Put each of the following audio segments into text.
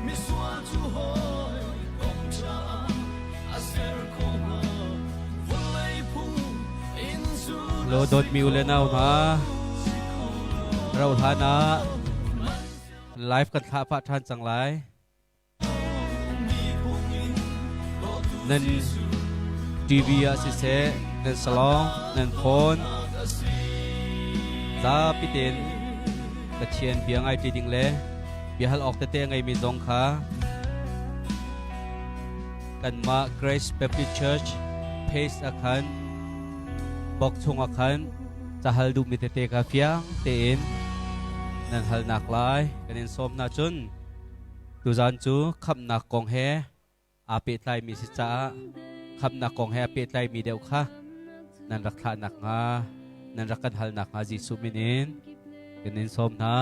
Misual cu hawi kom ṭha a ser kho hnga. Vawlei phung in zun Lo a si dawtmi u le kho nau lo. hna, Si kho lo. rauh hlan ah live kan thlah pah ṭhan cang lai. Nan TV ah siseh, nan salong, nan phone, zapi tein Pathian bia ngai ṭi ding le biahal awk tete a ngeimi zong kha kanmah Grace Baptist Church page ah khan box chungah khan cahal duhmi tete kha fiang tein nan halnak lai kan in sawm hna. Cun tuzan cu khamhnak kong he aa pehtlaimi si caah khamhnak kong he aa pehtlaimi deuh kha nan rak thlah nakhnga, nan rak kan hal nakhnga Jesuh min in kan in sawm hna.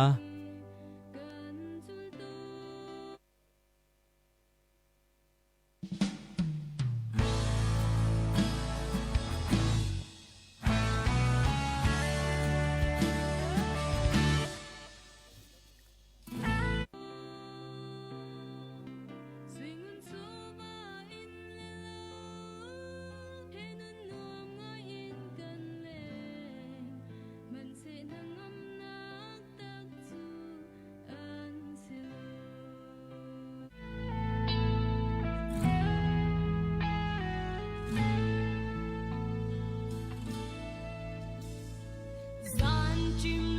Zan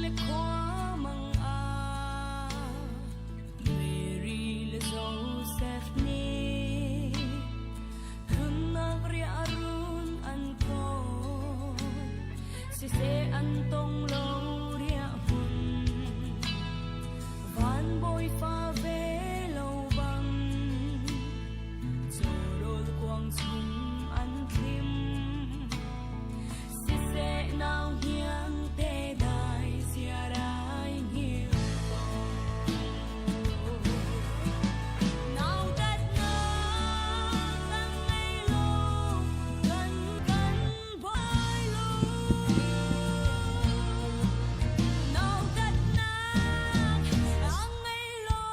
le khua mang ah Mary le Joseph nih tlunnak riah run an kawl siseh an tong lo riah hmun van bawifa ve lo bang cawrawl kuang chung an thlim. Siseh nau hniang te dai siarai hngilh ko. Nautatnak kan ngei lo, kan kan buai lo. Nautatnak an ngei lo,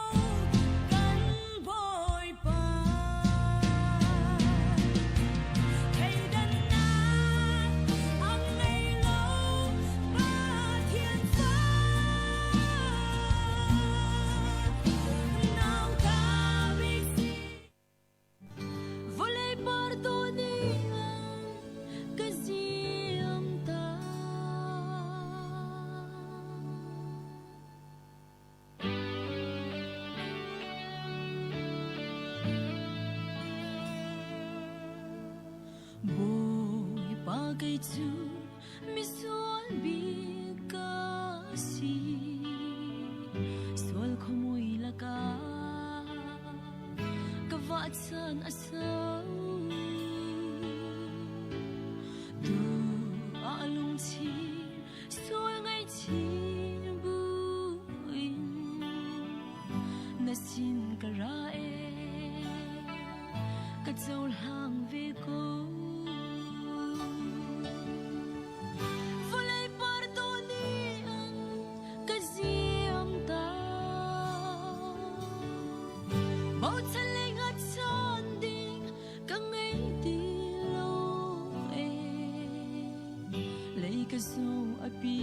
kan Bawipa. Thleidannak an ngei lo, Pathian fa. Nauta bik si. Vawlei par dawh nih an ka ziam ta. Bawipa kei cu misual bik ka si, sual khuamui lakah ka vah chan a sau. Tu ah lungchir sual ngaihchih buin na sin ka ra e, ka cohlang ve ko. Vawlei par dawh nih an ka ziam ta, bochan le hngatchan ding ka ngei ti lo e. Lei ka zo a pi,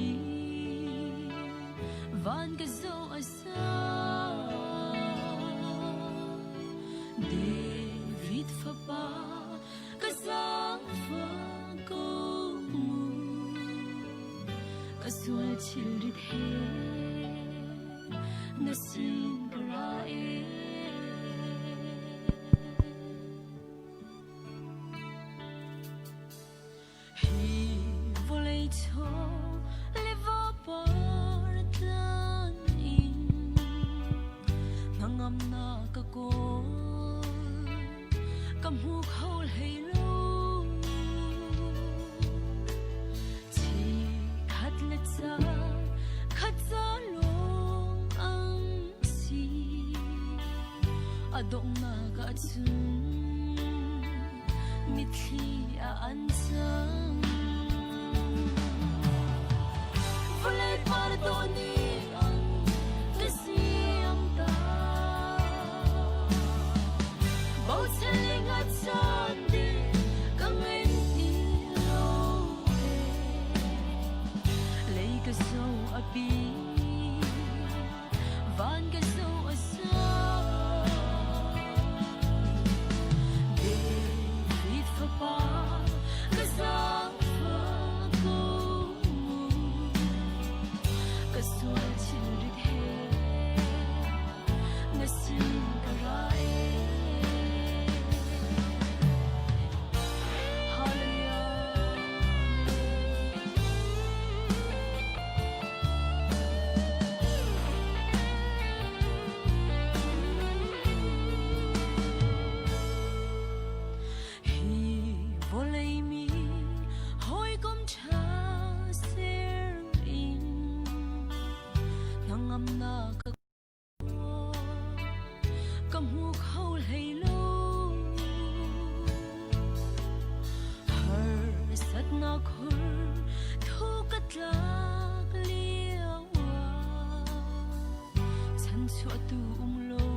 van ka zo a sang. David fapa ka zaangfah ko mu, ka sual thilrit he na sin ka ra e. Hi vawlei chaw le va par tlan in hnangamnak ka kawl, ka hmu kho hlei lo. Chikhat le ca khat ca lawng an si, a donghnak ahcun mitthli ah an cang. Vawlei par dawh nih an ka siam ta. Ka hmu kho hlei lo. Harsatnak khur thu ka tlak lio ah chanchuahtu um lo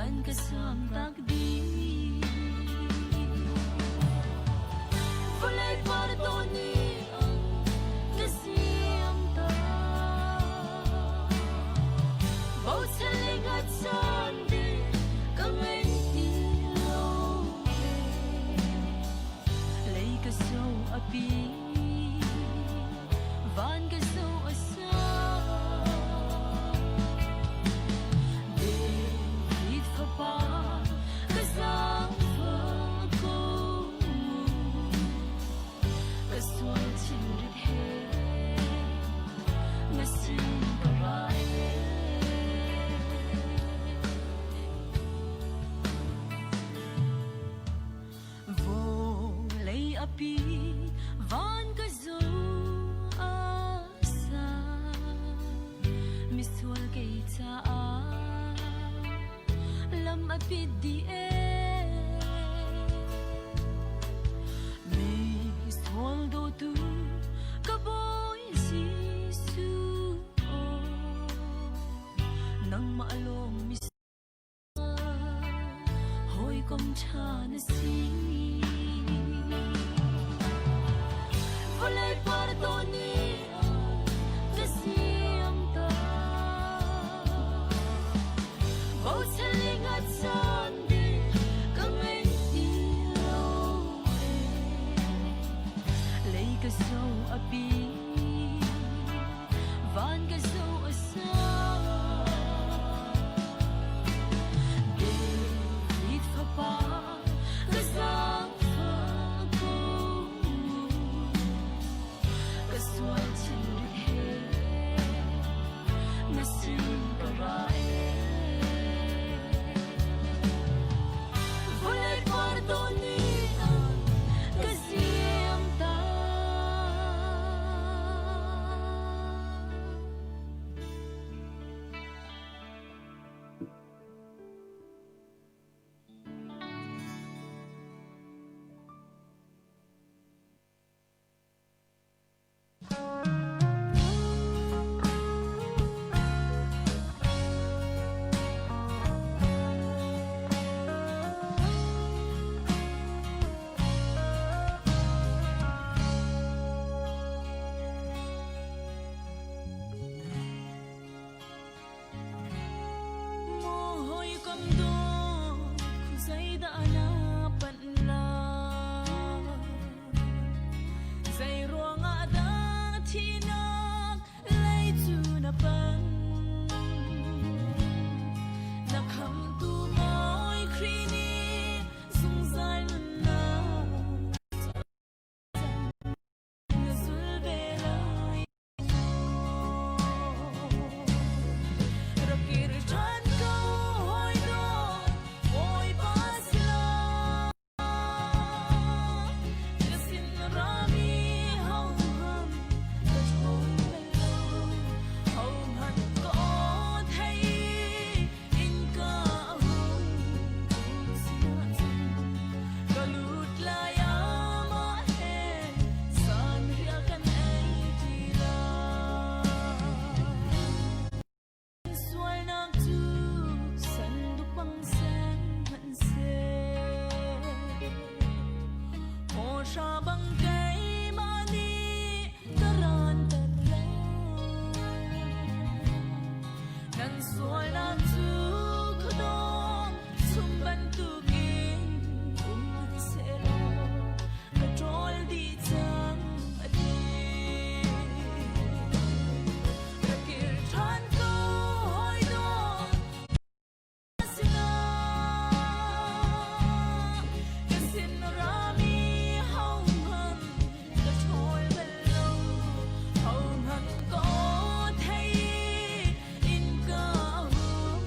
an ka sam tak dih. Vawlei par dawh nih ka siam ta. Bochan le hngatchan ding ka ngei ti lo. Lei ka so a pi, van ka so a sang. David fapa ka zaangfah ko mu. Ka sual thilrit he na sin ka ra ee. Vawlei a pi van ka zo a sa misual kei caah lam a pit dih ee. Mi sual dawtu ka Bawi Jesuh nangmah lawng mi hawikom ṭha na si. Vawlei par dawh nih ka siam ta. Bochan le hngatchan ding ka ngei ti lo ee. Lei ka so a pi, van ka so a sang. David fapa ka zaangfah ko mu. Ka sual thilrit he na sin ka ra ee. Vawlei par dawh nih ka siam ta. Maw hawikom dawt khuazeidah na panh lai? Zeiruangah dah thihnak lei cu na panh? Na khamtu Mawi Khrih nih zungzal nunnak na zul ve lai maw? Rak kir ṭhan ko hawi dawt, Bawipa si lo. Na sin rami hohmanh ka ṭhawn bal lo. Hohmanh ka aw thei innka a hung tu sinah cun ka lut lai amah he zanriah kan ei ṭi lai. Sualnak cu sanduk bang sen hmanhseh, hawhra bang keimah nih ka ranter lai. Nan sualnak cu khuadawm chum bantukin um hmanhsehlaw ka ṭawl dih cang, a ti. Ka kir ṭhan ko hawi dawt sinah ka sin rami hohmanh ka ṭhawl bal lo hohmanh ka aw thei in ka hung.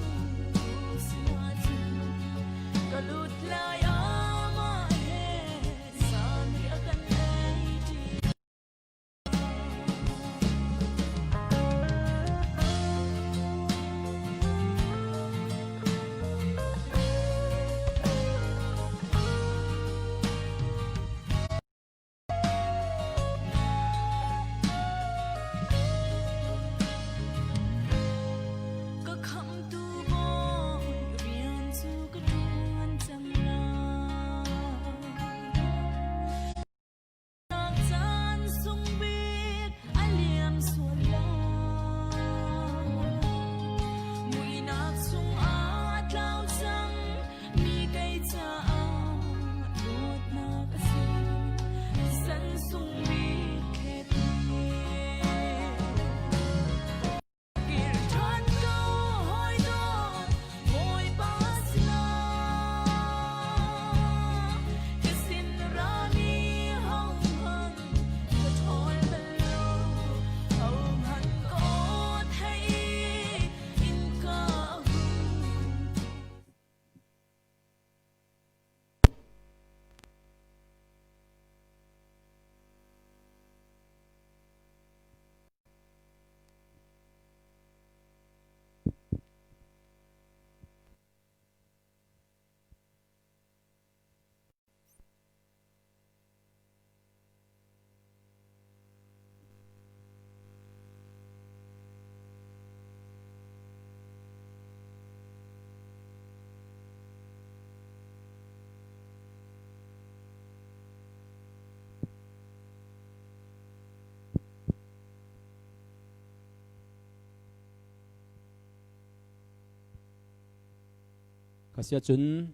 Khasia cun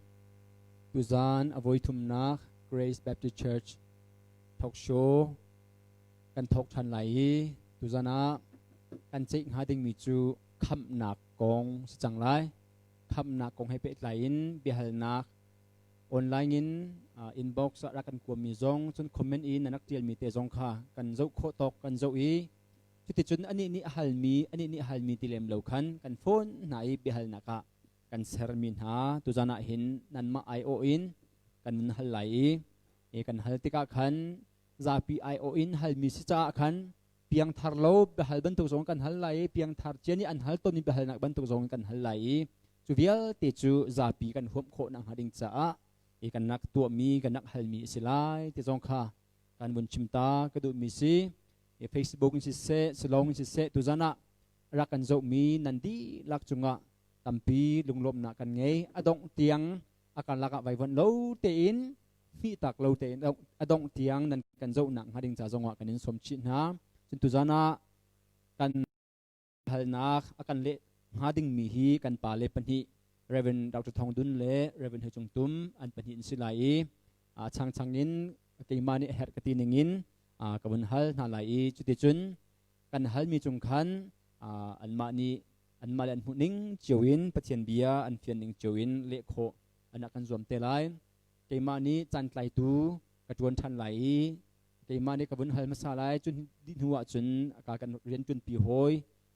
tuzan a voi thumnak Grace Baptist Church talk show kan thawk ṭhan lai i tuzan ah kan ceih hnga dingmi cu khamhnak kong si cang lai. Khamhnak kong he pehtlai in biahalnak online in inbox ah rak kan kuammi zong cun comment in nan rak ṭialmi te zong kha kan zoh khawh tawk kan zoh i cuticun anih nih a halmi anih nih a halmi ti lem lo khan kan phone hna i biahalnak ah kan sermi hna tuzan ah hin nanmah aiawh in kan nun hal lai i kan hal tikah khan zapi aiawh in halmi si caah khan piangthar lo biahal bantuk zong kan hal lai i piangthar cia nih an hal tawnmi biahalnak bantuk zong kan hal lai i cu vialte cu zapi kan huam khawh nakhnga ding caah i kan rak tuahmi kan rak halmi a si lai ti zong kha kan vun chim ta ka duhmi si. Facebook in siseh silong in siseh tuzan ah rak kan zohmi nan dihlak cungah tampi lunglawmhnak kan ngei. A dongh tiang a karlak ah vaivuanh lo tein hmihtak lo tein a dongh tiang nan kan zohnak hnga ding ca zongah kan in sawm chih hna. Cun tuzan ah kan halnak a kan leh hnga dingmi hi kan pale pahnih Reverend Dr. Thong Dun le Reverend He Cung Tum an pahnih an si lai i changchang in keimah nih herh ka ti ning in ka vun hal hna lai i cuticun kan halmi cung khan anmah nih anmah le an hmuh ning cio in Pathian bia an fian ning cio in leh khawh an kan zuam te lai. Keimah nih caan tlaitu ka ṭuan ṭhan lai i keimah nih ka vun hal hmasa lai. Cun dih hnu ah cun ka kan rian ṭuanpi hawi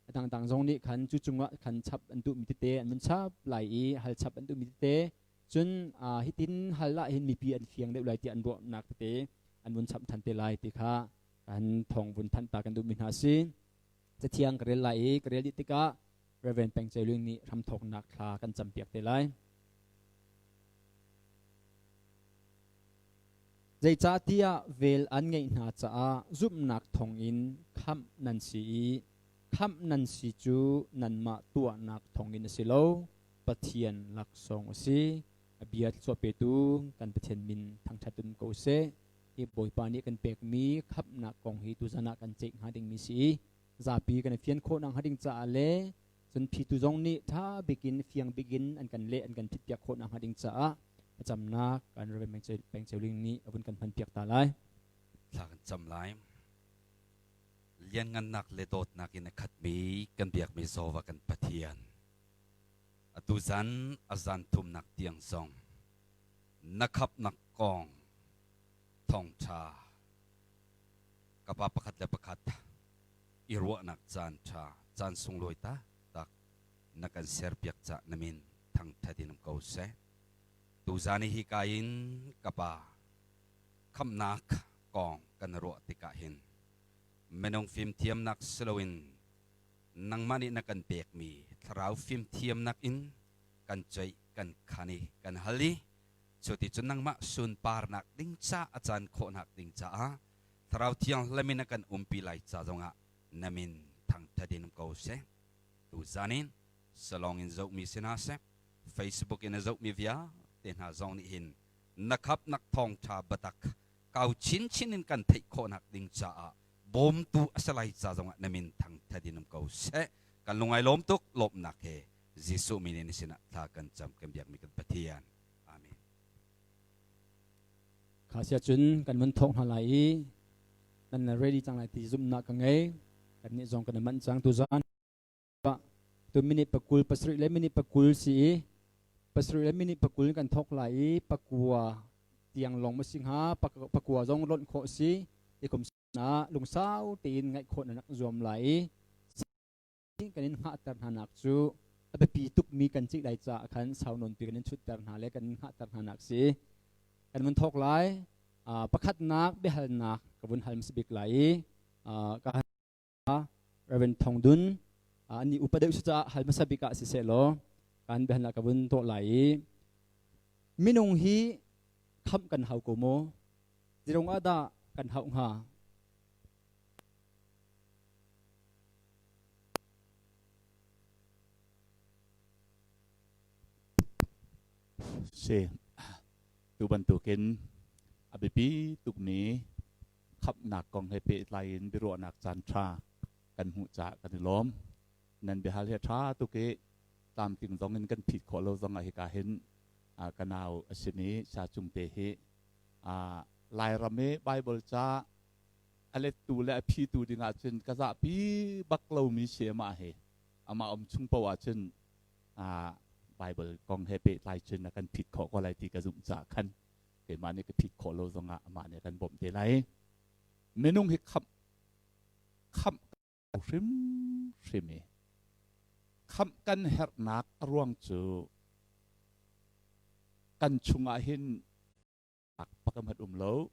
a dangdang zong nih khan cu cungah khan chap an duhmi tete an vun chap lai i hal chap an duhmi tete cun hitin hal ah hin mipi an fiang deuh lai tiah an ruahnak tete an vun chap ṭhan te lai ti kha kan thawng vun thanh ta kan duhmi hna si. Cathiang ka rel lai i ka rel dih tikah Reverend Peng Ceu Ling nih hramthawknak thla kan campiak te lai. Zeicahtiah vel an ngeih hna caah zumhnak thawngin khamh nan si i khamh nan si cu nanmah tuahnak thawngin a si lo, Pathian laksawng a si. A bia thluachuah petu kan Pathian min thangṭhat um ko seh. Hi Bawipa nih kan pekmi khamhnak kong hi tuzan ah kan ceih hnga dingmi si i zapi kan i fian khawh nakhnga ding caah le cun phitu zong nih ṭha bikin fiang bikin an kan leh an kan phitpiak khawh nakhnga ding caah thlacamnak kan Reverend Peng Ceu Ling nih a vun kan hmanpiak ta lai. Thla kan cam lai. Lianngannak le dawtnak in a khatmi kan biakmi Jehovah kan Pathian. Atu zan a zan thumnak tiang zong na khapnak kong thawngṭha ka pa pakhat le pakhat i ruahnak caan ṭha caan sunglawi taktak na kan serpiak cah na min thangṭhat in um ko seh. Tuzan i hika in ka pa khamnak kong kan ruah tikah hin minung fimthiamnak si loin nangmah nih na kan pekmi thlarau fimthiamnak in kan ceih kan khan i kan hal i cuticun nangmah sunparnak ding ca a caan khawhnak ding caah Thlarau Thianghlim in a kan umpi lai ca zongah na min thangṭhat in um ko seh. Tuzan in salong in zohmi si hna seh, Facebook in a zohmi vialte hna zong nih hin na khapnak thawngṭha biatak kau chinchin in kan theih khawhnak ding caah bawmtu a si lai ca zongah na min thangṭhat in um ko seh. Kan lungai lawm tuk lawmhnak he Jesuh min in sinah thla kan cam kan biakmi kan Pathian. Amen. Kha sia cun kan vun thawk hna lai i nan ready cang lai ti zumhnak ka ngei. Kannih zong kan i manh cang tuzan. Tu minute pakul pasarih le minute pakul si i pasarih le minute pakul kan thawk lai i pakua tiang lawng ma si hnga pakua zong lonh khawh si i kum na lungsau tein ngaih khawh na rak zuam lai i kan in hngahter hna nak cu a biapi tukmi kan cih lai caah khan sau nawnpi kan in chutter hna le kan in hngahter hna nak si. Kan vun thawk lai. Pakhatnak biahalnak ka vun hal hmasa bik lai i ka Reverend Thong Dun ani upa deuh si caah hal hmasa bik ah siseh law kan biahalnak ka vun tuah lai i minung hi khamh kan hau ko maw? Zirong ah dah kan hauh hnga? Si tu bantukin a biapi tukmi khamhnak kong he pehtlai in biaruahnak caan ṭha kan hmuh caah kan i lawm. Nan biahal hi a ṭha tuk i tlamtling zong in kan phit khawh lo zong ah hika hin. Ka nau a simi Sa Cung te hi Lairam i Bible ca a lettu le a phitu ding ahcun ka zahpi bak lomi si amah hi. Amah um chung paoh ahcun Bible kong he pehtlai cun a kan phit khawh ko lai ti ka zumh caah khan keimah nih ka phit khawh lo zongah amah nih a kan bawmh te lai. Minung hi khamh khamh hrimhrim i khamh kan herhnak a ruang cu kan chungah hin pakhat um lo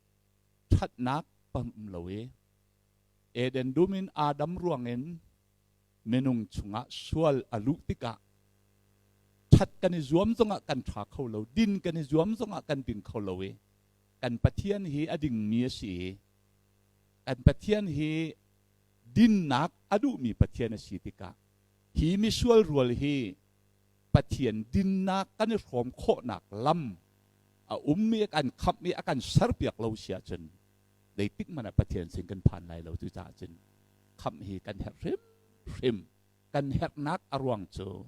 ṭhatnak pakhat um lo i Eden dum in Adam ruangin minung chungah sual a luh tikah ṭhat kan i zuam zongah kan ṭha kho lo din kan i zuam zongah kan ding kho lo i kan Pathian hi a dingmi a si i kan Pathian hi dinnak a duhmi Pathian a si tikah hi misual rual hi Pathian dinnak kan i hrawm khawhnak lam a ummi a kan khamh i a kan serpiak lo si ahcun zeitik hmanh ah Pathian sin kan phan lai lo. Cucaah cun khamh hi kan herh hrimhrim. Kan herhnak a ruang cu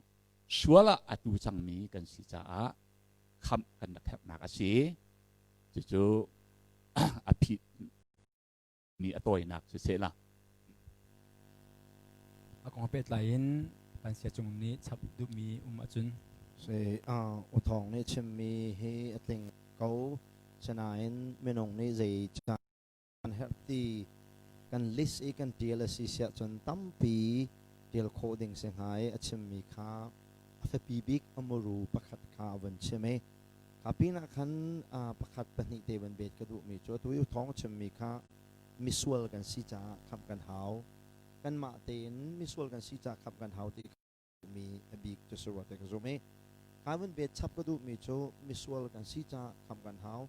sual ah a tu cangmi kan si caah khamh kan rak herhnak a si. Cucu a phit mi a tawinak siseh la. A kong pehtlai in kan sia cung nih chap duhmi um ahcun. Si U Thawng nih chimmi hi a tling ko. Sinain minung nih zei kan herh ti kan list i kan tial a si siah cun tampi tial khawh ding si hnga i a chimmi kha a fiapi bik a muru pakhat kha a vun chim i Kha pinah khan pakhat pahnih te van bet ka duhmi cu atu i thawng chimmi kha misual kan si caah khamh kan hau. Kanmah tein misual kan si caah khamh kan hau ti mi a bik cu si rua te ka zum i kha vun bet chap ka duhmi cu misual kan si caah khamh kan hau.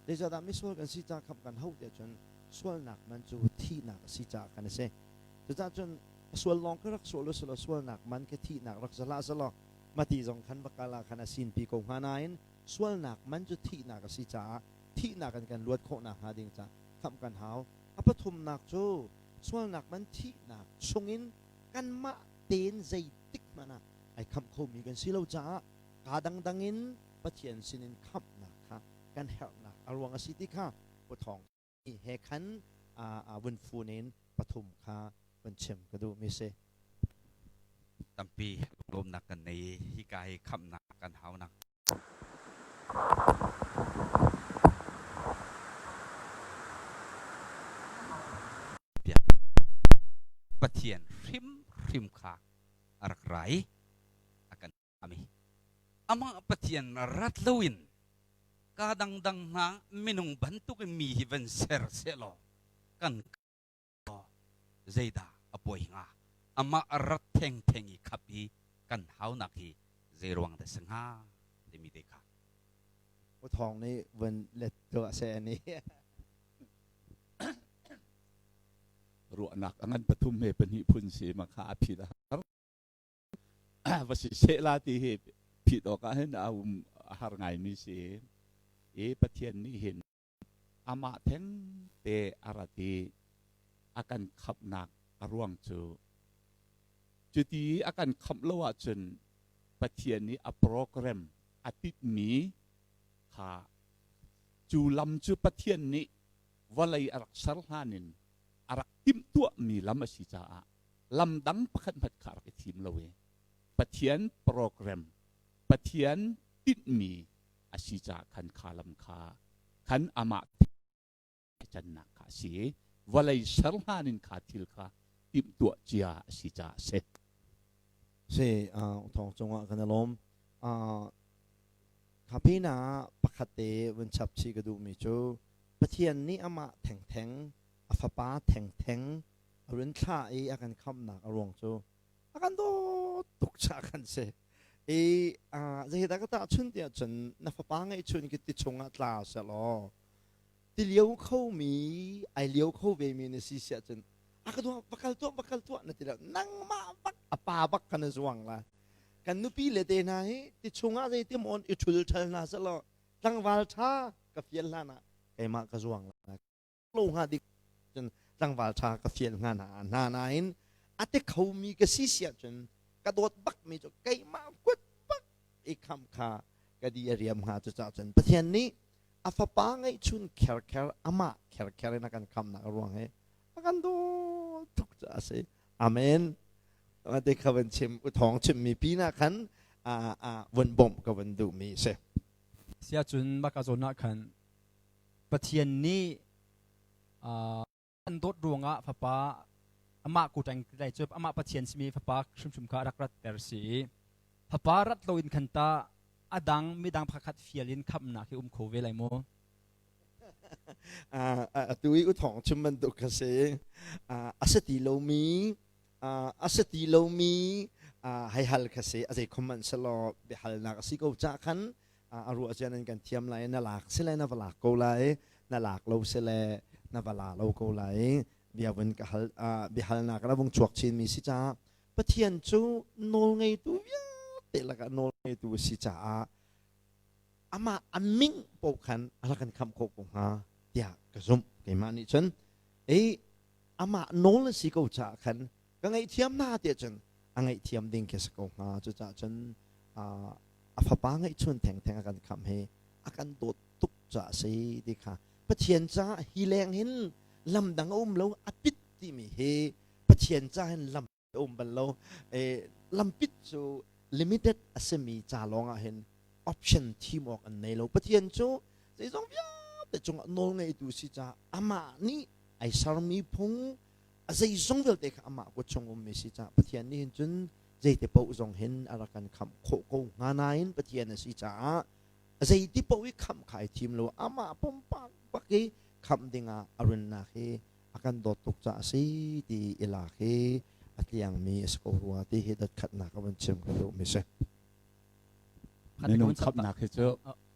Zeicahdah misual kan si caah khamh kan hau tiah cun sualnak man cu thihnak a si caah kan a si. Cucaah cun sual lawng ka rak sual usulaw sualnak man khi thihnak rak si hlah selaw mati zong khan va kal ah khan a sinpi ko hnga nain sualnak man cu thihnak a si caah thihnak in kan luat khawh nakhnga ding caah khamh kan hau. A pathumnak cu sualnak man thihnak chungin kanmah tein zeitik hmanh ah ai khamh khomi kan si lo caah kaa dangdang in Pathian sinin khamhnak kha kan herhnak a ruang a si ti kha Pu Thawng he khan vun fun in pathum kha vun chim ka duhmi si. Tampi lunglawmnak kan nei i hika hi khamhnak kan haunak. Pathian hrimhrim kha a rak ra i a kan ami. Amah Pathian rat loin ka dangdang hna minung bantuk in mi hi van ser sehlaw kan zeidah a poi hnga? Amah rat thengtheng i khap i kan haunak hi zeiruang dah si hnga timi te kha. U Thawng nih vun let tuah seh ani. Ruahnak a ngan pathum he pahnih phun si ma kha a phit a har. Va si seh la ti hi phit awk ah hin a um a har ngaimi si i Pathian nih hin amah theng te a rat i a kan khamhnak a ruang cu cuti a kan khamh lo ahcun Pathian nih a program a titmi kha cu lam cu Pathian nih vawlei a rak ser hlan in a rak timhtuahmi lam a si caah lam dang pakhat hmanh kha a rak i thim lo i Pathian program Pathian tinhmi a si caah khan kha lam kha khan amah cannak kha a si i vawlei ser hlan in kha thil kha timhtuah cia a si caah a si. Si thawng cungah kan i lawm. Kha pinah pakhat te vun chap chih ka duhmi cu Pathian nih amah thengtheng a fapa thengtheng a run thlah i a kan khamhnak a ruang cu a kan dawt tuk caah kan si. I zeidah ka tahchun tiah cun na fapa ngeihchun khi ti chungah tla sehlaw ti lio khomi ai lio kho vemi na si siah cun a ka duah va kal tuah va kal tuah na ti lo nangmah bak a pa bak kha na zuang la kan nupi le te hna hi ti chungah zeitim on i ṭhul ṭhal hna sehlaw tlangval ṭha ka fial hlan ah keimah ka zuang la lo hnga dik cun tlangval ṭha ka fial hnga hna hna nain a ti khomi ka si siah cun ka dawt bakmi cu keimah kut bak i khamh kha Ka di a riam hnga. Cucaah cun Pathian nih a fapa ngeihchun kherkher amah kherkher in a kan khamnak ruang hi a kan dawt tuk caah a si. Amen. Te kha van chim u thawng chimmi pinah khan vun bawmh ka vun duhmi a si. Siacun maka zawn ah khan Pathian nih an dawt ruangah fapa amah kutang lai cu amah Pathian simi fapa hrimhrim kha rak ratter si i fapa rat loin khan ta adang midang pakhat fial in khamnak hi um kho ve lai maw? Atu i u thawng chim bantuk ka si. A si ti lomi a si ti lomi hei hal kha si. A zei khom hmanh selaw biahalnak a si ko cah khan a ruah cian in kan thiam lai. Na lak si le na va lak ko lai, na lak lo si le na va la lo ko lai. Bia vun ka hal, biahalnak na vung chuak chin mi si caah Pathian cu nawl ngeitu vialte lakah nawl ngeitu a si caah amah a ming paoh khan a rak kan khamh khawh ko hnga tiah ka zumh. Keimah nih cun ei amah nawl a si ko caah khan ka ngaihthiam hna tiah cun a ngaihthiam ding khi a si ko hnga. Cucaah cun a fapa ngeihchun thengtheng a kan khamh hi a kan dawt tuk caah a si ti kha Pathian caah hi leng hin lam dang a um lo a pit timi hi Pathian caah hin lam a um bal lo. Lampit cu limited a simi ca lawng ah hin option thim awk an nei lo. Pathian cu zeizong vialte cungah nawl ngeitu si caah amah nih ai sermi phung a zeizong vialte kha amah kut chung ummi si caah Pathian nih hin cun zeite paoh zong hin a rak kan khamh khawh ko hnga nain Pathian a si caah zeiti paoh i khamh kha ai thim lo. Amah pumpak bak i khamh dingah a runnak hi a kan dawt tuk caah a si ti i lak hi a tliangmi a si ko rua ti hi dotkhatnak a vun chim ka duhmi si. Minung khamhnak hi cu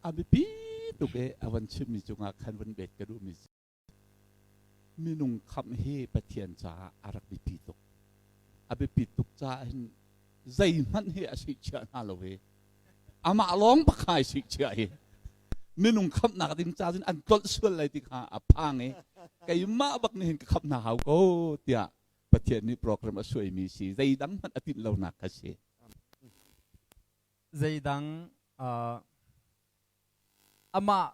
a biapi tuk i a van chimmi cungah khan vun bet ka duhmi si. Minung khamh hi Pathian caah a rak biapi tuk. A biapi tuk caah hin zeihmanh hi a sihchiah hna lo hi. Amah lawng pakhai sihchiah hi. Minung khamhnak ding ca cun an tlolh sual lai ti kha a phang i keimah bak nih hin ka khamh hna hau ko tiah Pathian nih program a suaimi si zeidang hmanh a tinh lonak kha si. Zeidang amah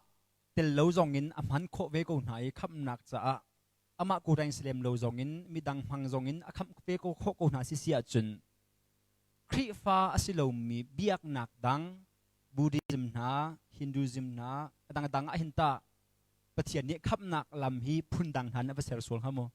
tel lo zong in a hman khawh ve ko hna i khamhnak caah amah kureng si lem lo zong in midang hmang zong in a khamh ve ko khawh ko hna si si ahcun Khrihfa a si lomi biaknak dang Buddhism hna, Hinduism hna, a dangdang ah hin tah Pathian nih khamhnak lam hi phundang hna in a va ser sual hnga maw?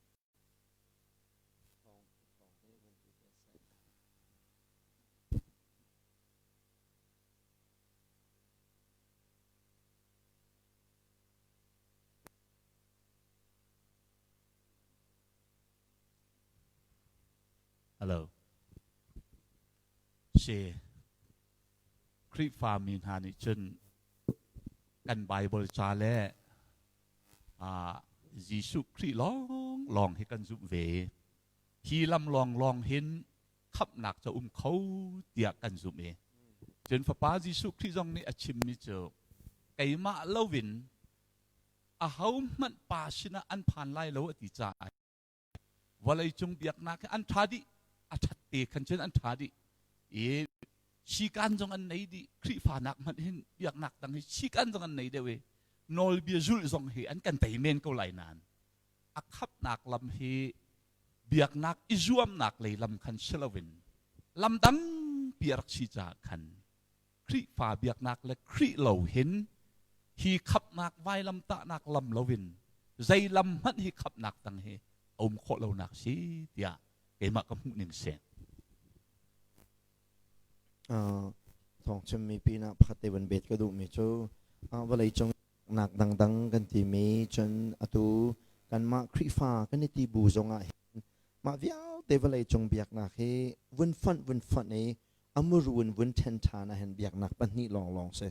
Hello. Si Khrihfami hna nih cun kan Bible ca le Jesuh Khrih lawng lawng hi kan zumh ve. Hi lam lawng lawng hin khamhnak cu um kho tiah kan zumh i cun Fapa Jesuh Khrih zong nih a chimmi cu keimah loin ahohmanh Pa sinah an phan lai lo a ti caah vawleicung biaknak hi an ṭha dih, a ṭhat te khan cun an ṭha dih i sikan zong an nei dih. Khrihfa nak hmanh hin biaknak dang hi sikan zong an nei deuh i nawlbia zulh zong hi an kan tei men ko lai nain a khapnak lam hi biaknak i zuamnak lei lam khan si loin lam dang pi a rak si caah khan Khrihfa biaknak le Khrih lo hin hi khapnak vailamtahnak lam loin zei lam hmanh hi khapnak dang hi a um khawh lonak si tiah keimah ka hmuh ning si. Thawng chimmi pinah pakhat te van bet ka duhmi cu vawleicung nak dangdang kan timi cun atu kanmah Khrihfa kan i ti bu zongah hin mah vialte vawleicung biaknak hi vun fonh vun fonh i a muru in vun ṭhen ṭhan ah hin biaknak pahnih lawnglawng si.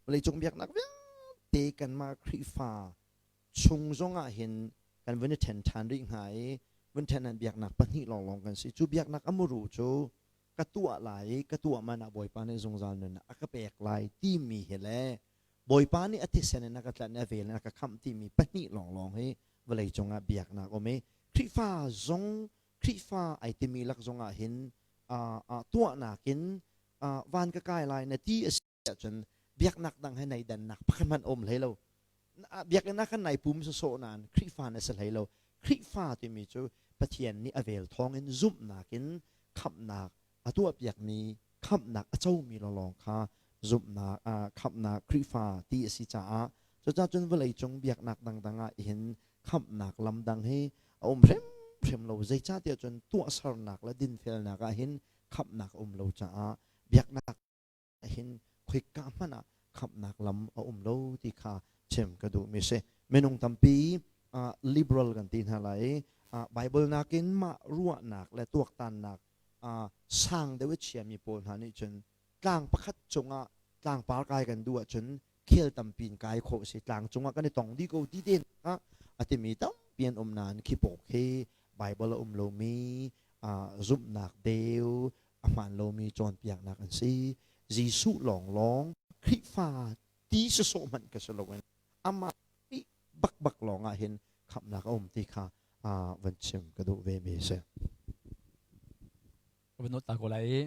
Vawleicung biaknak vialte kanmah Khrihfa chung zongah hin kan vun i ṭhen ṭhan rih hnga i vun ṭhen ah biaknak pahnih lawnglawng kan si. Cu biaknak a muru cu ka tuah lai i ka tuah man ah Bawipa nih zungzal nunnak a ka pek lai timi hi le Bawipa nih a thisen in a ka tlanh i a vel in a ka khamh timi pahnih lawnglawng hi vawleicung ah biaknak um i Khrihfa zong Khrihfa ai timi lak zong ah hin tuahnak in van ka kai lai na ti a si ahcun. Biaknak dang he nei dannak pakhat hmanh um hlei lo. Biakinn ah khan nai pum sawsawh nain Khrihfa na si hlei lo. Khrihfa timi cu Pathian nih a vel thawngin zumhnak in khamhnak a tuahpiakmi khamhnak a comi lawnglawng kha zumhnak khamhnak Khrihfa ti a si caah cucaah cun vawleicung biaknak dangdang ah hin khamhnak lam dang hi a um hrimhrim lo. Zeicahtiah cun tuahsernak le dinfelnak ah hin khamhnak a um lo caah biaknak hin khoika hmanh ah khamhnak lam a um lo ti kha chim ka duhmi si. Minung tampi liberal kan ti hna lai i Bible nakin mah ruahnak le tuaktannak sang deuh i chiami pawl hna nih cun tlang pakhat cungah tlangpar kai kan duh ahcun khel tampi in kai khawh si tlang cungah kan i tong dih ko ti te ah a timi tampi an um nain khi pawk hi Bible a um lomi zumhnak deu a hmaan lomi cawnpiaknak an si. Jesuh lawnglawng Khrihfa ti sawsawh hmanh ka si loin amah bakbak lawng ah hin khamhnak a um ti kha van chim ka duh ve mi a si. Ka van ta ko lai i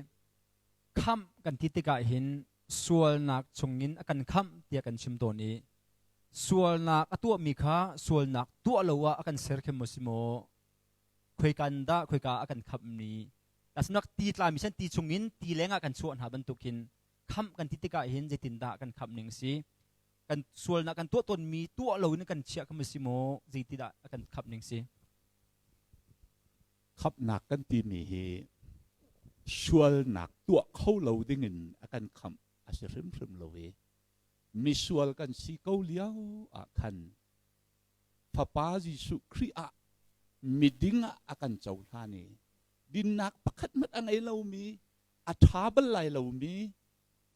khamh kan ti tikah hin sualnak chungin a kan khamh tiah kan chim tawn i sualnak a tuahmi kha sualnak tuah lo ah a kan ser khem maw si maw khoika in dah khoika a kan khamh ni asnak ti tlami san ti chungin ti lengah kan chuah hna bantukin khamh kan ti tikah hin zeitindah kan khamh ning si kan sualnak kan tuah tawnmi tuah lo in kan chiah kha si maw zeitidah a kan khamh ning si Khamhnak kan timi hi sualnak tuah kho lo dingin a kan khamh a si hrimhrim lo i misual kan si ko lio ah khan Fapa Jesuh Khrih ah miding ah a kan cohlan i dinnak pakhat hmanh a ngei lomi a ṭha bal lai lomi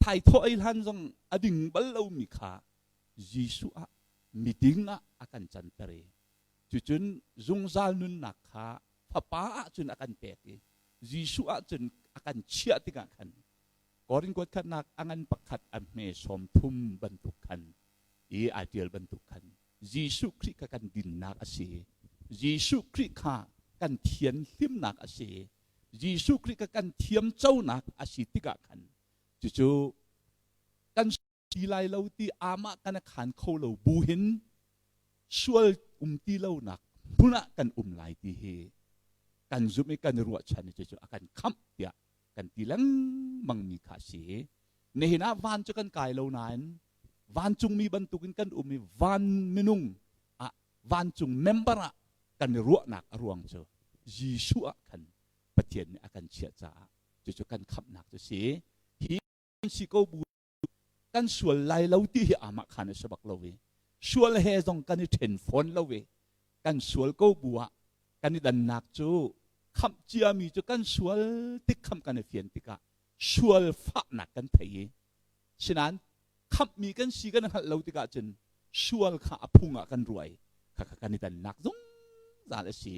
thaithawh ei hlan zong a ding bal lomi kha Jesuh ah miding ah a kan canter i cucun zungzal nunnak kha Fapa ah cun a kan pek i Jesuh ah cun a kan chiah tikah khan Korin kuat khatnak a ngan pakhat a hme 30 bantuk khan i aa ṭial bantuk khan Jesuh Khrih kha kan dinnak a si. Jesuh Khrih kha kan thianhlimnak a si. Jesuh Khrih kha kan thiamconak a si tikah khan cucu kan si lai lo ti amah kan khan kho lo bu hin sual um ti lonak hmun ah kan um lai ti hi kan zumh i kan i ruahchan i cucu a kan khamh tiah kan ti lengmang mi kha a si. Nihin ah van cu kan kai lo nain vancungmi bantukin kan um i van minung ah vancung member ah kan i ruahnak a ruang cu Jesuh ah khan Pathian nih a kan chiah caah cucu kan khamhnak cu si. Hi si ko bu kan sual lai lo ti hi amah khan a si bak lo i sual he zong kan i ṭhen fawn lo i kan sual ko bu ah kan i dannak cu khamh ciami cu kan sual tik khamh kan i fian tikah sual fahnak kan thei i sinain khamhmi kan si kan hngalh lo tikah cun sual kha a phung ah kan ruai kha kha kan i dannak zungzal a si.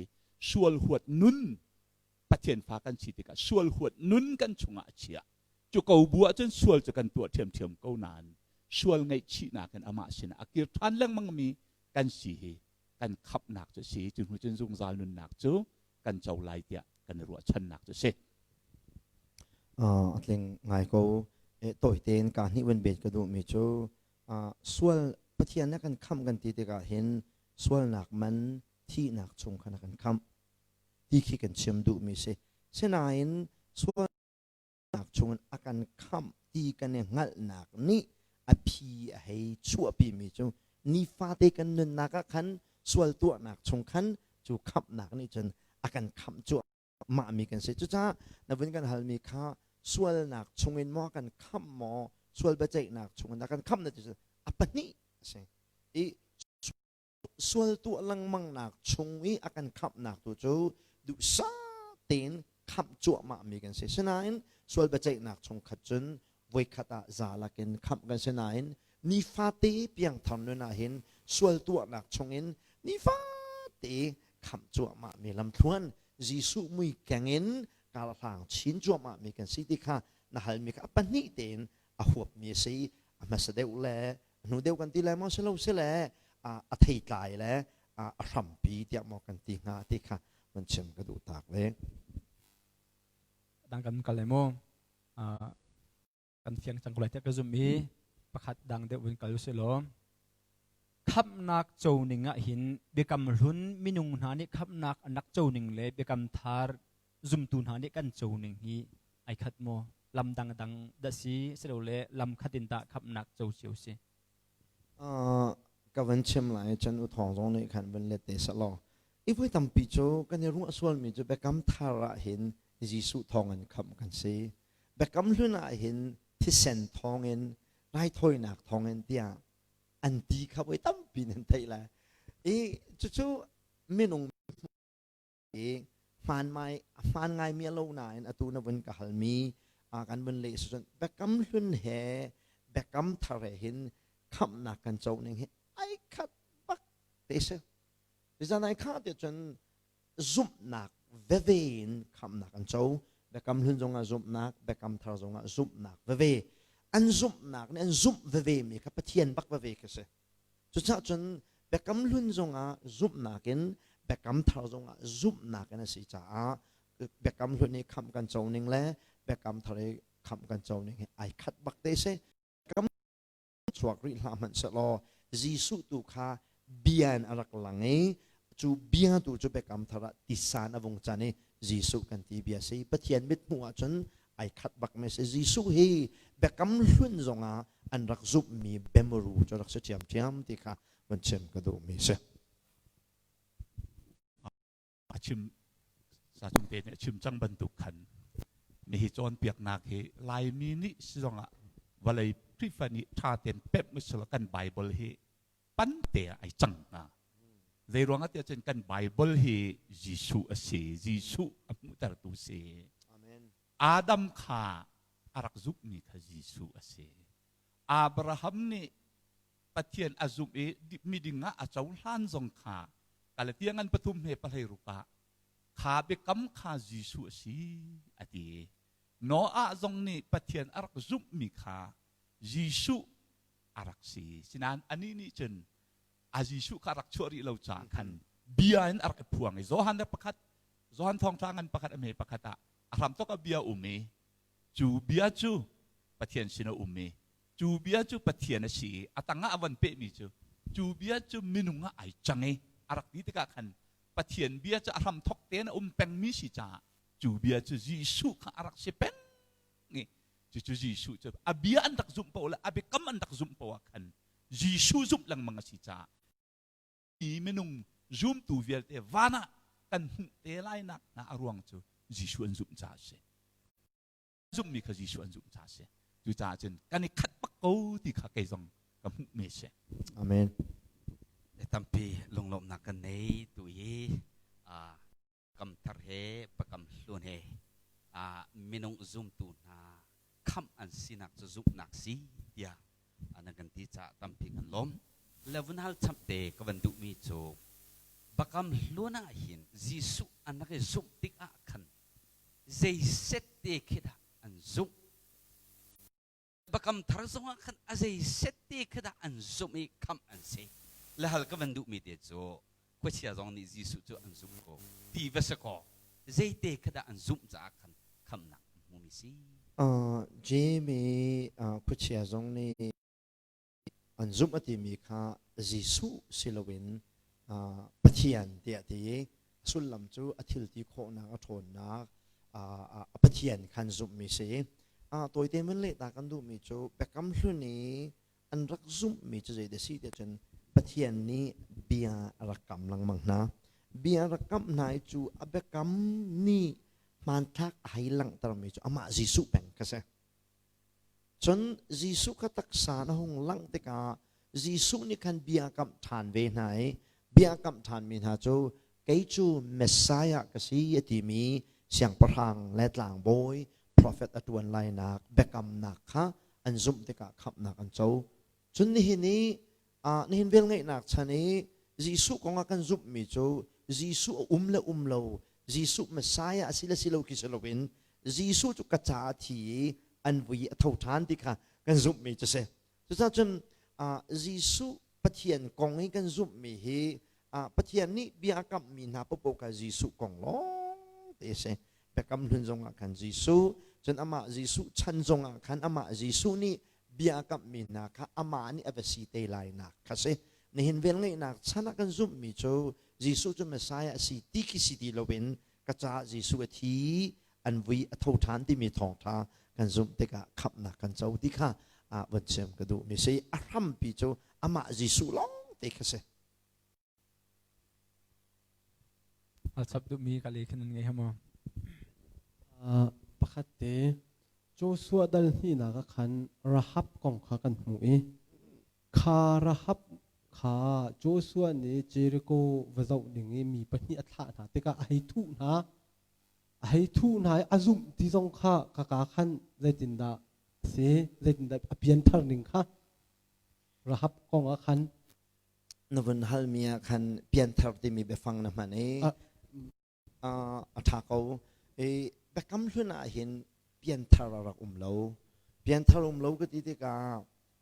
Sual huat nun Pathian fa kan si tikah sual huat nun kan chungah a chiah. Cu ko bu ahcun sual cu kan tuah ṭhiamṭhiam ko nain sual ngaihchihnak in amah sinah a kir ṭhan lengmangmi kan si hi kan khamhnak cu a si. Cu hnu cun zungzal nunnak cu kan co lai tiah kan i ruahchannak cu a si. A tling ngai ko. Tawi tein ka hnih van bet ka duhmi cu sual Pathian nih a kan khamh kan ti tikah hin sualnak man thihnak chung khan a kan khamh ti khi kan chim duhmi si. Sinain sual nak chungin a kan khamh ti kan i hngalhnak nih a phi a hei chuahpimi cu nifate kan nunnak ah khan sual tuahnak chung khan cu khamhnak nih cun a kan khamh cuahmah mi kan si. Cucaah na vun kan halmi kha sualnak chungin maw kan khamh maw sual biaceihnak chungin a kan khamh na ti a pahnih a si. I sual tuah lengmangnak chung i a kan khamhnak tu cu duhsah tein khamh cuahmah mi kan si. Sinain sual biaceihnak chung khat cun voikhat ah za lakin khamh kan si nain nifate piangthar nun ah hin sual tuahnak chungin nifate khamh cuahmah mi lamthluan Jesuh mui keng in karhlang chin cuahmah mi kan si ti kha na halmi kha a pahnih tein a huapmi a si. A hmasa deuh le hnu deuh kan ti le maw si lo si le a theitlai le a hrampi tiah maw kan ti hnga ti kha van chim ka duh tak ve. Dang kan kal le mu kan fiang cang ko lai tiah ka zum i. Pakhat dang deuh vun kal usih law khamhnak co ning ah hin biakam hlun minung hna nih khamhnak an rak co ning le biakam thar zumtu hna nih kan co ning hi ai khat maw? Lam dangdang dah si silole lam khat in tah khamhnak co cio si? Ka van chim lai cun u thawng zong nih khan van let te selaw i voi tampi cu kan i ruah sualmi cu biakam thar ah hin Jesuh thawng in khamh kan si biakam hlun ah hin thisen thawng in raithawinak thawng in tiah an ti kha voi tampi nan theih lai i cucu minung i hmaan mai hmaan ngaimi a lo nain atu na vun ka halmi kan vun leh cun biakam hlun he biakam thar he hin khamhnak kan co ning hi ai khat bak te si Zan ai kha te cun zumhnak veve in khamhnak an co biakam hlun zongah zumhnak biakam thar zongah zumhnak veve an zumhnak nih an zumh veve mi kha Pathian bak veve khi si Cucaah cun biakam hlun zongah zumhnak in biakam thar zongah zumhnak in a si caah biakam hlun i khamh kan co ning le biakam thar i khamh kan co ning hi ai khat bak te si. Kam chuak rih hlah hmanh sehlaw Jesuh tu kha bia in a rak lang i cu bia tu cu biakam thar ah tisan a vung can i Jesuh kan ti bia si. Pathian mithmuh ahcun ai khat bak mi si. Jesuh hi biakam hlun zongah an rak zumhmi bemuru cu rak si ṭhiamṭhiam ti kha van chim ka duhmi si. A chim sa chung te nih a chim cang bantuk khan nihi cawnpiaknak hi Laimi nih si zongah vawlei Khrihfa nih ṭha tein pemh usila kan Bible hi pante ah ai cang hnga. Zeiruang ah tiah cun kan Bible hi Jesuh a si. Jesuh a hmuhtertu si. Amen. Adam kha a rak zumhmi kha Jesuh a si. Abraham nih Pathian a zumh i miding ah a cohlan zong kha Galatian ngan pathum he pahlei ruk ah kha biakam kha Jesuh a si a ti. Noah zong nih Pathian a rak zumhmi kha Jesuh a rak si. Sinain anih nih cun a Jesuh kha a rak chuah rih lo caah khan bia in a rak i phuang i Johan le pakhat Johan thawngṭha ngan pakhat a hme pakhat ah a hramthawk ah bia um i cu bia cu Pathian sin a um i cu bia cu Pathian a si i a tangah a van pehmi cu cu bia cu minung ah ai cang i a rak ti tikah khan Pathian bia cu a hramthawk tein a um pengmi si caah cu bia cu Jesuh kha a rak si peng i cucu Jesuh cu a bia an rak zumh paoh le a biakam an rak zumh paoh ah khan Jesuh zumh lengmang a si caah mi minung zumtu vialte van ah kan hmuh te lai nak hna a ruang cu Jesuh an zumh caah a si. Zumhmi kha Jesuh an zumh caah a si. Cucaah cun kan i khat bak ko ti kha kei zong ka hmuhmi a si. Amen. Tampi lunglawmhnak kan nei tu hi kam thar he pakam hlun he minung zumtu hna khamh an sinak cu zumhnak si tiah nan kan ti caah tampi kan lawm. Le vun hal chap te ka van duhmi cu bakam hlun ah hin Jesuh an rak i zumh tikah khan zei set te khi dah an zumh Biakam thar zongah khan a zei set te kha dah an zumh i khamh an si. Le hal ka van duhmi te cu khuachia zong nih Jesuh cu an zumh ko ti va si kaw zeite kha dah an zumh caah khan khamhnak an hmumi si. Jamie khuachia zong nih an zumh a timi kha Jesuh si loin Pathian tiah ti i a sullam cu a thil ti khawhnak a ṭhawnnak a Pathian khan zumhmi si. Tawite mun leh ta kan duhmi cu Biakam Hlun i an rak zumhmi cu zeidah si tiah cun Pathian nih bia a rak kam lengmang hna. Bia a rak kamh hna i cu a biakam nih hmanthlak a hei langhtermi cu amah Jesuh peng kha si. Cun Jesuh kha taksa na hung langh tikah Jesuh nih khan bia a kamh ṭhan ve hna i bia a kamh ṭhanmi hna cu kei cu Messiah ka si a timi siangpahrang le tlangbawi profet a ṭuan lainak biakamnak kha an zumh tikah khamhnak an co. Cun nihin i nihin velngeihnak chan i Jesuh kong ah kan zumhmi cu Jesuh a um le um lo Jesuh Messiah a si le si lo khi si loin Jesuh cu ka caah a thi i an vui a tho ṭhan ti kha kan zumhmi cu si. Cucaah cun Jesuh Pathian kong i kan zumhmi hi Pathian nih bia a kamhmi hna paohpaoh kha Jesuh kong lawng te a si. Biakam hlun zongah khan Jesuh, cun amah Jesuh chan zongah khan amah Jesuh nih Bia a kamhmi hna kha amah nih a va si te lai nak kha si. Nihin velngeihnak chan ah kan zumhmi cu Jesuh cu Messiah a si ti khi si ti loin ka caah Jesuh a thi, an vui a tho ṭhan timi thawngṭha kan zumh tikah khamhnak kan co ti kha von chim ka duhmi si. A hrampi cu amah Jesuh lawng te kha si. A chap duhmi ka le khan nan ngei hama. Pakhat te Joshua dal hnihnak ah khan Rahab kong kha kan hmuh i kha Rahab kha Joshua nih Jericho va zoh ding i mi pahnih a thlah hna tikah a hei thuh hna. A hei thuh hna i a zumh ti zong kha kaka khan zeitindah a si, zeitindah a pianthar ning kha Rahab kong ah khan Na vun halmi ah khan pianthar timi biafang na hman i a ṭha ko. I biakam hlun ah hin pianthar a rak um lo. Pianthar um lo ka ti tikah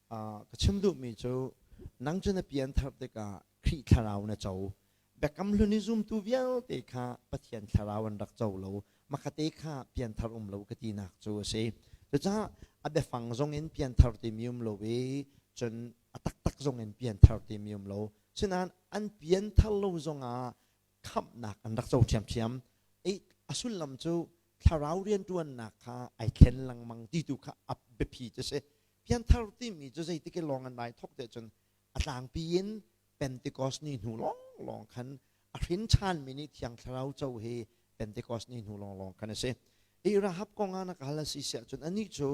ka chim duhmi cu nang cu na pianthar tikah Khrih thlarau na co. Biakam hlun i zumtu vialte kha Pathian thlarau an rak co lo. Makhate kha pianthar um lo ka tinak cu a si. Cucaah a biafang zong in pianthar timi um lo i cun a taktak zong in pianthar timi um lo. Sinain an pianthar lo zongah khamhnak an rak co ṭhiamṭhiam. I a sullam cu thlarau rianṭuannak kha ai thlen lengmang ti tu kha a biapi cu si. Pianthar timi cu zeitik i lawng an ai thawk te cun a tlangpi in Pentecost ni hnu lawnglawng khan a hrin ṭhanmi nih Thiang Thlarau co hi Pentecost ni hnu lawnglawng khan a si. I Rahab kong ah na ka hal a si siah cun anih cu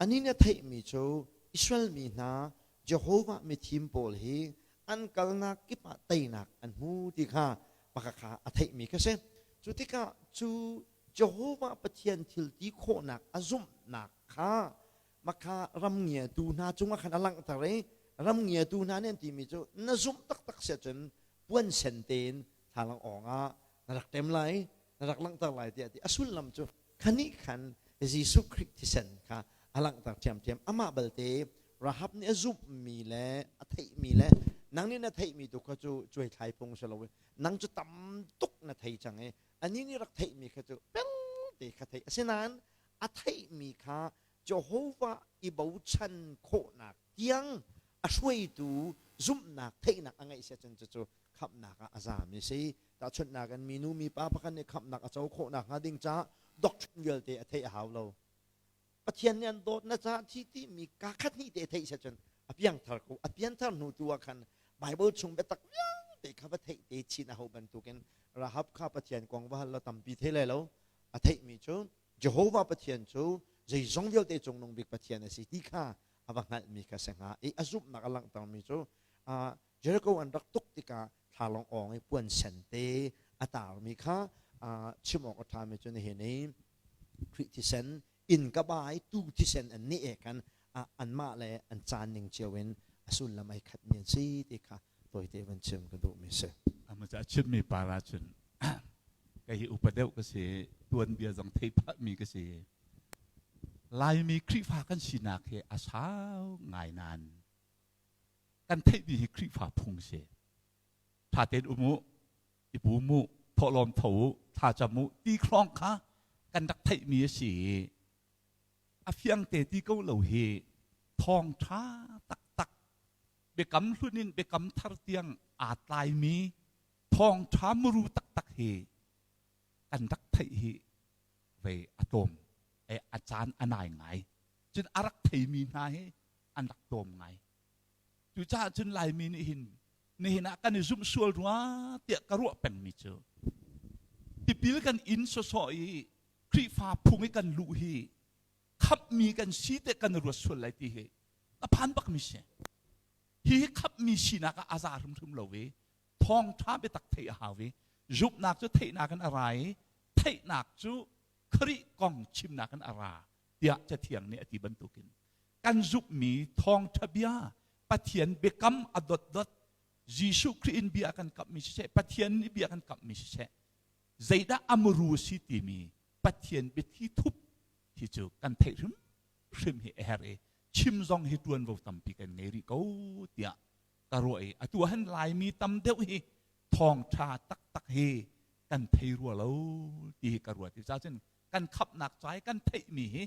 anih nih a theihmi cu Israel mi hna Jehovah mithim pawl hi an kalnak kip ah teinak an hmu ti kha pakhat kha a theihmi kha si. Cu tikah cu Jehovah Pathian thil ti khawhnak a zumhnak kha makha ram ngiatu hna cungah khan a langhter i ram ngiatu hna nih an timi cu na zumh taktak si ahcun puan sen tein thlalang awng ah na rak ṭem lai na rak langhter lai tiah a ti. A sullam cu khanih khan Jesuh Khrih thisen kha a langhter ṭhiamṭhiam. Amah balte Rahab nih a zumhmi le a theihmi le nang nih na theihmi tu kha cu cuaithlai phung si lo nang cu tam tuk na thei cang i anih nih rak theihmi kha cu pelte kha theih. Asinain a theihmi kha Jehovah i bochan khawhnak tiang a hruaitu zumhnak theihnak a ngeih siah cun cucu khamhnak ah a zami a si. Tahchunhnak in minu mipa pakhat nih khamhnak a co khawhnak hnga ding caah doctrine vialte a theih a hau lo. Pathian nih an dawtnak caah thi timi kaa khat hnih te theih siah cun a piangthar ko. A pianthar hnu tu ah khan Bible chung biatak vialte kha va theih te chin a hau bantukin Rahab kha Pathian kong va hal law tampi thei lai lo. A theihmi cu Jehovah Pathian cu zeizong vialte cungnung bik Pathian a si ti kha a va hngalhmi kha si hnga i a zumhnak a langhtermi cu Jericho an rak tuk tikah thlalawng awng i puan sen te a tarmi kha chim awk a ṭhami cu nihin i Khrih thisen inn ka bai tu thisen an nih e khan anmah le an caan ning cio in a sullam ai khatmi an si ti kha tawite van chim ka duhmi si. Ama ca chimmi para cun kei hi upa deuh ka si tuanbia zong thei phahmi ka si. Laimi Khrihfa kan sinak hi a sau ngai nain kan theihmi hi Khrihfa phung si. Ṭha tein um u, i pum u, thawhlawm tho u, thlacam u ti khlawng kha kan rak theihmi a si i a fiang te ti ko lo hi thawngṭha taktak biakam hlun in biakam thar tiang aa tlaimi thawngṭha muru taktak hi kan rak theih hi vei a tlawm a caan a nai ngai cun a rak theimi hna hi an rak tlawm ngai cucaah cun laimi nih hin nihin ah kan i zumh sual rua tiah ka ruah pengmi cu tipil kan in sawsawh i Khrihfa phung i kan luh hi khamhmi kan si te kan ruat sual lai ti hi a phan bakmi si hi khamhmi sinak ah a za hrimhrim lo i thawngṭha biatak theih a hau i zumhnak cu theihnak in a ra i theihnak cu Khrih kong chimnak in a ra tiah Cathiang nih a ti bantukin kan zumhmi thawngṭha bia Pathian biakam a dotdot Jesuh Khrih in bia kan kamhmi siseh Pathian nih bia kan kamhmi siseh zeidah a muru a si timi Pathian biathi thup hi cu kan theih hrimhrim hi a herh i chim zong hi ṭuanvo tampi kan ngei rih ko tiah ka ruah i atu ah hin Laimi tam deuh hi thawngṭha taktak hi kan thei rua lo ti hi ka ruat i cun kan khapnak ca i kan theihmi hi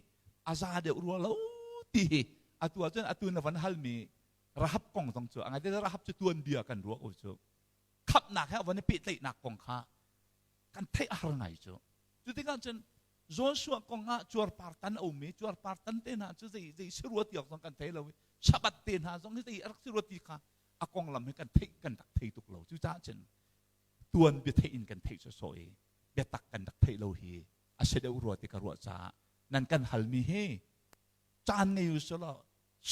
a za deuh rua lo Ti hi atu ahcun atu na van halmi Rahab kong zong cu angai te Rahab cu tuanbia kan ruah ko cu. Khamhnak he a van i pehtlaihnak kong kha kan theih a har ngai cu. Cu tikah cun Joshua kong ah cuarpar tan a um i cuarpar tan te hna cu zei zei si rua ti awk zong kan thei lo i Shabbat te hna zong hi zei a rak si rua ti kha a konglam hi kan theih kan rak thei tuk lo. Cucaah cun tuan bia theih in kan theih sawsawh i biatak kan rak theih lo hi a si deuh rua ti ka ruah caah nan kan halmi hi caan ngei u selaw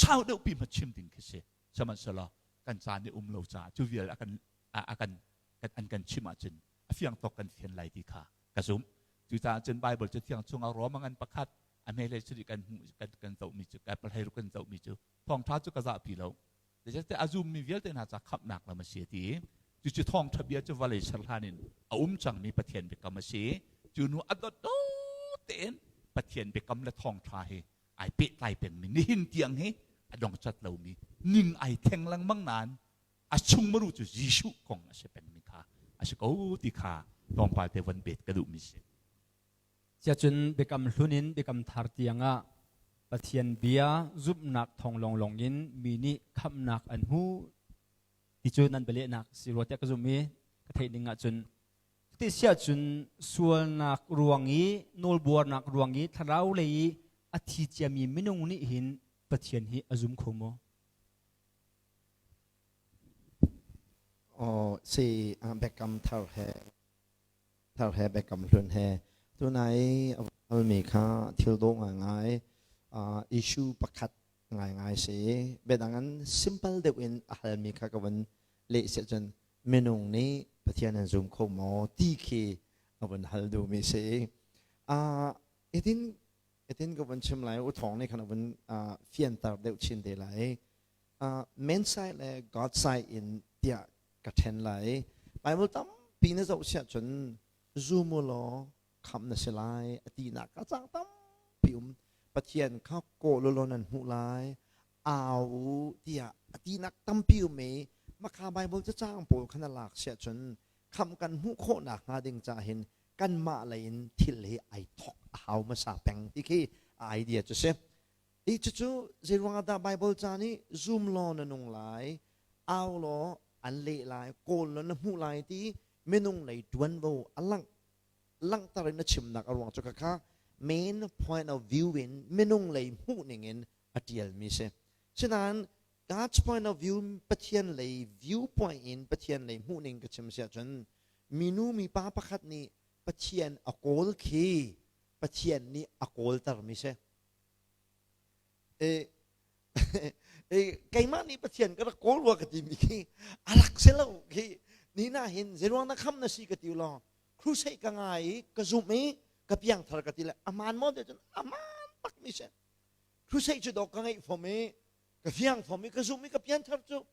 sau deuh pi ma chim ding khi si. Sihmanhsehlaw kan caan i um lo caah cu vial a kan a kan an kan chim ahcun a fiang tawk kan fian lai ti kha ka zumh. Cucaah cun Bible cu thiang chungah Roma ngan pakhat a hmeilei suri kan hmuh kan kan zohmi cu kan palhei kan zohmi cu thawngṭha cu ka zahpi lo. Zeicahtiah a zummi vialte hna ca khamhnak lam a si a ti. Cucu thawngṭha bia cu vawlei ser hlan in a um cangmi Pathian biakam a si. Cu hnu a dotdot tein Pathian biakam le thawngṭha hi ai pehtlai pengmi nihin tiang hi a dongcat lomi ning ai thleng lengmang nain a chungmaru cu Jesuh kong a si pengmi kha a si ko ti kha tlawmpal te von bet ka duhmi si. Siacun biakam hlun in biakam thar tiangah Pathian bia zumhnak thawng lawnglawng in mi nih khamhnak an hmu ti cu nan bialehnak si rua tiah ka zumh i ka theih ning ahcun cuti si ahcun sualnak ruang i nawlbuarnak ruang i thlarau lei i a thi ciami minung nih hin Pathian hi a zum kho maw? Aw si biakam thar he thar he biakam hlun he tunai a halmi kha thil dawh ngaingai issue pakhat ngaingai si. Biadang an simple deuh in a halmi kha ka vun leh si ahcun minung nih Pathian an zum kho maw ti khi a vun hal duhmi si. Itin itin ka vun chim lai u thawng nih khan a vun fianter deuh chin te lai. Man side le God side in tiah ka ṭhen lai. Bible tampi na zoh siah cun zum u law khamh na si lai a tinak a cang tampi um. Pathian kha kawl u law nan hmuh lai au u tiah a tinak tampi um i makha Bible cacang pawl kha na lak siah cun khamh kan hmuh khawhnak hnga ding ca hin kanmah lei in thil hi ai thok a hau hmasa peng ti khi a idea cu si. I cucu zeiruang ah dah Bible ca nih zum law na nung lai, au law an leh lai, kawl law na hmuh lai ti minung lei ṭuanvo a langh langhter in a chimnak a ruang cu khakha main point of view in minung lei hmuh ning in a ṭialmi si. Sinain God's point of view Pathian lei viewpoint in Pathian lei hmuh ning ka chim si ahcun minu mipa pakhat nih Pathian a kawl khi Pathian nih a kawltermi si. Keimah nih Pathian ka rak kawl rua ka timi khi a rak si lo khi ni na hin zeiruang na kham na si ka ti law crusade ka ngai i ka zumh i ka piangthar ka ti le aman maw te cun aman bak mi si crusade cu dawk ka ngeih fom i ka fiang fom i ka zumh i ka pianthar cu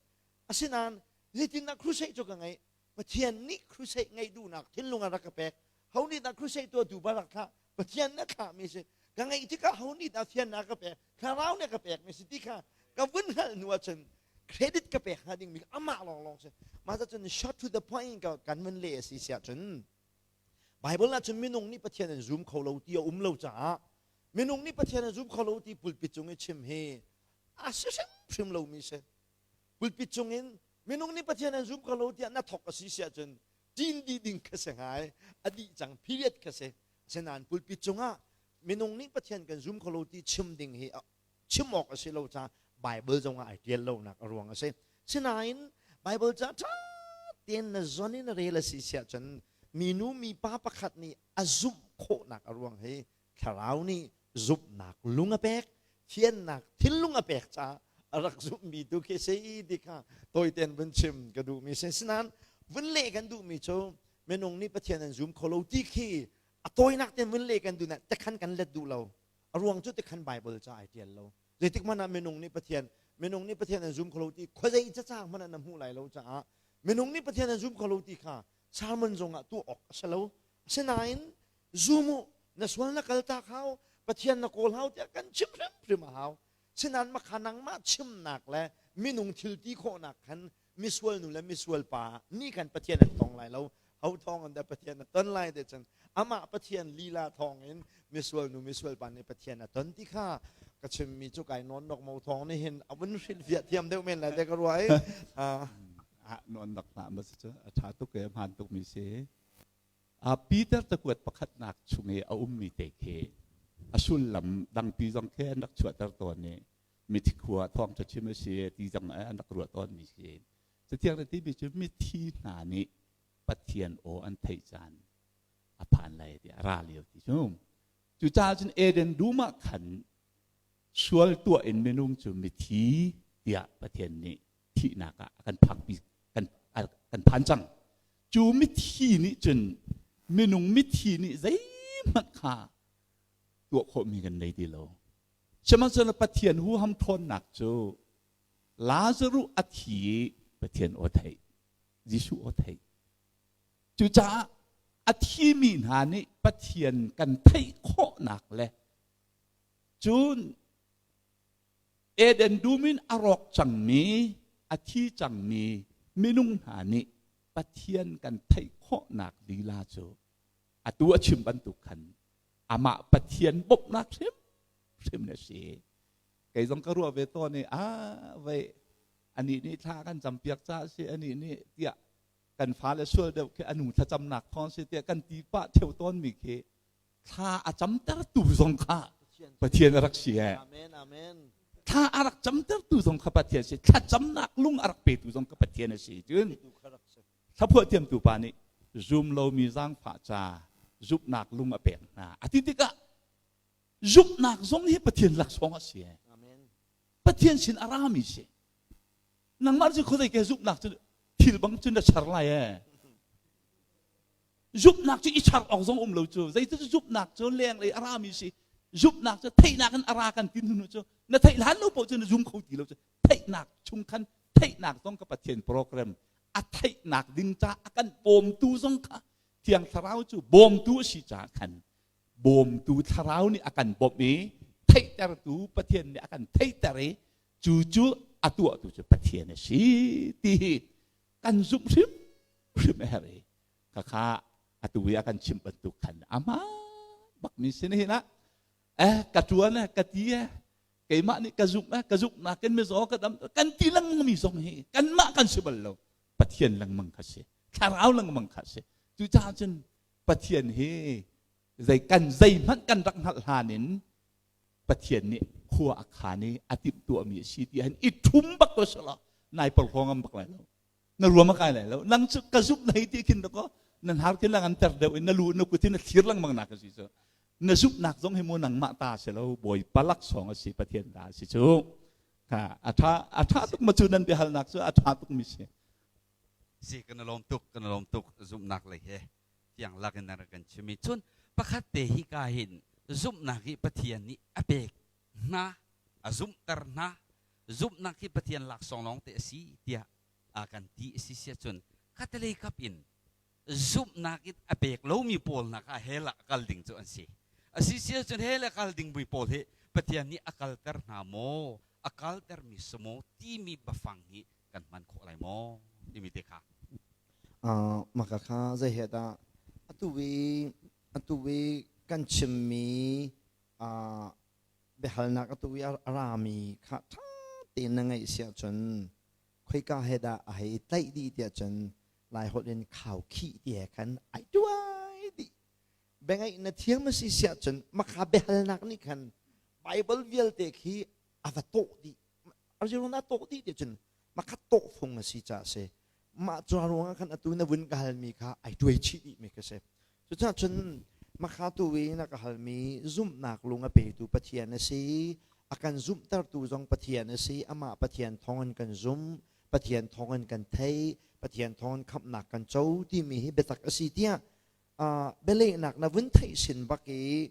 asinain zeitin dah crusade cu ka ngeih Pathian nih crusade ngeih duhnak thinlung a rak ka pek. Ho nih dah crusade tuahtu ba rak thlah? Pathian nih a thlahmi si. Ka ngeih tikah ho nih dah fiannak ka pek? Thlarau nih ka pekmi si ti kha ka vun hngalh hnu ahcun credit ka pek hnga dingmi amah lawnglawng si. Mah cun short to the point ka kan vun leh a si siah cun Bible ah cun minung nih Pathian an zum kho lo ti a um lo caah minung nih Pathian an zum kho lo ti pulpit cung i chim hi a si hrimhrim lomi si. Pulpit cungin minung nih Pathian an zum kho lo tiah na thok a si si ahcun ṭin dih ding kha si ngai a dih cang period kha si asinain pulpit cungah minung nih Pathian kan zum kho lo ti chim ding hi chim awk a si lo caah Bible zongah ai ṭial lonak a ruang a si sinain Bible ca ṭha tein na zon in rel a si si ahcun minu mipa pakhat nih a zumh khawhnak a ruang hi Thlarau nih zumhnak lung a pek, thiannak thinlung a pek caah a rak zumhmi tu khi si ti kha tawitein vun chim ka duhmi si. Sinain vun leh kan duhmi cu minung nih Pathian an zum kho lo ti khi a tawinak tein vun leh kan duh na tekhan kan let duh lo. A ruang cu tikhan Bible ca ai tial lo. Zeitik hmanh ah minung nih Pathian minung nih Pathian an zum kho lo ti khuazei cacang hmanh ah na hmuh lai lo caah minung nih Pathian an zum kho lo ti kha sermon zong ah tuah awk a si lo. Asinain zum u na sual na kaltak hau Pathian na kawl hau tiah kan chim hrimhrim a hau. Sinain makha nangmah chimnak le minung thil ti khawhnak khan misual nu le misual pa nih khan Pathian an tong lai lo. Ho thawng in dah Pathian a ton lai te cun amah Pathian lila thawng in misual nu misual pa nih Pathian a ton ti kha. Ka chimmi cu kai nawn nok mo thawng nih hin a vun hrilhfiah thiam deuh men lai te ka ruah i. Ah nawn nak hlah ma si cu a ṭha tuk e hmaan tuk mi si. Peter cakuat pakhatnak chung i a ummi te khi a sullam dangpi zong khi an rak chuahter tawn i mithi khua thawngṭha chim a si ti zong an rak ruah tawnmi si. Cathiang nih timi cu mithi hna nih Pathian aw an theih caan a phan lai ti a ra lio ti cu. Cucaah cun Eden dum ah khan sual tuah in minung cu mithi tiah Pathian nih thihnak ah a kan phakpi kan kan phan cang. Cu mithi nih cun minung mithi nih zeihmanh kha tuah khawhmi kan nei ti lo. Sihmanhsehlaw Pathian huham ṭhawnnak cu Lazaruh a thi i Pathian aw theih, Jesuh aw theih. Cucaah a thimi hna nih Pathian kan theih khawhnak le cun Eden dum in a rawk cangmi, a thi cangmi minung hna nih Pathian kan theih khawhnak lila cu atu a chim bantuk khan amah Pathian bawmhnak hrimhrim na si. Kei zong ka ruah ve tawn i a vei anih nih thla kan campiak caah si anih nih tiah kan fale sual deuh khi anu thlacamnak thawng si tiah kan ti pah theu tawnmi khi thla a camtertu zong kha Pathian a rak si he. Amen, amen. Thla a rak camtertu zong kha Pathian si. Thlacamnak lung a rak petu zong kha Pathian a si. Cun thlaphuah thiamtu pa nih zum lomi zaangfah ca zumhnak lung a pek hna. A ti tikah zumhnak zong hi Pathian laksawng a si. Amen. Pathian sin a rami si. Nangmah cu khuazei ke zumhnak cu thil bang cun na char lai ee. Zumhnak cu i char awk zong um lo cu. Zeitin zumhnak cu lenglei a rami si. Zumhnak cu theihnak in a ra kan ti hnu cu na theih hlan lo paoh cu na zum kho ti lo cu. Theihnak chung khan theihnak zong ka Pathian program a theihnak ding ca a kan bawmtu zong kha Thiang Thlarau cu bawmtu a si caah khan bawmtu thlarau nih a kan bawmh i theihtertu Pathian nih a kan theihter i cu cu a tuahtu cu Pathian a si ti hi kan zumh hrimhrim a herh i khakha atu i a kan chimh bantuk khan amah bakmi sin hin ah eh ka tuan eh ka ti eh keimah nih ka zumh eh ka zumhnak in mizaw ka dam kan ti lengmang mi zong hi kanmah kan si bal lo Pathian lengmang kha si thlarau lengmang kha si cucaah cun Pathian hi zei kan zeihmanh kan rak hngalh hlan in Pathian nih khua a khan i a timhtuahmi a si ti hin i ṭhum bak ko selaw nai porhlaw ngam bak lai lo na ruam a kai lai lo nang cu ka zumh na hei ti khin dakaw nan har khin lang an ter deuh in na lu na kut in na thlir lengmang nak a si cu na zumhnak zong hi mu nangmah ta si lo Bawipa laksawng a si Pathian ta a si cu kha a ṭha a ṭha tuk ma cu nan biahalnak cu a ṭha tuk mi si si kan lawm tuk kan lawm tuk zumhnak lei he fiang lak in rak kan chim i cun pakhat te hi ka hin zumhnak hi Pathian nih a pek hna a zumhter hna zumhnak hi Pathian laksawng lawng te a si tiah a kan ti a si sia cun khatalei kap in zumhnak in a pek lomi pawl nak ah hell ah a kal ding cu an si a si sia cun hell a kal ding mi pawl hi Pathian nih a kalter hna maw a kalter mi si maw timi bafang hi kan hman khawh lai maw timi te kha Maka kha zei he dah atu i atu i kan chimmi biahalnak atu i a rami kha ṭha tein na ngaih si ahcun khoika he dah a hei tlaih dih tiah cun Laiholh in khaukhih ti he khan ai tuai dih. Biangaih na thiam a si si ahcun makha biahalnak nih khan Bible vialte khi a va tawh dih. Arziruang dah tawh dih ti cun makhat tawh fung a si caah si mah cu ruangah khan atu na vun ka halmi kha ai tuai chih dih mi ka si cucaah cun makha tu i na ka halmi zumhnak lung a petu Pathian a si a kan zumhtertu zong Pathian a si amah Pathian thawngin kan zum Pathian thawngin kan thei Pathian thawngin khamhnak kan co timi hi biatak a si tiah bialehnak na vun theih sin bak i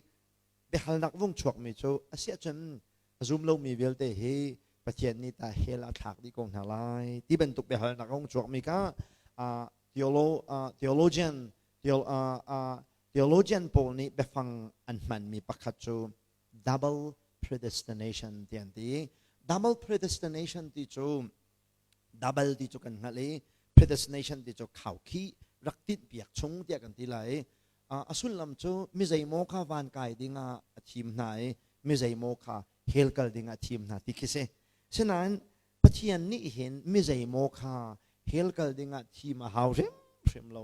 biahalnak vung chuakmi cu a si ahcun a zum lomi vialte hi Pathian nih ta hell a thlak dih ko hna lai ti bantuk biahalnak a hung chuakmi kha theologian theologian pawl nih biafang an hmanmi pakhat cu double predestination ti an ti. Double predestination ti cu double ti cu kan hngalh i predestination ti cu khaukhih rak tinhpiak chung tiah kan ti lai i a sullam cu mi zeimaw kha van kai dingah a thim hna i mi zeimaw kha Hell kal ding ah thim hna ti khi si. Sinain Pathian nih hin mi zeimaw kha hell kal ding ah thim a hau hrimhrim lo.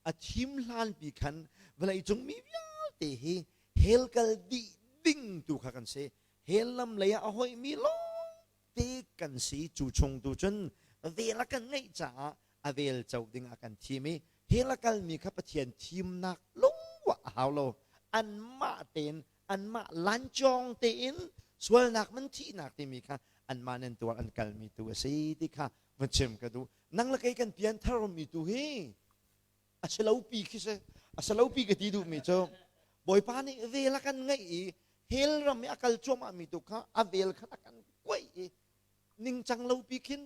A thim hlan pi khan vawlei cung mi vialte hi hell kal dih ding tu kha kan si. Hell lam lei ah a hoih mi lawng te kan si. Cu chung tu cun vel a kan ngeih caah a vel co ding ah kan thim i hell a kalmi kha Pathian thimnak lungwah a hau lo. Anmah tein anmah lancawng tein sualnak man thihnak timi kha anmah nan tuar an kalmi tu a si ti kha va chim ka duh. Nang le kei kan pian tharmi tu hi a si lo pi khi si a si lo pi ka ti duhmi cu Bawipa nih vel a kan ngeih i hell ram i a kal cuahmah mi tu kha a vel khan a kan kuaih i ningcang lo pi khin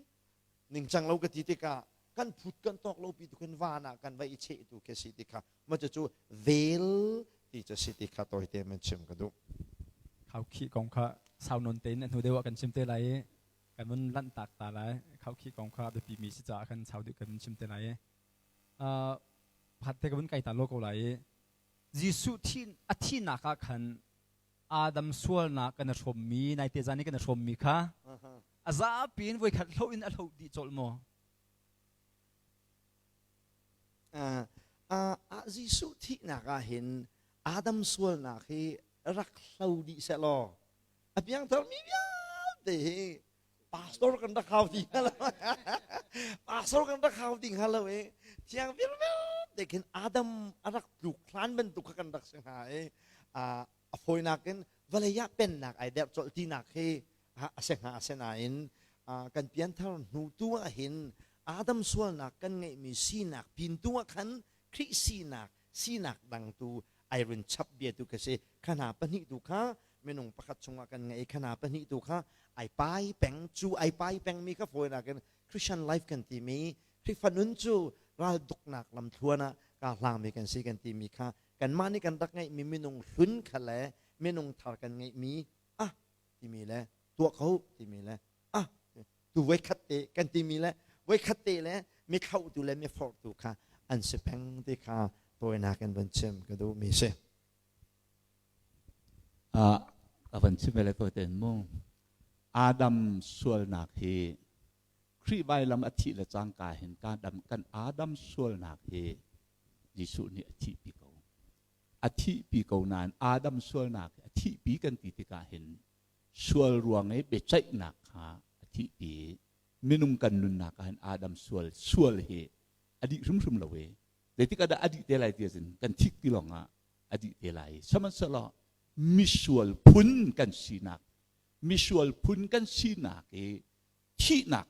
ningcang lo ka ti tikah kan phut kan tawk lo pi tu khin van ah kan va i cheh tu khi si ti kha ma cu vel ti cu si ti kha tawite man chim ka duh. Khaukhih kong kha sau nawn tein a hnu deuh ah kan chim te lai i kan vun lanh tak ta lai. Khaukhih kong kha a biapi mi si caah khan sau deuh kan vun chim te lai i pakhat te ka vun kai ta lo ko lai i Jesuh thi a thihnak ah khan Adam sualnak kan i hrawmmi naite zan i kan i hrawmmi kha a zapi in voikhat hloh in a hloh dih colh maw? Jesuh thihnak ah hin Adam sualnak hi rak hlo dih seh law a piangthar mi vialte hi pastor kan rak hau ti hnga lo, pastor kan rak hau ti hnga lo i thiang vialte khin Adam a rak tluk hlan bantuk kha kan rak si hnga i a fawinak in vawlei ah pennak ai derh colh tinak hi a si hnga. Asinain kan pianthar hnu tu ah hin Adam sualnak kan ngeihmi sinak pin tu ah khan Khrih sinak sinak dang tu ai run chap bia tu kha si. Khana pahnih tu kha minung pakhat chungah kan ngei. Khana pahnih tu kha ai pai peng. Cu ai pai peng mi kha fawinak in Christian life kan timi Khrihfa nun cu ral duknak lamthluan ah ka hlangmi kan si kan timi kha kanmah nih kan rak ngeihmi minung hlun kha le minung thar kan ngeihmi ah timi le tuah ko timi le ah tu voikhat te kan timi le voikhat te le mi thlauhtu le mi forhtu kha an si peng ti kha tawinak in van chim ka duhmi si. A van chim le to ten mu Adam sualnak hi Khrih vailam a thih le cangka hin kan Adam sualnak hi Jesuh nih a thihpi ko. A thihpi ko nain Adam sualnak a thihpi kan ti tikah hin sual ruang i biaceihnak kha a thihpi. Minung kan nunnak ah hin Adam sual sual hi a dih hrimhrim lo i zeitik ah dah a dih te lai ti ahcun kan thik ti lawng ah a dih te lai. Sihmanhsehlaw misual phun kan sinak misual phun kan sinak i thihnak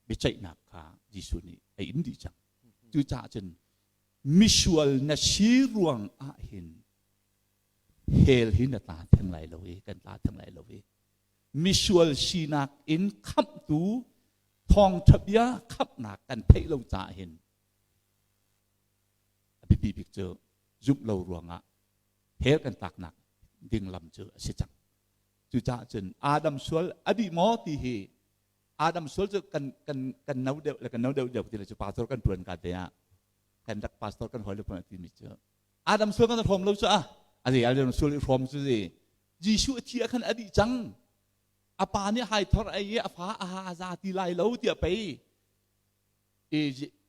biaceihnak kha Jesuh nih a in dih cang. Cucaah cun misual na si ruang ah hin hell hi na tla theng lai lo i kan tla theng lai lo i misual sinak in khamhtu thawngṭha bia khamhnak kan theih lo caah hin a biapi bik cu zumh lo ruangah hell kan tlaknak ding lam cu a si cang. Cucaah cun Adam sual a dih maw ti hi Adam sual cu kan kan kan no deuh le kan no deuh deuh ti le cu pastor kan tuan ka te ah kan rak pastor kan hawi le pun ti mi cu Adam sual kan hrawm lo cu a a zei Adam sual i hrawm cu zi Jesuh a thi ah khan a dih cang. A pa nih hai thor ai i a fa a ha a za ti lai lo tiah pei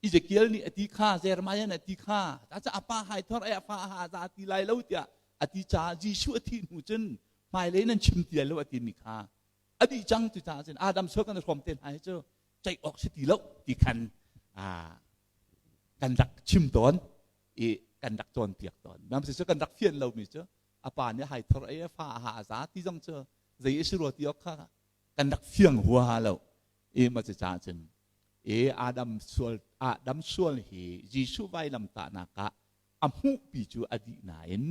Ezekiel nih a ti kha, Jeremiah nih a ti kha ta a pa hai thor ai a fa a ha a za ti lai lo tiah a ti caah Jesuh a thih hnu cun hmailei nan chim ti lai lo a ti mi kha a dih cang. Cu caah cun Adam sual kan i hrawm te hna hi cu ceih awk si ti lo ti khan kan rak chim tawn i kan rak cawnpiak tawn. Nam si cu kan rak fian lomi cu a pa nih hai thor ei a fa a ha a za ti zong cu zei a si rua ti awk kha kan rak fiang huaha lo i ma cu caah cun e Adam sual Adam sual hi Jesuh vailam tahnak ah a hmuhpi cu a dih nain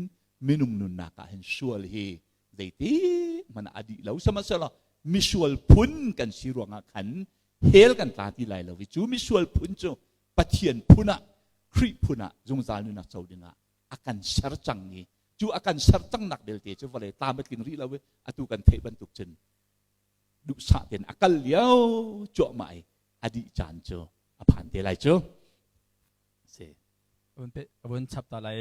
minung nunnak ah hin sual hi zeiti hmanh a dih lo. Sihmanhsehlaw misual phun kan si ruangah khan hell kan tla ti lai lo i cu misual phun cu Pathian phun ah Khrih phun ah zungzal nunnak co dingah a kan ser cang i cu a kan ser cangnak belte cu vawlei tlam a tling rih lo i atu kan theih bantuk cun duhsah tein a kal lio cuahmah i a dih caan cu a phan te lai cu si. A vun chap ta lai.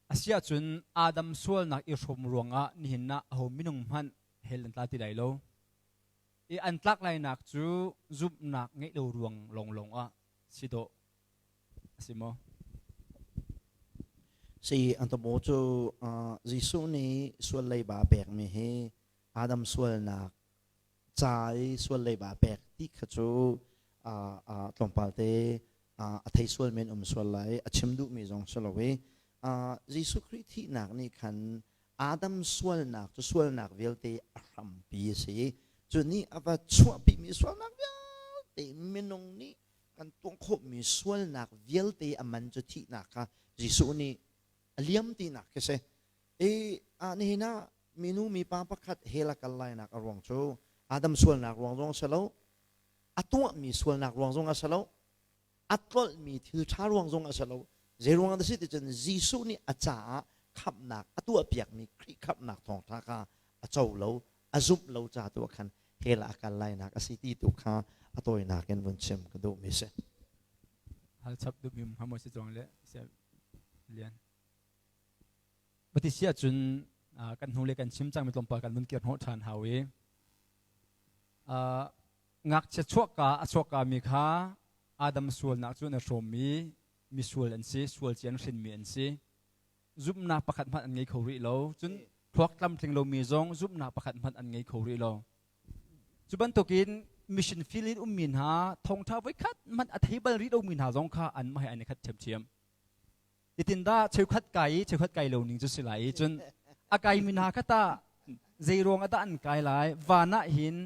Asiahcun Adam sualnak i hrawm ruangah nihin ah aho minung hmanh hell an tla ti lai lo. I an tlak lainak cu zumhnak ngeih lo ruang lawnglawng ah si dawh a si maw? Si an tabo cu Jesuh nih sual leiba pekmi hi Adam sualnak ca i sual leiba pek ti kha cu tlawmpal te a thei sual men um sual lai a chim duhmi zong si lo i Jesuh Khrih thihnak nih khan Adam sualnak cu sualnak vialte a hrampi a si cu nih a va chuahpimi sualnak vialte minung nih kan tuah khawhmi sualnak vialte a man cu thihnak kha Jesuh nih a liam tinak khi si. I nihin ah minu mipa pakhat hell a kal lainak a ruang cu Adam sualnak ruang zong a si lo, a tuahmi sualnak ruang zong a si lo, a tlolhmi thil ṭha ruang zong a si lo. Zei ruang dah si ti cun Jesuh nih a caah khamhnak a tuahpiakmi Khrih khamhnak thawngṭha kha a co lo, a zumh lo ca tu ah khan hell ah a kal lainak a si ti tu kha a tawinak in vun chim ka duhmi si. Hal chap duhmi um hnga maw si cuang le lian. Patisia cun kan hnu le kan chim cangmi tlawmpal kan vun kir hnawh ṭhan hau i ngakchia chuakka a chuakka mi kha Adam sualnak cu na hrawmmi misual an si, sual ci an hrinmi an si. Zumhnak pakhat hmanh an ngei kho rih lo. Cun thluak tlamtling lomi zong zumhnak pakhat hmanh an ngei kho rih lo. Cu bantukin mission field in ummi hna thawngṭha voikhat hmanh a thei bal rih lomi hna zong kha anmah he an i khat ṭhiamṭhiam. Titindah cheukhat kai i cheukhat kai lo ning cu si lai i cun a kaimi hna kha tah zei ruang ah dah an kai lai? Van ah hin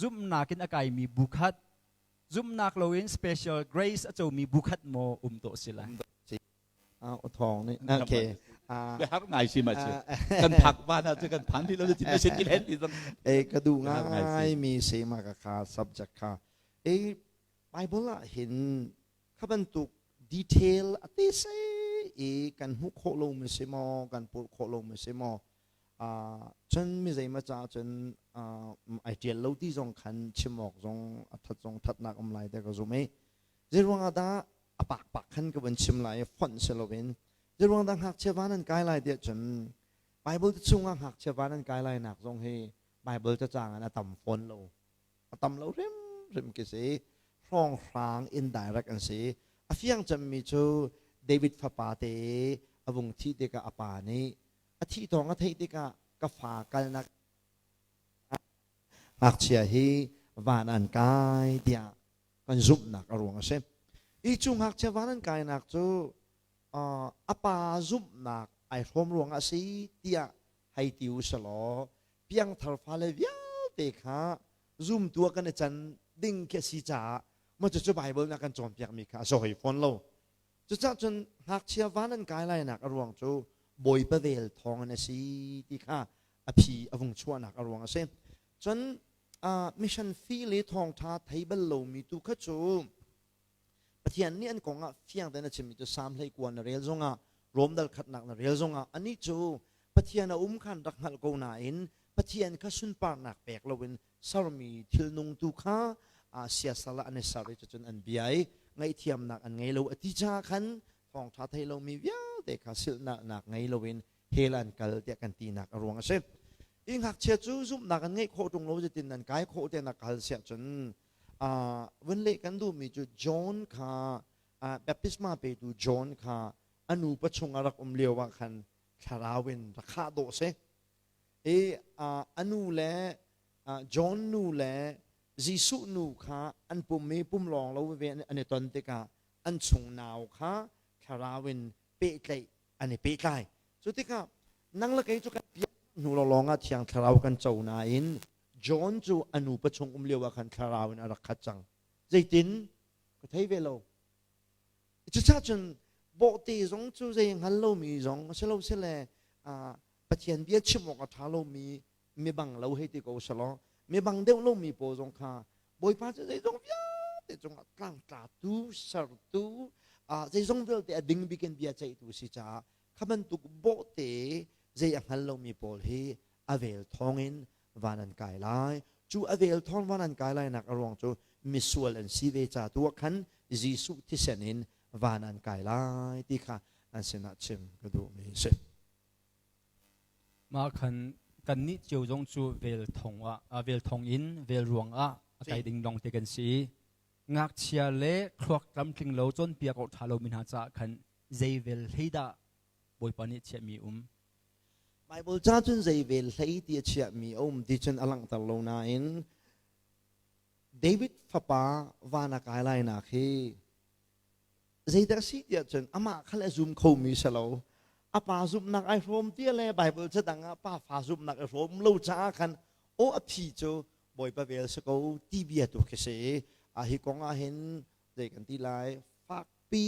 zumhnak in a kaimi bu khat, zumhnak loin special grace a comi bu khat maw um tawh si lai? Thawng nih okay har ngai si ma si kan phak van ah cu kan phan ti lo ti si ti len ti zong e ka du ngai mi se ma ka kha subject kha e Bible ah hin kha bantuk detail a te se i kan hmuh khawh lo mi si maw kan purh khawh lo mi si maw cun mi zeima ca cun ai tial lo ti zong khan chim awk zong a that zong thatnak um lai te ka zum i zei ruangah dah a pak pak khan ka vun chim lai i fonh si loin zei ruang dah ngakchia van an kai lai tiah cun Bible chungah ngakchia van an kai lai nak zong hi Bible cacang in a tam fawn lo a tam lo hrimhrim khi si hrawnghrang indirect an si a fiang cemmi cu David fapa te a vung thih tikah a pa nih a thih thawng a theih tikah ka fa kalnak ngakchia hi van an kai tiah kan zumhnak a ruang a si i cu ngakchia van an kainak cu a pa zumhnak ai hrawm ruang a si tiah hei ti u selaw piangthar fale vialte kha zumtu ah kan i can ding khi a si caah maw cucu Bible nih a kan cawnpiakmi kha a si hoi fawn lo. Cucaah cun ngakchia van an kai lainak a ruang cu Bawipa vel thawng in a si ti kha a phi a vung chuahnak a ruang a si. Cun mission fee le thawngṭha thei bal lomi tu kha cu Pathian nih an kong ah fiang tein a chimmi cu Salm 19 na rel zongah Rom dal khatnak na rel zongah anih cu Pathian a um khan rak hngalh ko nain Pathian kha sunparnak pek loin sermi thilnung tu kha siasal ah an i ser i cucun an bia i ngaihthiamnak an ngei lo a ti caah khan thawngṭha thei lomi vialte kha silhnalhnak ngei loin hell an kal tiah kan tinak a ruang a si. I ngakchia cu zumhnak an ngeih khawh ṭung lo zeitin nan kai khawh tiah na kal siah cun vun leh kan duhmi cu John kha baptisma petu John kha a nu pachung a rak um lio ah khan thlarau in rak khah dawh si. I a nu le John nu le Jesuh nu kha an pum i pum lawng lo ve an i ton tikah an chung nau kha thlarau in pehtlaih an i pehtlai. Cu tikah nang le kei cu kan piak hnu lawnglawng ah thiang thlarau kan co nain John cu a nu pachung um lio ah khan thlarau in a rak khat cang. Zeitin? Ka thei ve lo. Cucaah cun bawhte zong cu zei hngal lomi zong a si lo sile Pathian bia chim awk a ṭha lomi mibang lo hei ti ko selaw mibang deuh lomi pawl zong kha Bawipa cu zeizong vialte cungah tlangtlatu sertu zeizong vialte a ding bik in bia ceihtu si caah kha bantuk bawhte zei a hngal lomi pawl hi a vel thawngin van an kai lai cu a vel thawng van an kai lai nak a ruang cu misual an si ve ca tu ah khan Jesuh thisen in van an kai lai ti kha. an sinah chim ka duhmi si. Mah khan kannih cio zong cu vel thong ah vel thong in vel ruang ah a kai ding lawng te kan si. Ngakchia le thluak tlamtling lo cawnpiak awk ṭha lomi hna caah khan zei vel hlei dah Bawipa nih chiahmi um? Bible ca cun zei vel hlei ti a chiahmi a um ti cun a langhter lo nain David fapa van a kai lainak hi zeidah a si tiah cun amah kha le a zum khomi si lo. A pa zumhnak ai hrawm tia le Bible ca dang ah pa fa zumhnak i hrawm lo caah khan aw a phi cu Bawipa vel si ko ti bia tu khi si. A hi kong ah hin zei kan ti lai fakpi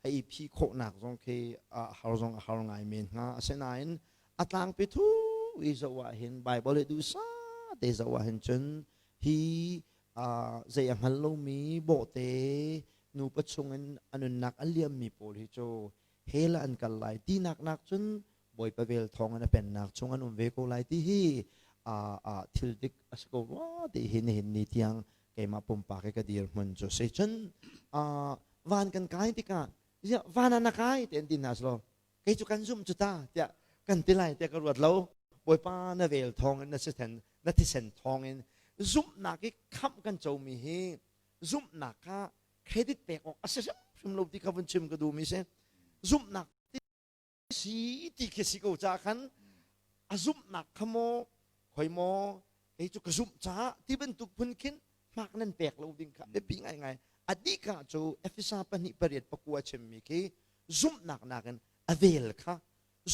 hei phi khawhnak zong khi a har zong a har ngai men hnga. Asinain a tlangpi thu i zoh ah hin Bible hi duhsah te zoh ah hin cun hi zei a hngal lomi bawhte nupa chungin a nunnak a liammi pawl hi cu hell ah an kal lai tinak nak cun Bawipa vel thawng in a pennak chung an um ve ko lai ti hi thil dik a si ko rua ti hi nihin ni tiang keimah pumpak i ka dirhmun cu si. Cun van kan kai tikah ziah van ah na kai ti an ti hna selaw kei cu kan zumh cu ta tiah kan ti lai tiah ka ruat lo. Bawipa na vel thawng in na sithen na thisen thawng in zumhnak i khamh kan comi hi zumhnak kha credit pek awk a si hrimhrim lo ti kha vun chim ka duhmi si. Zumhnak si ti khi si ko ca khan a zumhnak kha maw khoi maw kei cu ka zumh caah ti bantuk phun khin hmak nan pek lo ding kha biapi ngaingai. A dika cu Efesa 2:8-9 chimmi khi zumhnak nakin a vel kha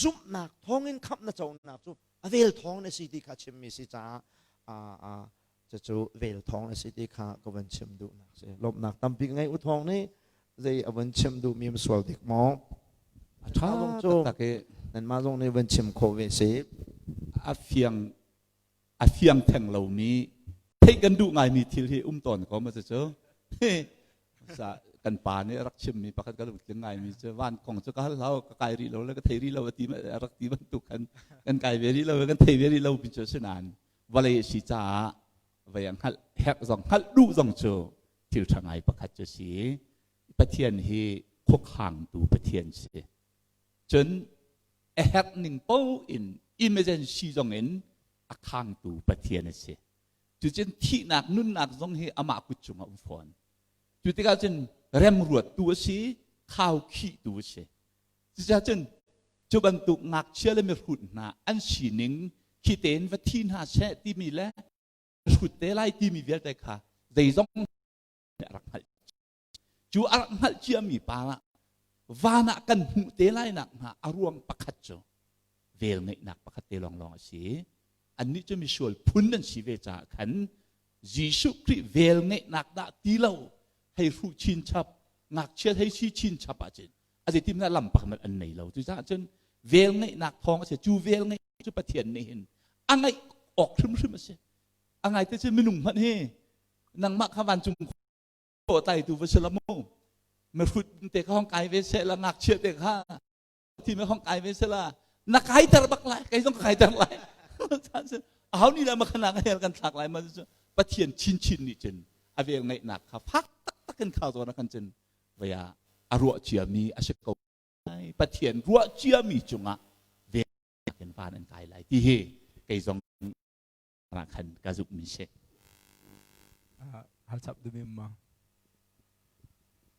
zumhnak thawngin khamh na conak cu a vel thawng na si ti kha chimmi si caah cucu vel thawng a si ti kha ka van chim duhnak si. Lawmhnak tampi ka ngei. U thawng nih zei a van chim duhmi um sual dik maw? A ṭha taktak i nanmah zong nih van chim khawh ve si. A fiang a fiang theng lomi theih kan duh ngaimi thil hi um tawn ko ma cu sa kan pa nih a rak chimmi pakhat ka lungtling ngaimi cu van kong cu ka hal hlau ka kai rih lo le ka thei rih lo a ti a rak ti bantuk khan kan kai ve rih lo kan thei ve rih lo mi cu si nain vawlei a si caah vei a hngalh herh zong hngalh duh zong cu thil ṭha ngai pakhat cu si. Pathian hi khuakhangtu Pathian si. Cun a herh ning paoh in emergency zong in a khangtu Pathian a si. Cucun thihnak nunnak zong hi amah kut cungah um fawn. Cu tikah cun remruattu a si, khaukhihtu a si. Cucaah cun cu bantuk ngakchia le mihrut hna an sining khi tein va thi hna seh timi le hrut te lai timi vialte kha zeizong a rak hngalh. Cu a rak hngalh ciami pa ah van ah kan hmuh te lai nak hnga a ruang pakhat cu vel ngeihnak pakhat te lawnglawng a si. Annih cu misual phun an si ve caah khan Jesuh Khrih vel ngeihnak dah ti lo hei hruh chinchap ngakchia hei si chinchap ahcun a zeitin dah lam pakhat an nei lo. Cucaah cun vel ngeihnak thawng a si. Cu vel ngeih cu Pathian nih hin a ngeih awk hrimhrim a si. A ngai te cu minung hmanh hi nangmah kha vancung khua tlaitu va si la mu mihrut te kha hong kai ve seh la ngakchia te kha thi me hong kai ve seh la na kaiter bak lai kei zong ka kaiter lai aho nih dah makhana ka hel kan thlak lai ma cu Pathian chinchin nih cun a vel ngeihnak kha fak taktak in khau zawn kan cun vaya a ruah ciami a si ko Pathian ruah ciami cungah vel in van an kai lai ti hi kei zong khan ka zumhmi si. Hal chap duhmi um ma?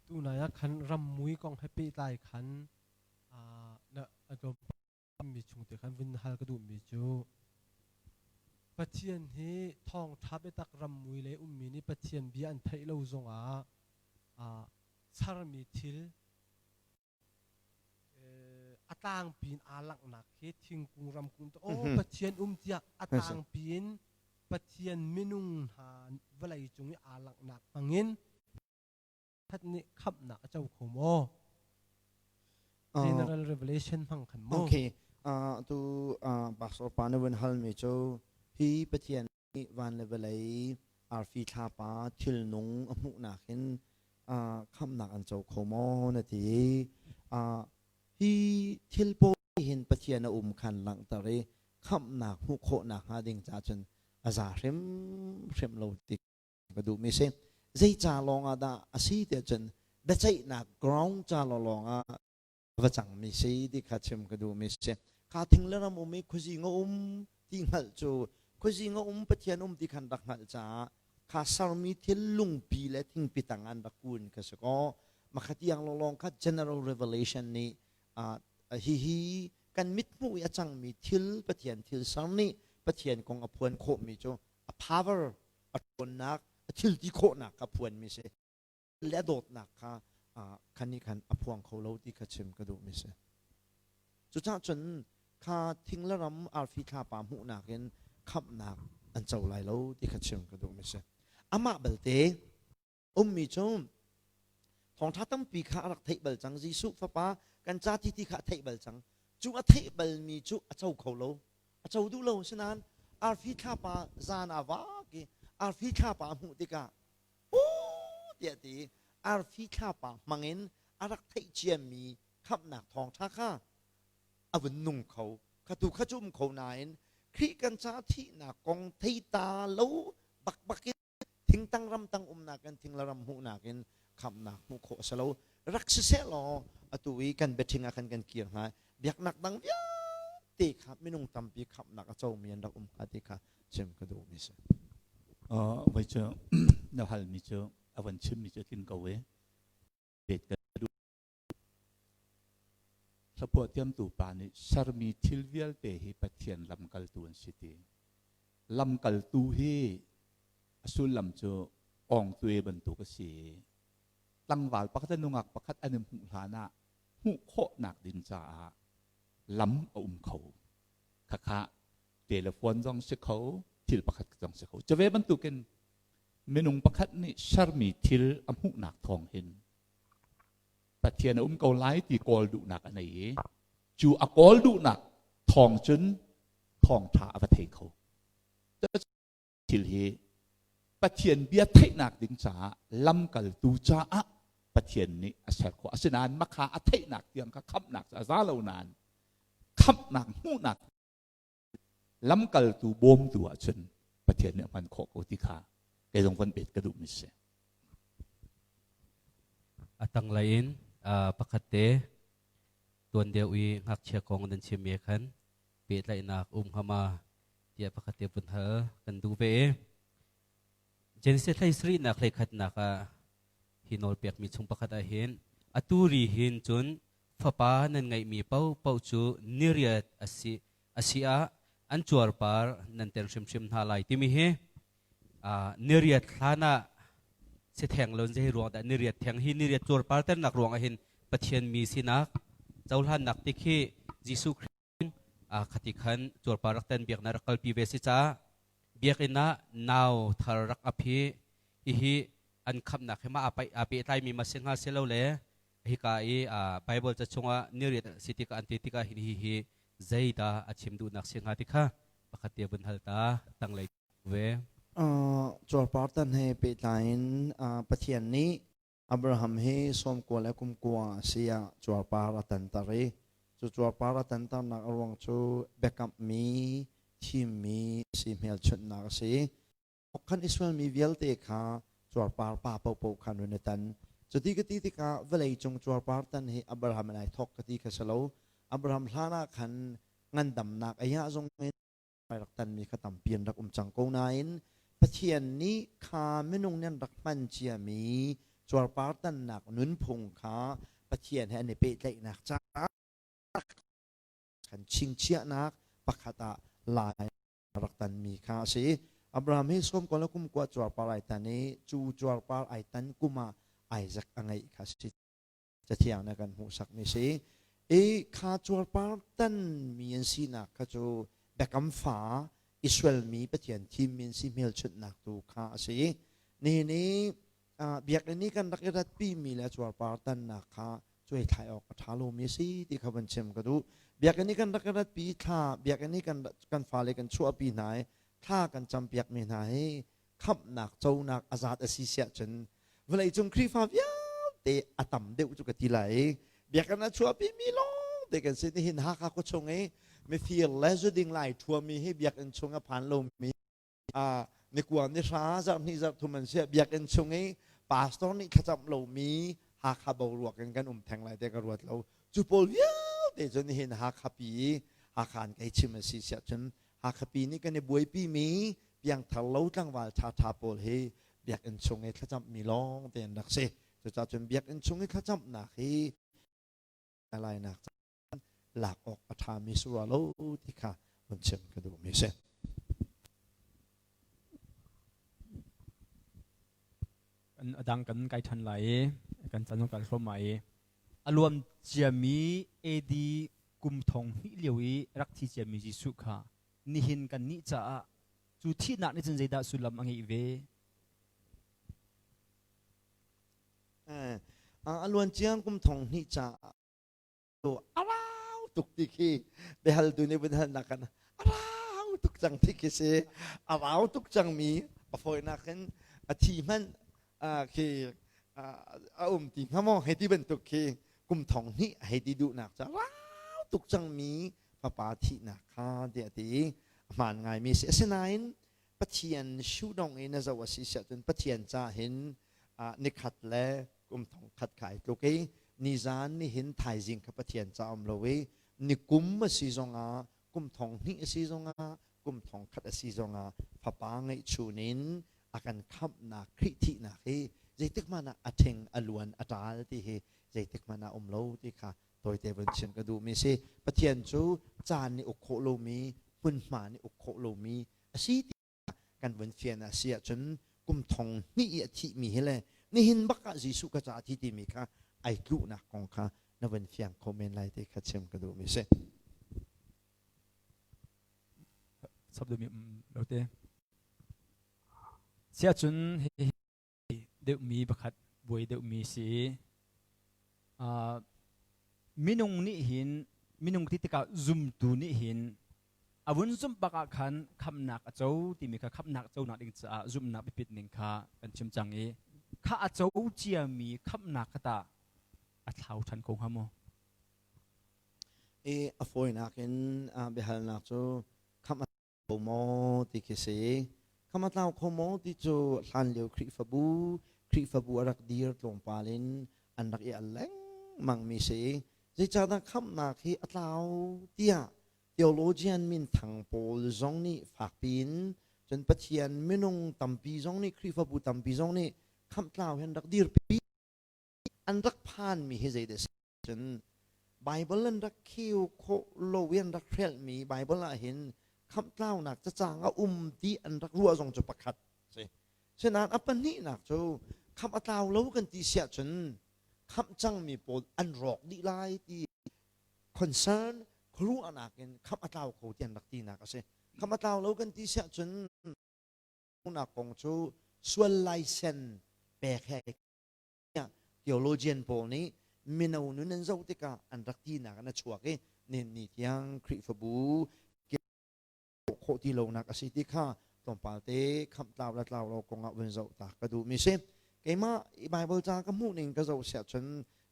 Tunai ah khan rammui kong he pehtlai khan na mi chung te khan vun hal ka duhmi cu Pathian hi thawngṭha biatak rammui le ummi nih Pathian bia an theih lo zongah charmi thil a tlangpi in aa langhnak hi thingkung ramkung te aw Pathian um tiah a tlangpi in Pathian minung hna vawlei cung i aa langhnak hmangin that nih khamhnak a co kho maw? General Revelation hmang khan maw? Okay. Tu pastor pa na vun halmi cu hi Pathian nih van le vawlei arfi thlapa thilnung a hmuhnak hin khamhnak an co kho maw na ti. Hi thil pawl hin Pathian a um khan langhter i khamhnak hmuh khawhnak hnga ding ca cun a za hrimhrim lo ti ka duhmi si. Zei ca lawng ah dah a si tiah cun biaceihnak ground ca lawng ah. Va cangmi si ti kha chim ka duhmi si. Kha thing le ram um i khuazing a um ti hngalh cu khuazing a um Pathian um ti khan rak hngalh caah kha sermi thil lungpi le thingpi tang an rak kun ka si kaw makhatiang lawnglawng kha general revelation nih hihi kan mithmuh i a cangmi thil Pathian thil ser nih Pathian kong a phuan khawhmi cu a power a ṭhawnnak a thil ti khawhnak kha phuanmi si. Le a dawtnak kha khan nih khan a phuang kho lo ti kha chim ka duhmi si. Cucaah cun kha thing le ram arfi thlapa hmuhnak in khamhnak an co lai lo ti kha chim ka duhmi si. Amah belte ummi cu thawngṭha tampi kha a rak theih bal cang. Jesuh fapa kan ca ti ti kha a theih bal cang. Cu a theih balmi cu a co kho lo. A co duh lo. Asinain arfi thlapa zan ah vak i arfi thlapa a hmuh tikah tiah ti arfi thlapa hmangin a rak theih ciami khamhnak thawngṭha kha a vun nung kho. Kha tu kha cu um kho nain Khrih kan ca thihnak kong thei ta lo bakbak in thingtang ramtang umnak in thing le ram hmuhnak in khamhnak hmuh khawh a si lo. Rak siseh law atu i kan biaṭhing ah khan kan kir hnga. Biaknak dang vialte kha minung tampi khamhnak a comi an rak um hnga ti kha chim ka duhmi si. Voi cu na halmi cu a van chimmi cu a tling ko i bet ka duh. Hlaphuah thiamtu pa nih sermi thil vialte hi Pathian lamkaltu an si ti. Lamkaltu hi a sullam cu awngtue bantuk a si i tlangval pakhat le nungak pakhat an i hmuh hlan ah hmuh khawhnak ding caah lam a um kho. Khakha telephone zong si kho, thil pakhat zong si kho. Cu ve bantukin minung pakhat nih sermi thil a hmuhnak thawng hin Pathian a um ko lai ti kawl duhnak a nei i cu a kawl duhnak thawng cun thawngṭha a va thei kho. Thil hi Pathian bia theihnak ding caah lamkaltu caah Pathian nih a ser khawh. Asinain makha a theihnak tiang kha khamhnak cu a za lo nain khamhnak hmuhnak lamkaltu bawmtu ahcun Pathian nih a hman khawh ko ti kha kei zong van bet ka duhmi si. A tanglei in pakhat te tuan deuh i ngakchia kong nan chim i khan pehtlaihnak um hnga ma tiah pakhat te vun hal kan duh ve i Genesis hlei sarihnak hlei khatnak ah hi nawl pekmi chung pakhat ah hin atu ri hin cun fapa nan ngeihmi paohpaoh cu niriat a si a si ah an cuarpar nan ten hrimhrim hna lai timi hi niriat hlan ah si theng lo zei ruang dah niriat theng hi niriat cuarpar ternak ruang ah hin Pathian mi sinak cohlannak ti khi Jesuh Khrih khati khan cuarpar rak ten biaknak rak kalpi ve si caah biakinn ah nau thar rak ap hi hihi an khamnak hi ma a pehtlaimi ma si hnga si lo le hika i Bible ca chungah niriat si tikah an ti tikah hin hi hi zeidah a chim duhnak si hnga ti kha pakhat te vun hal ta tanglei ve. Cuarpar tan he pehtlai in Pathian nih Abraham hi sawmkua le kumkua a si ah cuarpar a tanter i cu cuarpar a tanternak a ruang cu biakamhmi thimmi si hmelchunhnak a si. Khan Israel mi vialte kha cuarpar pa paohpaoh khan run i tan. Cuti ka ti tikah vawlei cung cuarpar tan hi Abraham in ai thawk ka ti kha si lo. Abraham hlan ah khan ngandamnak ei ah zong in ai rak tanmi kha tampi an rak um cang ko nain Pathian nih kha minung nih an rak hman ciami cuarpar tannak nunphung kha Pathian he an i pehtlaihnak caah kan chingchiahnak pakhat ah lai rak tanmi kha a si. Abraham hi sawm ko le kum kua cuarpar ai tan i cu cuarpar ai tan kum ah Isaac a ngeih kha si. Cathiang na kan hmuhsakmi si. I kha cuarpar tanmi an sinak kha cu biakam fa Israel mi Pathian thimmi an si hmelchunhnak tu kha a si. Nihin i biakinn i kan rak i ratpimi le cuarpar tannak kha cuaithlai awk a ṭha lomi a si ti kha van chim ka duh. Biakinn i kan rak i ratpi thla biakinn i kan kan fale kan chuahpi hna i thla kan campiakmi hna hi khamhnak conak a zat a si siah cun vawleicung Khrihfa vialte a tam deuh cu ka ti lai i biakinn a chuahpi mi lawng te kan si. Nihin Hakha khuachung i mifir le zuding lai ṭhuami hi biakinn chung a phan lomi ni kua ni hra zarh hnih zarh thum an si biakinn chung i pastor nih thlacam lomi Hakha boruak in kan um theng lai te ka ruat lo. Cu pawl vialte cu nihin Hakha pi i Hakha in kei chim a si siah cun Hakha pi nih kan i buaipi mi piangthar lo tlangval ṭhaṭha pawl hi biakinn chung i thlacammi lawng te an rak si. Cucaah cun biakinn chung i thlacamnak hi lainak lak awk a ṭhami si rua lo ti kha vun chim ka duhmi a si. A dang kan kai ṭhan lai i kan can kan hrawm lai i a luam ciami AD kum thong hnih lio i rak thi ciami Jesuh kha nihin kan nih caah cu thihnak nih cun zeidah sullam a ngeih ve? A luan ciang kum thong hnih caah a rau tuk ti khi biahaltu nih vun halnak kan a rau tuk cang ti khi si a rau tuk cangmi a fawinak in a thi hmanh khi a um ti hnga maw hei ti bantuk khi kum thong hnih hei ti duhnak ca rau tuk cangmi fapa thihnak kha tiah ti a hmaan ngaimi si asinain Pathian shudong in a zoh a si siah cun Pathian ca hin nikhat le kum thong khat kha ai tluk i nizan nihin thaizing kha Pathian ca um lo i nikum a si zongah kum thong hnih a si zongah kum thong khat a si zongah fapa ngeihchun in a kan khamhnak Khrih thihnak hi zeitik hmanh ah a ṭhing a luan a ṭal ti hi zeitik hmanh ah um lo ti kha tawite vun chim ka duhmi si Pathian cu caan nih uk khawh lomi hmunhma nih uk khawh lomi a si ti kan vun fian a si ahcun kum thong hnih i a thihmi hi le nihin bak ah Jesuh ka ca thi timi kha ai tluhnak kong kha na vun fiang kho men lai ti kha chim ka duhmi si. Sab duhmi um lo te. Siahcun hi deuhmi pakhat buai deuhmi si. Uh, minung nih hin minung ti tikah zumtu nih hin a vun zumh bak ah khan khamnak a co timi kha khamnak conak ding caah zumhnak biapit ning kha kan chim cang i kha a co ciami khamnak kha tah a thlau ṭhan ko hnga maw? I a fawinak in biahalnak cu khamh a kho maw ti khi si. Khamh a tlau kho maw ti cu hlanlio Khrihfabu Khrihfabu a rak dir tlawmpal in an rak i al lengmang mi si. Zeicahdah khamhnak hi a tlau tiah theologian minthang pawl zong nih fakpi in cun Pathian minung tampi zong nih Khrihfabu tampi zong nih khamhtlau hi an rak dirpi an rak phanmi hi zeidah si cun Bible an rak kheu khawh lo i an rak hrelhmi Bible ah hin khamhtlaunak cacang a um ti an rak ruah zong cu pakhat si. Sinain a pahnihnak cu khamh a tlau lo kan ti siah cun khamh cangmi pawl an rawk dih lai ti concern khuaruahnak in khamh a tlau kho ti an rak tinak a si. Khamh a tlau lo kan ti siah cun nak kong cu sual laisen pek he theologian pawl nih mino nun an zoh tikah an rak tinak an a chuak i nihin ni tiang Khrihfabu khawh ti lonak a si ti kha tlawmpal te khamh tlau le tlau lo kongah vun zoh ta ka duhmi si. Keimah Bible ca ka hmuh ning ka zoh siah cun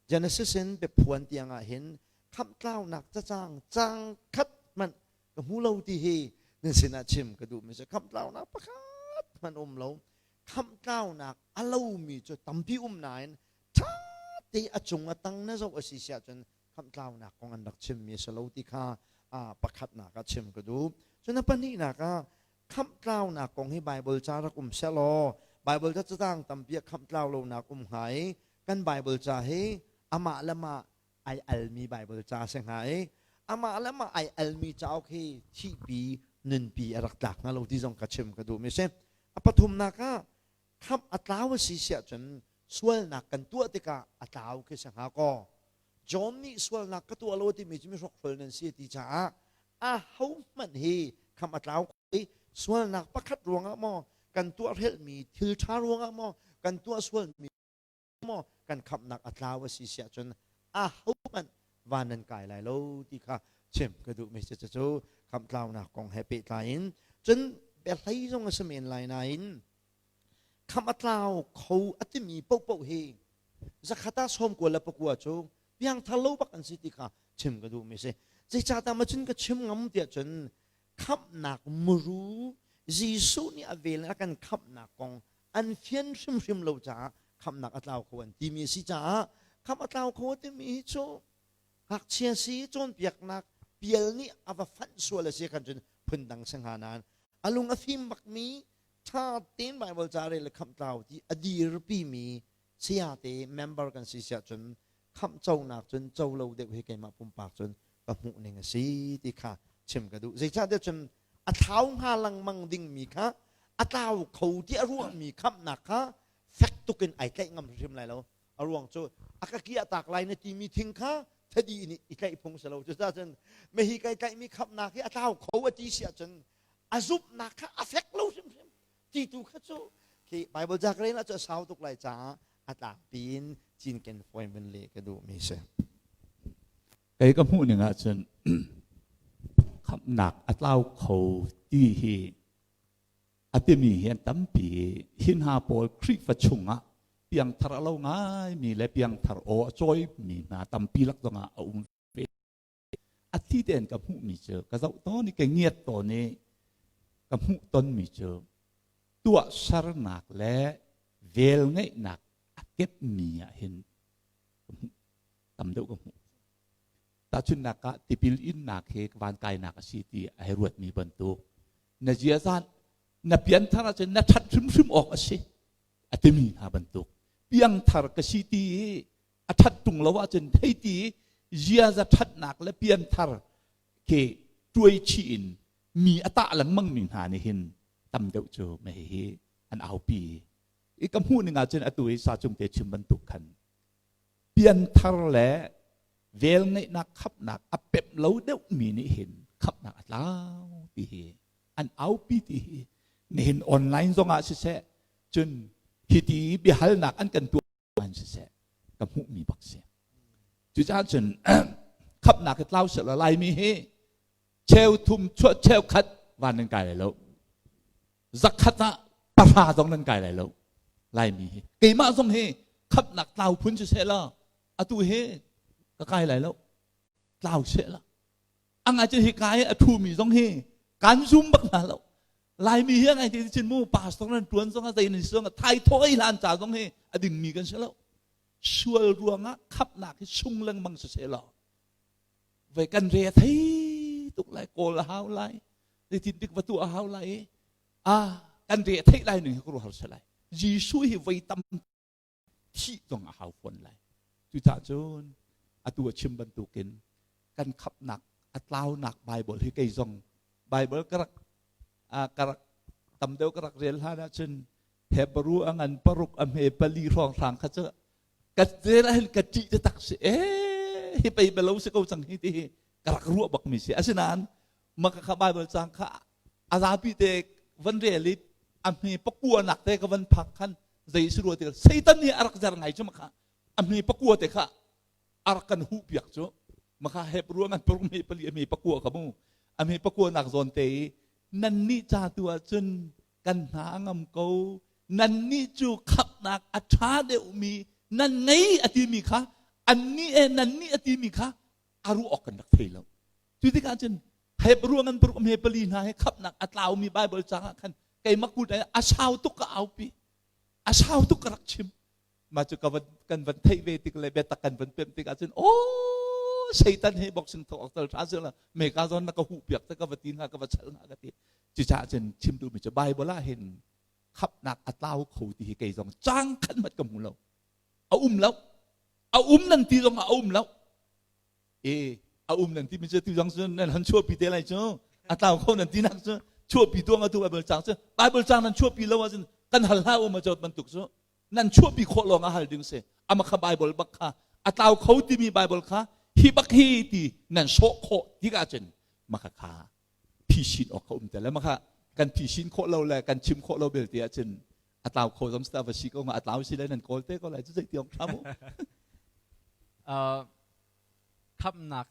Genesis in biaphuan tiang ah hin khamh tlaunak cacang cang khat hmanh ka hmu lo ti hi nan sinah chim ka duhmi si. Khamh tlaunak pakhat hmanh um lo. Khamh tlaunak a lomi cu tampi um nain ṭha te a cung a tang na zoh a si siah cun khamh tlaunak kong an rak chimmi a si lo ti kha pakhatnak ah chim ka duh. Cun a pahnihnak ah khamh tlaunak kong hi Baibal ca rak um sehlaw Baibal ca catang tampi ah khamh tlau lonak um hnga i kan Baibal ca hi amah le mah ai almi Baibal ca si hnga i amah le mah ai almi cauk hi thihpi nunpi a rak tlak hnga lo ti zong ka chim ka duhmi si. A pathumnak ah khamh a tlau a si siah cun sualnak kan tuah tikah a tlau khi si hnga kaw John nih sualnak ka tuah lo timi cu mihrokhrol nan si ti caah a ho hmanh hi khamh a tlau i sualnak pakhat ruangah maw kan tuah hrelhmi thil ṭha ruangah maw kan tuah sualmi maw kan khamhnak a tlau a si siah cun a ho hmanh van nan kai lai lo ti kha chim ka duhmi si cu khamh tlaunak kong he pehtlai in cun biahlei zong a si men lai nain khamh a tlau kho a timi paohpaoh hi zakhat ah sawm kua le pakua cu piangthar lo bak an si ti kha chim ka duhmi si zeicahdah ma cun ka chim ngam tiah cun khamhnak muru Jesuh nih a vel a kan khamhnak kong an fian hrimhrim lo caah khamhnak a tlau kho an timi a si caah khamh a tlau kho a timi hi cu. Ngakchia si cawnpiaknak pial nih a va fanh sual a si khan cun phundang si hnga nain a lung a fim bakmi ṭha tein Bible ca rel le khamh tlau ti a dirpi mi sayate member kan si siah cun khamh conak cun co lo deuh hi keimah pumpak cun ka hmuh ning a si ti kha chim ka duh. Zeicahtiah cun a thlau hnga lengmang dingmi kha a tlau kho ti a ruahmi khamhnak kha fek tuk in ai tlaih ngam hrim lai lo. A ruang cu a ka kiah tak lai na timi thing kha thadi nih i tlaih phung si lo. Cucaah cun mehi kai tlaihmi khamhnak hi a tlau kho a ti si ahcun a zumhnak kha a fek lo hrimhrim ti tu kha cu khi Bible ca ka rel ah cu a sau tuk lai caah a tlangpi in cinken fawi mun le ka duhmi si. Kei ka hmuh ning ahcun khamhnak a tlau kho ti hi a timi hi an tampi hi hna pawl Khrihfa chungah piangthar a lo ngaimi le piangthar aw a cawimi hna tampi lak zongah a um ve. A thi tein ka hmuhmi cu ka zoh tawn i ka ngiat tawn i ka hmuh tonmi cu tuahsernak le velngeihnak a kepmi ah hin ka hmuh tam deuh ka hmuh. Tahchunhnak ah tipil innak hi van kainak a si ti a hei ruatmi bantuk na ziaza na pianthar ahcun na ṭhat hrimhrim awk a si a timi hna bantuk piangthar ka si ti i a ṭhat ṭung lo ahcun thei ti i ziaza ṭhatnak le pianthar khi tuai chih in mi a tah lengmang mi hna nih hin tam deuh cu mei hi an aupi i ka hmuh ning ahcun atu i sa cung te chim bantuk khan pianthar le velngeihnak khapnak a pemh lo deuhmi nih hin khapnak a tlau ti hi an aupi ti hi nihin online zongah siseh cun hiti biahalnak an kan tuah an siseh ka hmuhmi bak si. Cucaah cun khapnak hi tlau seh law Laimi hi cheu thum chuah cheu khat van nan kai lai lo, zakhat ah pahra zong nan kai lai lo. Laimi hi keimah zong hi khamhnak tlau phun si seh law atu hi ka kai lai lo, tlau seh la. Angai cu hi kai a thumi zong hi kan zum bak hna lo. Laimi hi angai ti chin mu pastor nan tuan zong a zei nan zong a thai thoi hlan ca zong hi a dingmi kan si lo. Sual ruangah khamhnak hi sung lengmang si seh law ve kan re thei tuk lai, kawl a hau lai, zeitin dik va tu a hau lai i a kan re theih lai ning hi ka har se lai. Jesuh hi voi tam thih zong a hau fawn lai. Cucaah cun atu a chim bantukin kan khapnak a tlaunak Bible hi kei zong Bible ka rak ka rak tam deuh ka rak rel hlan ahcun Hebrew a ngan paruk a hme pali hrawng hrang kha cu ka rel ahhin ka ṭih taktak si ee hi pei belo si ko cang hi ti hi ka rak ruah bak mi si. Asinain maka kha Bible cang kha a zapi te van rel i a hme pakua nak te ka van phak khan zei si rua ti Satan nih a rak zer ngai cu maka a hme pakua te kha a rak kan huh piak cu maka Hebrew ngan paruk hme pali a hme pakua ka mu a hme pakua nak zawn te i nannih ca tu ah cun kan hna a ngam ko, nannih cu khamhnak a ṭha deuhmi nan ngei a timi kha annih e nannih a timi kha a ruah awk kan rak thei lo. Cu tikah cun Hebrew ngan paruk hme pali hna he khamhnak a tlaumi Bible cang ah khan keimah kut a sau tuk ka aupi, a sau tuk ka rak chim. Mah cu ka van kan van theih ve tik le biatak kan van pemh tik ahcun aw Satan he boxing thawk awk tal ṭha sila meka zawn na ka huh piak te ka va ti hna, ka va chal hna ka ti. Cucaah cun chim duhmi cu Bible ah hin khapnak a tlau kho ti hi kei zong cang khat hmanh ka hmu lo, a um lo. A um nan ti zong ah a um lo e. A um nan ti mi cu tu zong cu nan han chuahpi te lai cu a tlau kho nan ti nak cu chuahpi tuang atu Bible cang cu Bible cang nan chuahpi lo ahcun kan hal hlah um a bantuk cu nan chuahpi khawh lawng ah hal ding si. Ama kha Bible bak kha a tlau kho timi Bible kha hi bak hi ti nan sawh khawh tikah cun maka kha phisin awk kha um te le maka kan phisin khawh lo le kan chim khawh lo belte ahcun a tlau kho zong sta va si ko nga a tlau si le nan kawl te ko lai cu zei tiong thla mu. Khamnak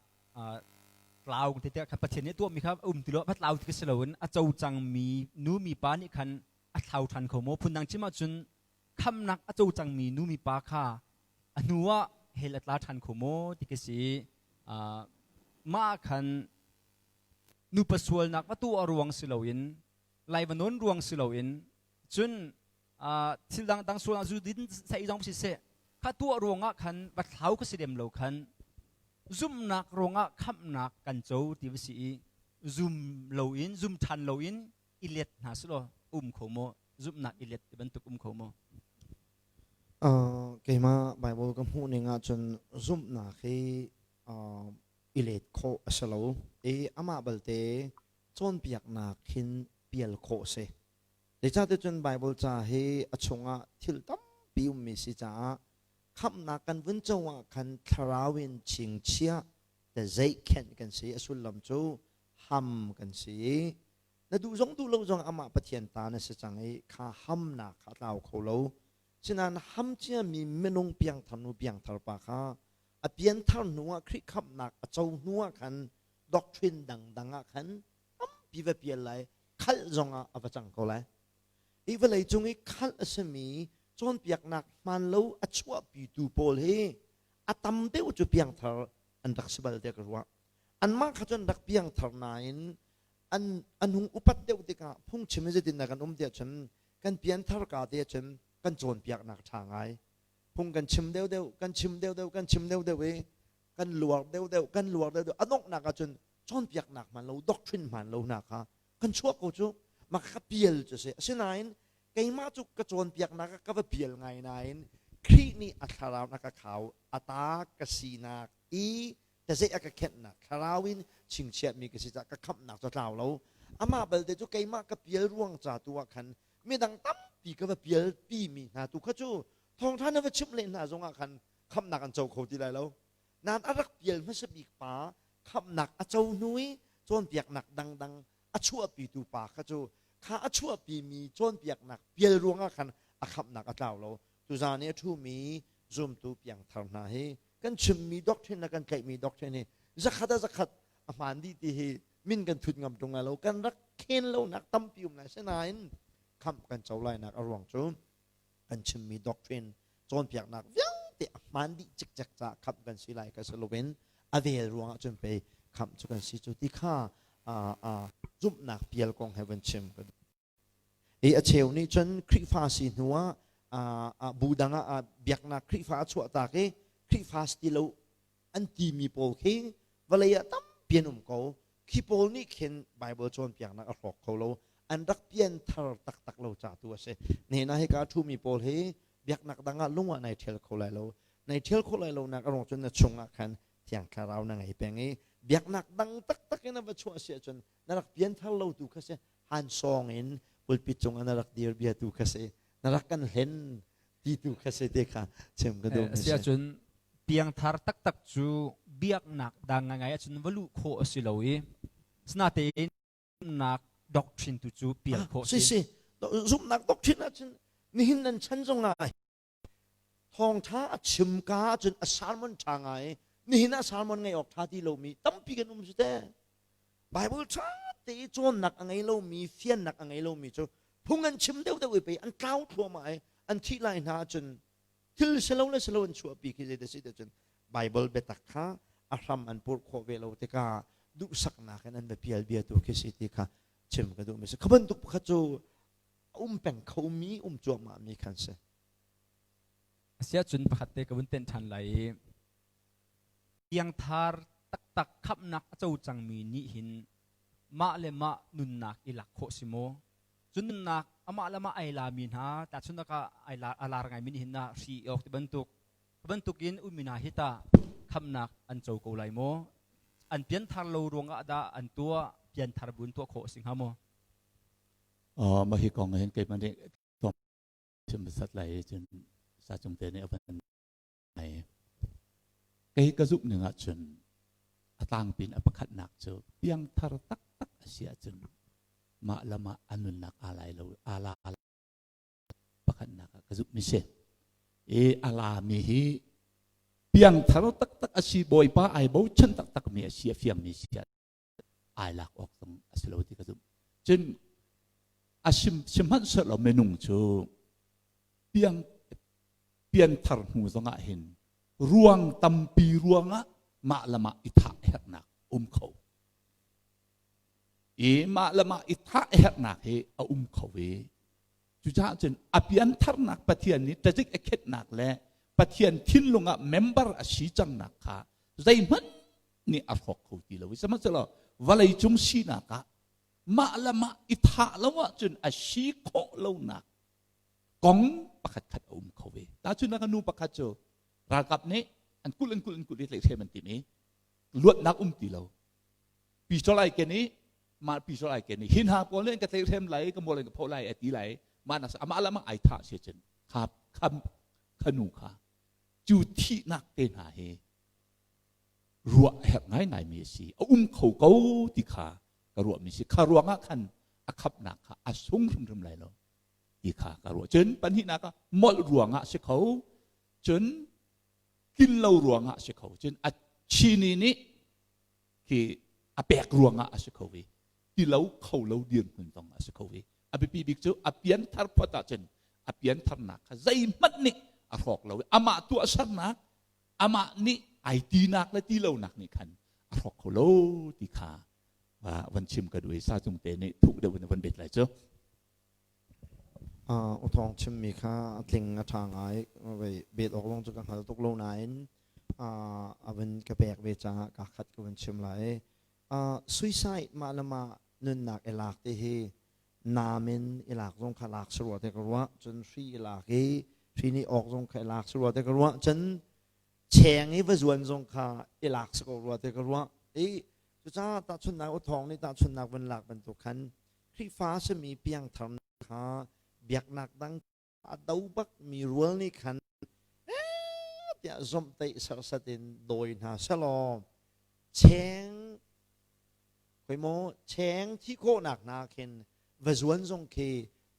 tlau te te kha Pathian nih tuahmi kha um ti lo va tlau ti si loin a co cangmi nu mi pa nih khan a thlau ṭhan kho maw? Phundang chim ahcun khamnak a co cangmi nu mi pa kha a hnu ah hell a tla ṭhan kho maw ti ka si. Mah khan nupa sualnak va tuah ruang si loin lai va nawn ruang si loin cun thil dangdang sualnak zu din sai zong siseh kha tuah ruangah khan va thlau ka si lem lo khan. Zumhnak ruangah khamhnak kan co ti va si i zum loin zum ṭhan loin i let hna selaw um kho maw? Zumhnak i let ti bantuk um kho maw? Keimah Bible ka hmuh ning ahcun zumhnak hi i let khawh a si lo i amah balte cawnpiaknak hin pial khawh a si. Zeicahtiah cun Bible ca hi a chungah thil tampi ummi si caah khamhnak kan vun co ah khan thlarau in chingchiah te zeihkhenh kan si. A sullam cu ham kan si i na duh zong duh lo zong amah Pathian ta na si cang i kha hamnak kha a tlau kho lo. Sinain ham ciami minung piangthar nu piangthar pa kha a pianthar hnu ah Khrih khamhnak a co hnu ah khan doctrine dangdang ah khan tampi va pial lai khalh zongah a va cang ko lai. Hi vawlei cung i khalh a simi cawnpiaknak hmaan lo a chuahpitu pawl hi a tam deuh cu piangthar an rak si bal tiah ka ruah. Anmah kha cu an rak piangthar nain an an hung upat deuh tikah phungchim in zeitindah kan um tiah cun kan pianthar ka te cun kan cawnpiaknak ṭha ngai. Phung kan chim deuhdeuh, kan chim deuhdeuh, kan chim deuhdeuh i kan luar deuhdeuh, kan luar deuhdeuh. A donghnak ah cun cawnpiaknak hmaan lo, doctrine hmaan lo hna kha kan chuah ko cu mah ka pial cu si. Asinain keimah cu ka cawnpiaknak ah ka va pial ngai nain Khrih nih a thlarau na ka khau a ta ka sinak i tazeih a ka khenhnak thlarau in chingchiahmi ka si caah ka khamhnak cu a tlau lo. Amah balte cu keimah ka pial ruang ca tu ah khan midang tampi ka va pial pimi hna tu kha cu thawngṭha na va chimh len hna zongah khan khamhnak an co kho ti lai lo. Nain a rak pial hmasa bik pa khamhnak a co hnu i cawnpiaknak dangdang a chuahpitu pa kha cu kha a chuahpimi cawnpiaknak pial ruangah khan a khamhnak a tlau lo. Tuzaan i a ṭhumi zumtu piangthar hna hi kan chimmi doctrine le kan tlaihmi doctrine hi zakhat a zakhat a hmaan dih ti hi min kan thut ngam ṭung lai lo. Kan rak khen lonak tampi um lai. Sinain khamh kan co lainak a ruang cu kan chimmi doctrine cawnpiaknak vialte a hmaan dih cikcek caah khamh kan si lai ka si loin a vel ruangah cun pei khamh cu kan si cu ti kha zumhnak pial kong he van chim ka duh. I a cheu nih cun Khrihfa si hnu ah bu dang ah biaknak Khrihfa a chuahtak i Khrihfa si ti lo an timi pawl khi vawlei ah tampi an um ko. Khi pawl nih khin Bible cawnpiaknak a hrawk kho lo. An rak pianthar taktak lo ca tu a si. Nihin ah hika a ṭhumi pawl hi biaknak dang ah lung ah nai ṭhial kho lai lo. Nai ṭhial khawh lai lo nak a ruang cun na chung ah khan Thiang Thlarau na ngei peng i biaknak dang taktak in a va chuah si ahcun na rak pianthar lo tu kha si. Han sawng in pulpit cung ah na rak dir bia tu kha si. Na rak kan hlen ti tu kha si te kha chim ka duh. A si ahcun piangthar taktak cu biaknak dang ngai ahcun va luh khawh a si lo i sinatein zumhnak doctrine tu cu pial khawh si. Si zumhnak doctrine ahcun nihin nan chan zongah thawngtha a chim ka ahcun a sermon ṭha ngai nihin ah sermon ngaih awk ṭha ti lomi tampi kan um su te. Bible ṭha te i cawnnak a ngei lomi fiannak a ngei lomi cu phung an chim deuhdeuh i pei an tlau thluahmah i an thih lai hna ahcun thil silo le silo an chuahpi khi zei si cun Bible biatak kha a hram an purh khawh ve lo tikah duhsaknak in an va pial bia tu khi si ti kha chim ka duh mi si. Kha bantuk pakhat cu a um peng kho mi um cuahmah mi khan si. Asiah cun pakhat te ka vun tenh ṭhan lai i piangthar taktak khamhnak a co cangmi nih hin mah le mah nunnak i lak khawh si maw? Cun nunnak amah le mah ai lami hna tahchunhnak ah ai la, a lar ngaimi nih hin na hri awk ti bantuk bantukin ummi hna hi tah khamhnak an co ko lai maw? An pianthar lo ruangah dah an tuah pianthar bu in tuah khawh a si hnga maw? Mah hi kong hin keimah nih chim sat lai cun sa cung te nih a van ngai. Kei ka zumh ning ahcun a tlangpi in a pakhatnak cu piangthar taktak a si ahcun mah le mah a nunnak aa lai lo aa la pakhatnak ah ka zumh mi si. I a lami hi piangthar taktak a si Bawipa ai bochan taktak mi a si a fiang mi si ai lak awk zong a si lo ti ka zumh. Cun a sim sihmanhsehlaw minung cu piang pianthar hnu zongah hin ruang tampi ruangah mah le mah i thah herhnak um kho. I mah le mah i thah herhnak hi a um kho i cucaah cun a piantharnak Pathian nih tazik a khetnak le Pathian thinlung ah member a si cangnak kha zeihmanh nih a hrawk kho ti lo i sihmanhsehlaw vawlei cung sinak ah mah le mah i thah lo ahcun a si khawh lonak kong pakhat khat a um kho ve. Tahchunhnak nu pakhat cu ralkap nih an kulh an kulh an kulh i tlaihhrem an tim i luatnak um ti lo. Pistol ai ken i mah pistol ai ken i hi hna pawl nih an ka tlaihhrem lai ka mual an ka phoh lai a ti lai mah nak amah le amah ai thah si cun kha kha kha nu kha cu thihnak te hna hi ruah a herh ngaingaimi a si. A um kho ko ti kha ka ruahmi si. Kha ruangah khan a khamhnak kha a sung hrimhrim lai lo ti kha ka ruah. Cun pahnihnak ah molh ruangah si kho, cun tlin lo ruangah si kho, cun a chini nih khi a pek ruangah a si kho i ti lo kho lo dirhmun zong a si kho i a biapi bik cu a pianthar phot ahcun a piantharnak kha zeihmanh nih a hrawk lo i amah tuahsernak amah nih ai tinak le ti lonak nih khan a hrawk kho lo ti kha van chim ka duh i sa cung te nih thuk deuh in van bet lai cu. U Thawng chimmi kha a tling a ṭha ngai. Bet awk zong cu ka hngal tuk lo nain a van ka pek ve caah kaa khat ka van chim lai. Suicide mah le mah nunnak i lak ti hi naam in i lak zong kha lak si rua te ka ruah. Cun hri i lak i hri nih awk zong kha i lak si rua te ka ruah. Cun cheng i va zuan zong kha i lak si ko rua te ka ruah. I cucaah tahchunhnak U Thawng nih tahchunhnak van lak bantuk khan Khrihfa a simi piangthar kha biaknak dang a do bak mi rual nih khan tiah zomhtaih sersat in dawi hna selaw cheng khoi maw cheng thi khawhnak hna khin va zuan zong khi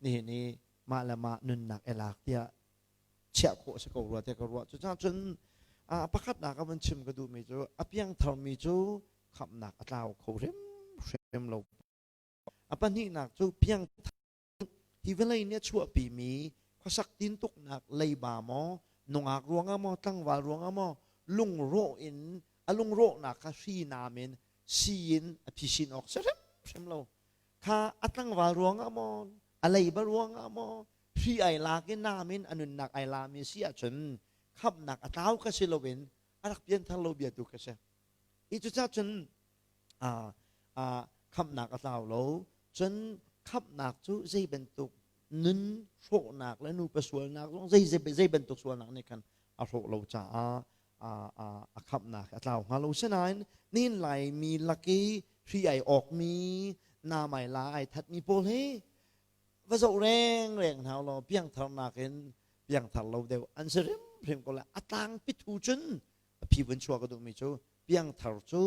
nihin i mah le mah nunnak i lak tiah chiah khawh si ko rua tiah ka ruah. Cucaah cun pakhatnak a van chim ka duhmi cu a piangthar mi cu khamhnak a tlau kho hrimhrim lo. A pahnihnak cu piangthar hi vawlei nih a chuahpimi khuasak tintuknak leiba maw nungak ruangah maw tlangval ruangah maw lungrawh in a lungrawhnak kha hri nam in si in a phisin awk si hrimhrim lo. Kha a tlangval ruangah maw a leiba ruangah maw hri ai lak i nam in a nunnak ai lami si ahcun khamhnak a tlau ka si loin a rak pianthar lo bia tu ka si. Hi cucaah cun khamhnak a tlau lo. Cun khamhnak cu zei bantuk nun hrawhnak le nupa sualnak zong zei zei bantuk sualnak nih khan a hrawh lo caah a khamhnak a tlau hnga lo. Sinain nihin Laimi lak i hri ai awkmi, namai la ai thatmi pawl hi va zoh rengreng hna law piangtharnak in piangthar lo deuh an si hrimhrim ko lai. A tlangpi thu cun a phi vun chuah ka duhmi cu piangthar cu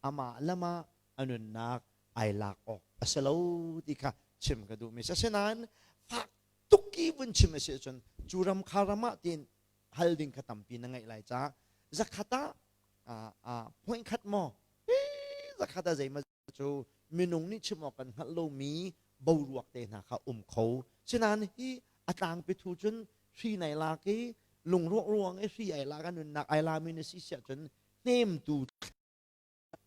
amah le mah a nunnak ai lak awk a si lo ti kha chim ka duhmi si. Asinain fak tuk i vun chim a si ahcun cu ram kha ram ah tiin hal ding kha tampi na ngeih lai caah zakhat ah point khat maw zakhat ah zeimaw cu minung nih chim awk kan hngalh lomi boruak te hna kha um kho. Sinain hi a tlangpi thu cun hri nai lak i lungruak ruang i hri ai lak a nunnak ai lami na si siah cun hnemtu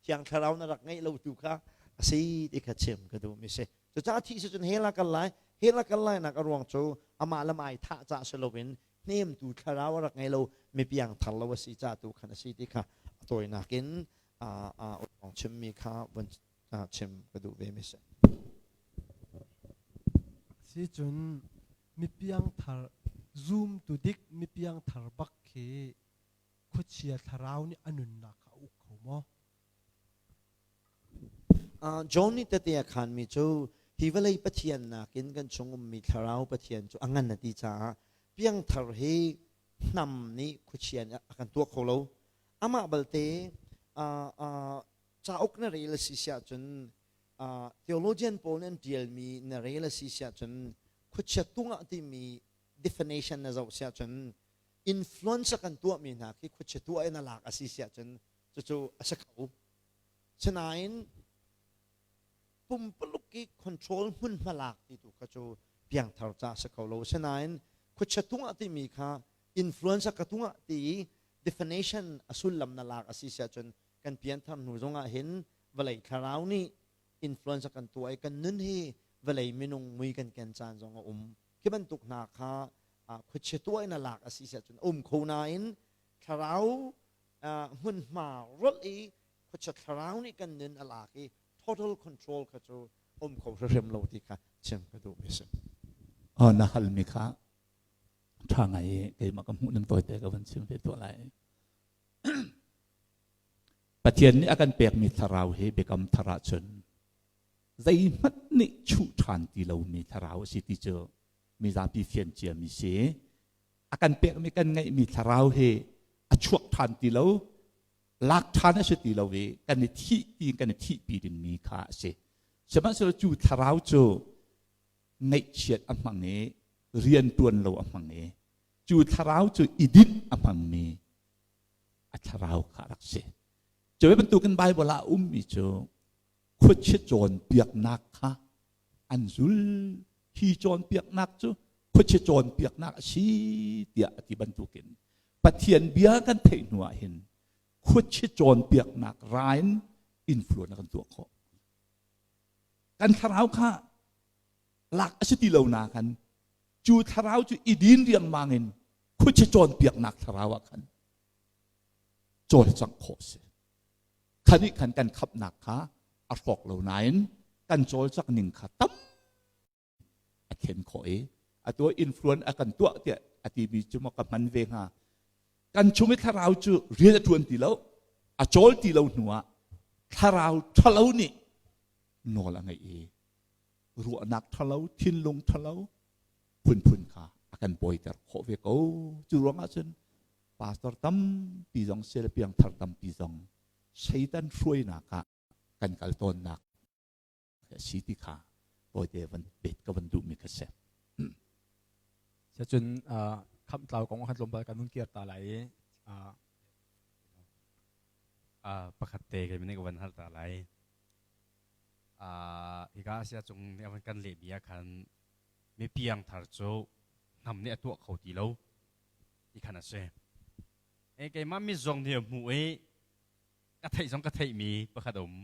thiang thlarau na rak ngeih lo tu kha a si ti kha chim ka duh mi si. Cucaah thih si cun hell ah kal lai. Hell ah kal lai nak a ruang cu amah le mah ai thah cah si loin hnemtu thlarau a rak ngei lo mi piang thar lo a si ca tu khan a si ti kha a tawinak in a chimmi kha vun chim ka duh ve mi si. Si cun mi piangthar zumtu dik mi piangthar bak khi khuachia thlarau nih a nunnak kha a uk kho maw? John nih tete a khanmi cu hi vawlei Pathian nakin kan chung ummi thlarau Pathian cu a ngan a ti caah piangthar hi hnam nih khuachia nih a kan tuah kho lo. Amah balte cauk na rel a si siah cun theologian pawl nih an ṭialmi na rel a si siah cun khuachia tungah timi definition na zoh siah cun influence a kan tuahmi hna khi khuachia tuah in a lak a si siah cun cucu a si kho. Sinain pumpuluk i control hmunhma lak ti tu kha cu piangthar ca a si kho lo. Sinain khuachia tungah timi kha influence ka tungah ti i definition a sullam na lak a si siah cun kan pianthar hnu zongah hin vawlei thlarau nih influence kan tuah i kan nun hi vawlei minung mui kan ken caan zong a um. Khi bantuk hna kha khuachia tuah in a lak a si siah cun a um kho nain thlarau hmunhma rolh i Khuachia thlarau nih kan nun a lak i total control kha cu um kho hrimhrim lo ti kha chim ka duh mi si. Oh, na hal mi kha ṭha ngai i keimah ka hmuh ning tawite ka van chim ve tuah lai. Pathian nih a kan pekmi thlarau hi biakam thar ahcun zeihmanh nih chuh ṭhan ti lomi thlarau a si ti cu mizapi fian ciami si. A kan pekmi kan ngeihmi thlarau hi a chuak ṭhan ti lo, lak ṭhan a si ti lo i kan i thih ti kan i thihpi dingmi kha a si. Sihmanhsehlaw cu thlarau cu ngaihchiat a hmang i rianṭuan lo a hmang i cu thlarau cu i dinh a hmangmi a thlarau kha a rak si. Cu bantukin Baibal ah a ummi cu khuachia cawnpiaknak kha an zul. Hi cawnpiaknak cu khuachia cawnpiaknak a si tiah a ti bantukin Pathian bia kan theih hnu ah hin khuachia cawnpiaknak ra in influence a kan tuah khawh. Kan thlarau kha lak a si ti lo na khan cu thlarau cu i din riangmang in khuachia cawnpiaknak thlarau ah khan cawlcangh khawh si. Kha nih khan kan khamhnak kha a hrawk lo nain kan cawlcangh ning kha tam a thlen khawh i atu influence a kan tuah tiah a timi cu maw ka hman ve hnga. Kan chung i thlarau cu rian a ṭuan ti lo, a cawl ti lo hnu ah thlarau ṭhalo nih nawl a ngeih i ruahnak ṭhalo, thinlung ṭhalo phunphun kha a kan bawiter khawh ve ko. Cu ruangah cun pastor tampi zong sel piangthar tampi zong Satan hruainak ah kan kal tawnnak a si ti kha tawite van pet ka van duhmi kha si. Cun khamh tlau kong khan tlawmpal kan hun kir ta lai i pakhat te kei nih ka van hal ta lai. Hika sia cung nih a van kan lehmi ah khan mi piangthar cu hnam nih a tuah kho ti lo ti khan a si. E keimah mi zong nih a hmuh i ka theih zong ka theihmi pakhat a um.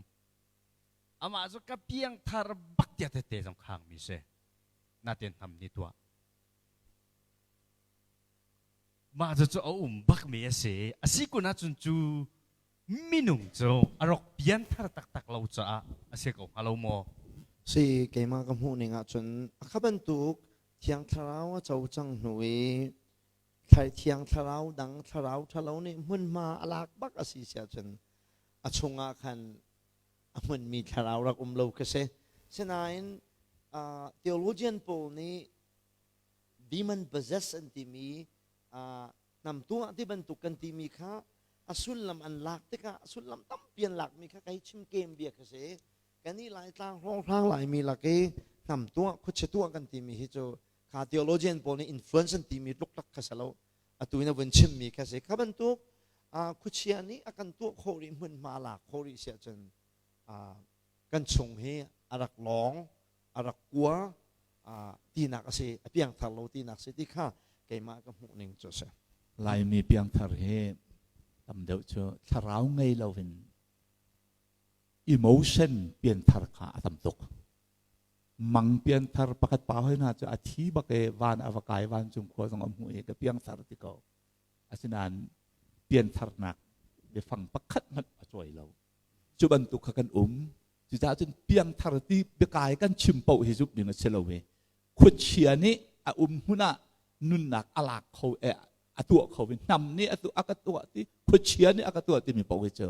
Amah cu ka piangthar bak tiah tete zong khangmi si. Natin hnam nih tuah. Mah cu a um bakmi a si. A si kun ahcun cu minung cu a rak pianthar taktak lo caah a si ko hnga lo maw? Si, keimah ka hmuh ning ahcun a kha bantuk Thiang Thlarau a co cang hnu i Thiang Thlarau dang thlarau ṭhalo nih hmunhma a lak bak a si siahcun a chungah khan a hmunmi thlarau rak um lo kha si. Sinain uh, theologian pawl nih demon possess an timi uh, namtu ah ti bantuk kan timi kha a sullam an lak tikah a sullam tampi an lakmi kha kai chim kem bia kha si. Kan i Laitlang hrawnghrang Laimi lak i hnam tuah khuachia tuah kan timi hi cu kha theologian pawl nih influence an timi tluk kha si lo. Atu in a vun chimmi kha si. Kha bantuk khuachia nih a kan tuah khawh rih hmunhma lak khawh rih si ahcun kan chung hi a rak lawng a rak kua tinak a si a piangthar lo tinak si ti kha keimah ka hmuh ning cu a si. Laimi piangthar hi tam deuh cu thlarau ngei loin emotion pianthar kha a tam tuk. Mang pianthar pakhat pa hoi hna cu a thi bak i van a va kai vancung khua zong a hmuh i ka piangthar ti ko. Asinain piantharnak biafang pakhat hmanh a cawi lo. Cu bantuk kha kan um. Cucaah cun piangthar ti biakai kan chim paoh hi zumh ding a si lo i khuachia nih a um hmun ah nunnak a lak kho eh a tuah kho i hnam nih a tuah a ka tuah ti khuachia nih a ka tuah timi paoh hi cu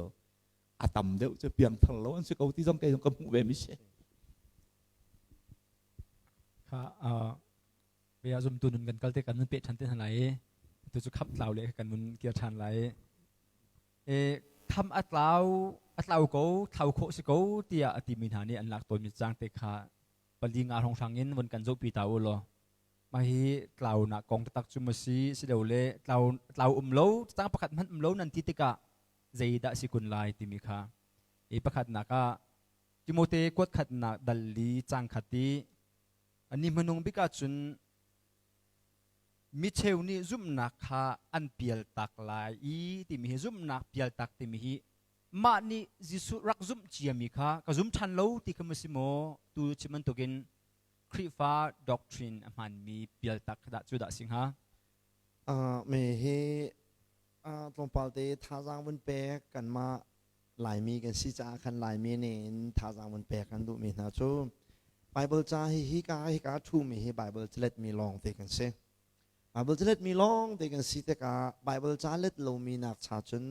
a tam deuh cu piangthar lo an si ko ti zong kei zong ka hmuh ve mi si. Kha bia zumtu nun kan kal te kan nun pe ṭhan te hna lai i tu cu khamh tlau le kan nun kir ṭhan lai e kham a tlau a tlau ko thlau khawh si ko tiah a timi hna nih an lak tawnmi cang te kha pali nga hrawnghrang in von kan zohpi ta u law mah hi tlaunak kong taktak cu ma si si lo le tlau tlau um lo cang pakhat hmanh um lo nan ti tikah zeidah si kun lai timi kha i pakhatnak ah Timote kuat khatnak dal li cang khat i Ni hmanung bik ahcun micheu nih zumhnak kha an pialtak lai i timi hi zumhnak pialtak timi hi mah nih Jesuh rak zumh ciami kha ka zum ṭhan lo ti kha maw si maw tu chim bantukin Khrihfa doctrine a hmaanmi pialtak kha dah cu dah si hnga? Me hi tlawmpal te thazaang vun pek kanmah. Laimi kan si caah khan Laimi nih in thazaang vun pek kan duhmi hna cu Bible ca hi hika hika ṭhumi hi Bible caletmi lawng te kan si. Bible caletmi lawng te kan si tikah Bible ca let lomi nak cha cun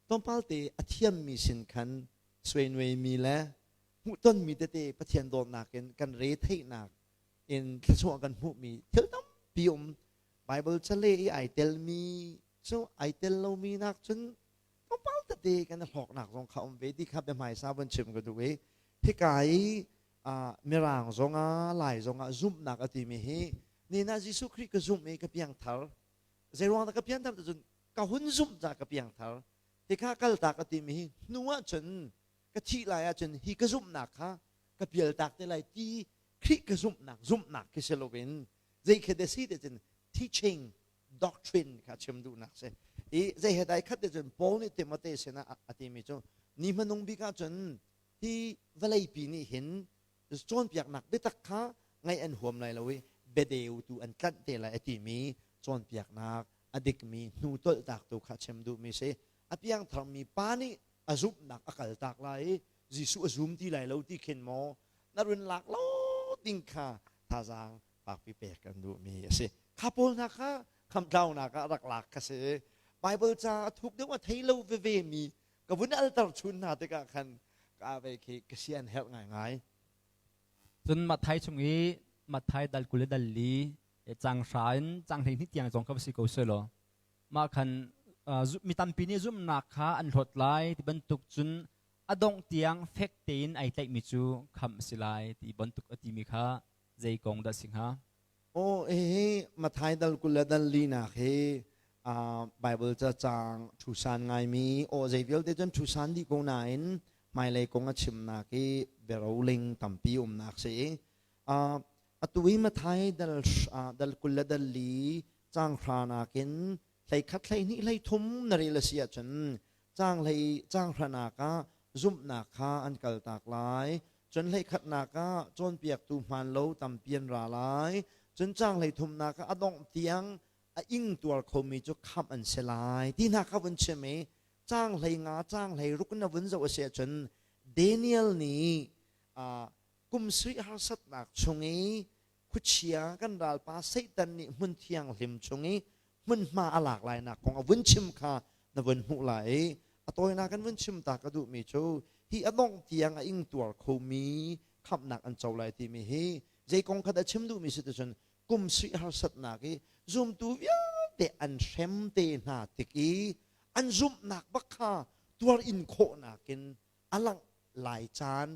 tlawmpal te a thiammi sin khan suainuaimi le hmuhtonmi tete Pathian dawtnak in kan re theihnak in thluachuah kan hmuhmi thil tampi um. Bible cale i ai telmi cu ai tel lomi nak cun tlawmpal tete kan i hlawknak zong kha um ve ti kha biahmaisa vun chim ka duh i hika i mirang zongah Lai zongah zumhnak a timi hi nina Jesuh Khrih ka zumh i ka piangthar. Zeiruang dah ka piangthar ti cun ka hun zumh ca ka piangthar. Tikha kaltak a timi hi hnu ah cun ka thih lai ahcun hi ka zumhnak kha ka pialtak te lai ti Khrih ka zumhnak zumhnak khi si loin zei khi da si te cun teaching doctrine kha chim duhnak si. I zei he dai khat te cun Paul nih Timote sinah a timi cu ni hmanung bik ahcun hi vawleipi nih hin cawnpiaknak biatak kha ngaih an huam lai lo i biadeu tu an tlanh te lai a timi cawnpiaknak a dikmi hnu tolhtak tu kha chim duhmi si. A piangtharmi pa nih a zumhnak a kaltak lai i Jesuh a zum ti lai lo ti khin maw na run lak lo ding kha thazaang fakpi pek kan duhmi a si. Kha pawl hna kha khamtlaunak ah rak lak kha si. Bible ca a thuk deuh a thei lo veve mi ka vun alter chun hna tikah khan ka ve khi ka sian herh ngaingai. Cun Matthai chung i Matthai dal 20 le dal li cang hra in cang 12 tiang zong kha va si ko selaw mah khan mi tampi nih zumhnak kha an hlawt lai ti bantuk cun a dongh tiang fek tein ai tlaihmi cu khamh a si lai ti bantuk a timi kha zei kong dah si hnga? Aw, hihi Matthai dal 20 le dal linak hi Bible ca caang ṭhusan ngaimi aw zei vialte cun ṭhusan dih ko nain hmailei kong a chimnak i biaroling tampi umnak si i atu i Matthai dal dal 20 le dal li caang hra nakin 11 12 13 na rel a si ahcun caang hlei caang hranak ah zumhnak kha an kaltak lai, cun 11nak ah cawnpiaktu hmaan lo tampi an ra lai, cun caang 13nak ah a dongh tiang a ing tuar khomi cu khamh an si lai ti hna kha vun chim i caang 15 caang 16 na vun zoh a si ahcun Daniel nih kum sarih harsatnak chung i khuachia kan ralpa Satan nih hmun thianghlim chung i hmunhma a lak lainak kong a vun chim kha na vun hmuh lai i a tawinak kan vun chim ta ka duhmi cu hi a dongh tiang a ingtuar khomi khamhnak an co lai timi hi zei kong kha dah chim duhmi si ticun kum sarih harsatnak i zumtu vialte an hrem te hna tik i an zumhnak bak kha tuar in khawhnak in a langh lai caan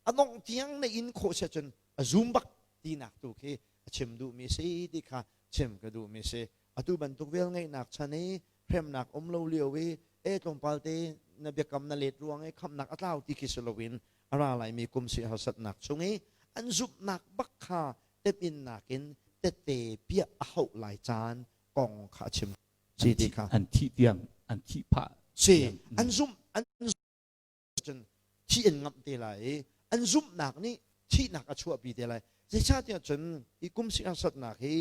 a dongh tiang na in khawh si ahcun a zum bak tinak tu khi a chim duhmi si ti kha chim ka duhmi si. Atu bantuk vel ngeihnak chan i hremnak um lo lio i e tlawmpal te na biakam na let ruang i khamnak a tlau ti khi si loin a ra laimi kum si harsatnak chung i an zumhnak bak kha temhinnak in tette piah a hauh lai caan kong kha a chim si ti kha. An thih tiang an thih phah si an zumh an cun thih an ngamh te lai i an zumhnak nih thihnak a chuahpi te lai. Zeicahtiah cun hi kum harsatnak hi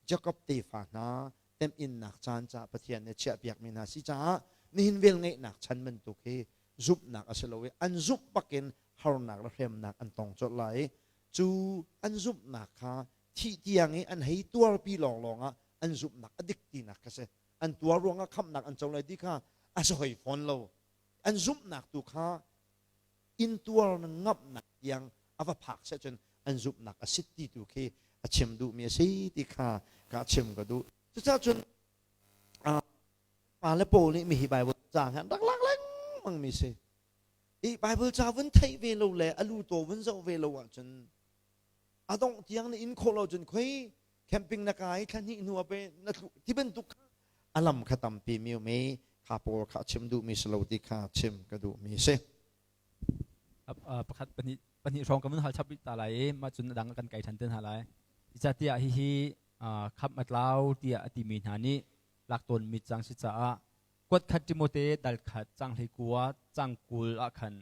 Jakob tefa hna temhinnak caan caah Pathian nih chiahpiakmi hna si caah nihin velngeihnak chan bantuk hi zumhnak a si lo i an zumh bakin harnak le hremnak an tong colh lai i cu an zumhnak kha thih tiang i an hei tuarpi lawnglawng ah an zumhnak a dik tinak kha si. An tuar ruangah khamhnak an co lai ti kha a si hoi fawn lo. An zumhnak tu kha intuar na ngamhnak tiang a va phak seh cun an zumhnak a sit ti tu khi a chim duhmi a si ti kha ka chim ka duh. Cucaah cun pa le pawl nih mihi Bible ca han rak lak lengmang mi si. I Bible ca vun theih ve lo le a lu taw vun zoh ve lo ahcun a dongh tiang na in khawh lo cun khoi camping na kai thla hnih hnu ah pe na tlu ti bantuk a lam kha tampi mi um i kha pawl kha chim duhmi si lo ti kha chim ka duhmi si. Pakhat pahnih pahnih hrawng kan vun hal chap rih ta lai i mah cun a dang kan kai ṭhan te hna lai. Zeicahtiah hihi khamh a tlau tiah a timi hna nih lak tawnmi cang si caah kuat khat Timote dal khat cang 19 cang 20 ah khan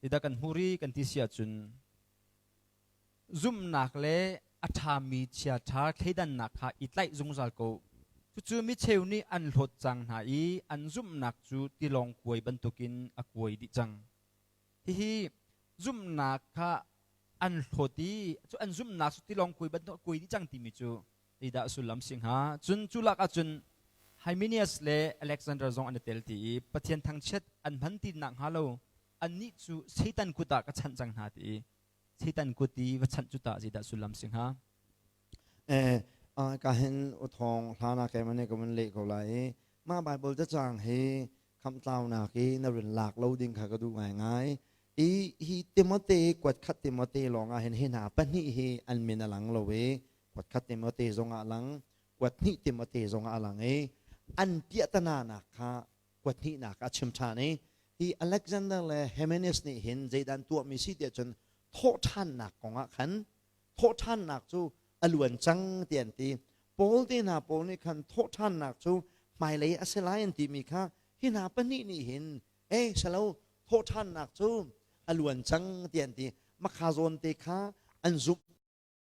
tidah kan hmu ri kan ti si ahcun zumhnak le a ṭhami chiaṭha thleidannak kha i tlaih zungzal ko. Cucu micheu nih an hlawt cang hna i an zumhnak cu tilawng kuai bantukin a kuai dih cang. Hihi zumhnak kha an hlawt i cu an zumhnak cu tilawng kuai bantuk a kuai dih cang timi cu zeidah sullam si hnga? Cun cu lak ahcun Hymenius le Alexander zong an i tel ti i Pathian thangchiat an hman ti nak hnga lo annih cu Satan kut ah ka chanh cang hna ti i Satan kut i va chanh cu tah zeidah sullam si hnga? Eh, ka hin uthong hlana ke mane ko man le ko lai i mah Bible cacang hi khamtlaunak i na rin lak lo ding kha ka duh ngaingai. I hi Timote kuat khat Timote lawng ah hin hi hna pahnih hi an min a lang lo i kuat khat Timote zong ah lang kuat hnih Timote zong ah lang i an piahtana nak kha kuat hnihnak a chim ṭhan i hi Alexander le Hymenaeus nih hin zeidah an tuahmi si tiah cun thawhṭhannak kong ah khan thawhṭhannak cu a luan cang ti an ti. Paul te hna pawl nih khan thawhṭhannak cu hmailei a si lai an timi kha hi hna pahnih nih hin e salo thawhṭhannak cu a luan cang ti an ti. Makha zawn te kha an zumh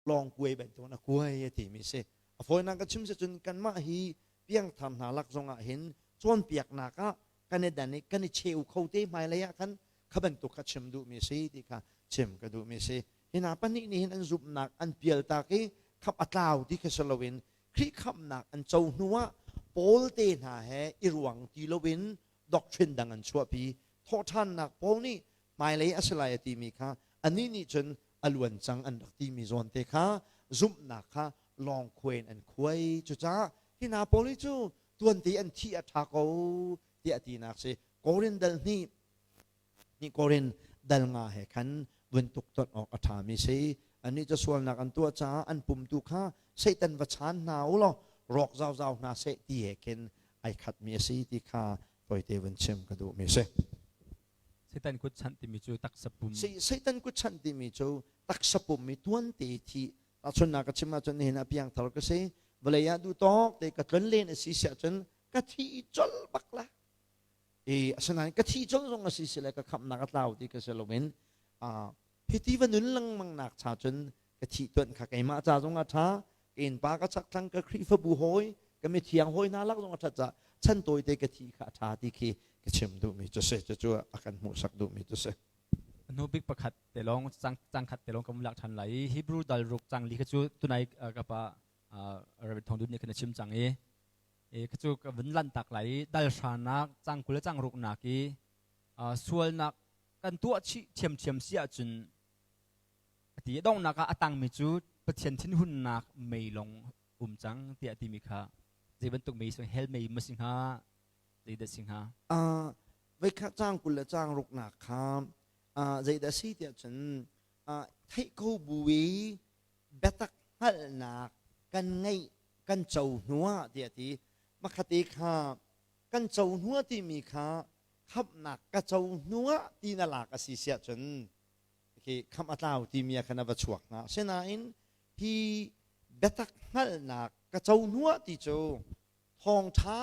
lawng kuai bantukin a kuai a timi si. A fawinak ka chim si cun kanmah hi piangthar hna lak zongah hin cawnpiaknak ah kan i dan i kan i cheu kho te hmailei ah khan kha bantuk kha chim duhmi si ti kha chim ka duhmi si. Hi hna pahnih nih hin an zumhnak an pialtak i khap a tlau ti kha si loin Khrih khamhnak an co hnu ah Paul te hna he i ruang ti loin doctrine dang an chuahpi. Thawhṭhannak Paul nih hmailei a si lai a timi kha anih nih cun a luan cang an rak timi zawn te kha zumhnak kha lawng khuai in an khuai. Cucaah hi hna pawl hi cu tuante an thih a ṭha ko tiah tinak si. Korin dal hnih nih Korin dal nga he khan vun tuk tonh awk a ṭhami si. Annih cu sualnak an tuah caah an pum tu kha Satan va chaan hna u law rawk zauzau hna seh ti he khin ai khatmi a si ti kha tawite vun chim ka duhmi si. Satan kut chanh timi cu taksa pum. Satan kut chanh timi cu taksa pum i tuante thi tahchunnak ka chim ahcun nihin ah piangthar ka si vawlei ah duh tawk te ka tlon len a si siah cun ka thi colh bak la i asinain ka thi colh zong a si sile ka khamhnak a tlau ti ka si loin hiti va nun lengmang nak cha cun ka thih tuan kha keimah ca zong a ṭha ka innpa ka chakthlang ka Khrihfabu hawi ka mithiang hawi hna lak zong a ṭhat ca chan tawite ka thi kha a ṭha ti khi ka chim duhmi cu si cucu a kan hmuhsak duhmi cu si hnu bik pakhat te lawng cang cang khat te lawng ka lak ṭhan lai i Hebrew dal ruk cang li kha cu tunai ka pa Reverend Thong Dun nih khan a chim cang i e ka cu ka vun lan tak lai i dal hranak cang 20 cang ruk nak i sualnak kan tuah chih ṭhiamṭhiam si ahcun ati donghnak ah a tangmi cu Pathian thinhunnak mei lawng um cang tiah timi kha zei bantuk mei si hell mei ma si hnga zeidah si hnga? Veikhat cang 20 le cang ruknak kha zeidah si tiah cun theih ko bu i biatak hngalhnak kan ngeih kan co hnuah tiah ti makhate kha kan co hnuah timi kha khamhnak ka co hnuah ti na lak a si siah cun khi khamh a tlau timi ah khan a va chuak hnga. Asinain hi biatak hngalhnak ka co hnuah ti cu thawngṭha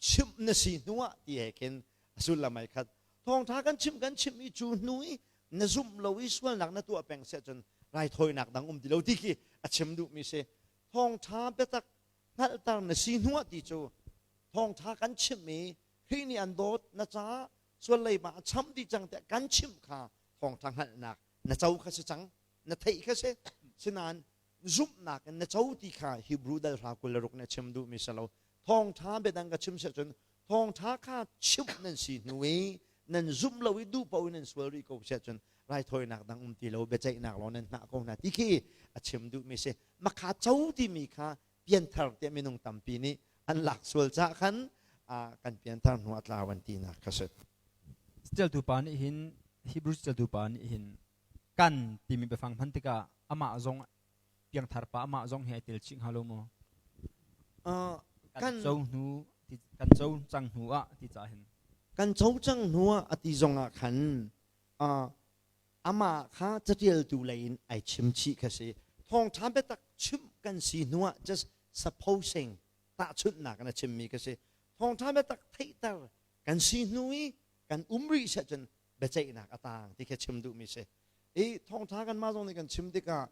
chimh na si hnuah ti he khin a sullam ai khat. Thawngṭha kan chimh kan chimh i cu hnu i na zumh lo i sualnak na tuah peng siah cun raithawinak dang um ti lo ti khi a chim duhmi si. Thawngṭha biatak hngalhter na si hnuah ti cu thawngṭha kan chimh i Khrih nih an dawt na caah sual leiba a cham dih cang tiah kan chimh kha thawngṭha hngalhnak na co kha si cang na theih kha si sinain zumhnak in na co ti kha Hebrew dal hra 26 nih a chim duhmi si lo thawngṭha biadang ka chim siah cun thawngṭha kha chimh nan si hnu i nan zumh lo i duh paoh in nan sual rih ko siah cun raithawinak dang um ti lo biaceihnak lawng nan hngah ko hna ti khi a chim duhmi si makha co timi kha pianthar tiah minung tampi nih an lak sual cah khan kan pianthar hnu a tlau an tinak kha si. Caṭialtu pa nih hin Hebrew caṭialtu pa nih hin kan timi biafang hman tikah amah zong piangthar pa amah zong hi ai tel chih hnga lo maw? Kan co hnu kan co cang hnu ah ti ca hin kan co cang hnu ah a ti zong ah khan amah kha caṭialtu lei in ai chim chih kha si. Thawngṭha biatak chimh kan si hnuah just supposing tahchunhnak in a chimmi kha si. Thawngṭha biatak theihter kan si hnu i kan um rih seh cun biaceihnak a taang ti kha chim duhmi si. I thawngṭha kanmah zong nih kan chim tikah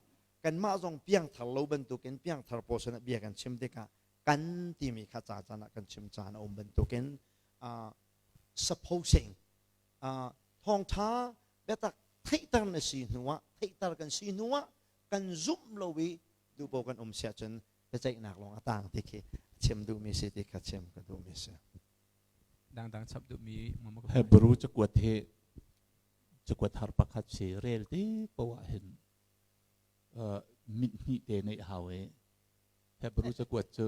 kanmah zong piangthar lo bantukin piangthar pawl sinah bia kan chim tikah. Kan timi kha ca caan ah kan chim caan a um bantukin supposing thawngtha biatak theihter na si hnuah theihter kan si hnuah kan zumh lo i duhpo kan um siah cun biaceihnak lawng a tang ti khi chim duhmi si ti kha chim ka duhmi si. Dangdang chap duhmi Hebrew cakuat hi cakuat har pakhat si rel ti poah hin mit hnih te neih hau i Hebrew cakuat cu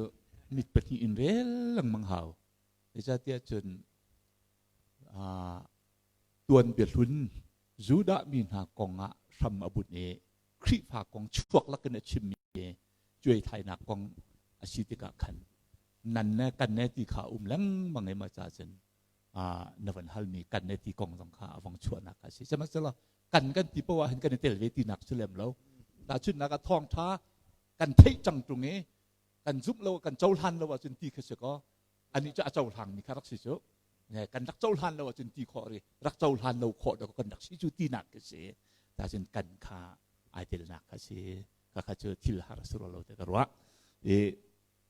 mit pahnih in rel lengmang hau. Zeicahtiah cun tuanbia hlun Judah mi hna kong ah hram a bunh i Khrihfa kong chuak lakin a chimmi cuaithlainak kong a si tikah khan nan ne kan ne ti kha um lengmang i ma ca cun na van halmi kan ne ti kong zong kha a vong chuahnak a si. Sihmanhsehlaw kan kan ti poah hin kan i tel ve tinak si lem lo. Tahchunhnak ah thawngṭha kan theih cang ṭung i kan zumh lo kan cohlan lo ahcun ti kha si kaw anih cu a cohlangmi kha rak si cu kan rak cohlan lo ahcun ti khawh ri rak cohlan lo khawh dawk kan rak si cu tinak khi si tacun kan kha ai telnak kha si kha kha cu thil har si lo te ka ruah i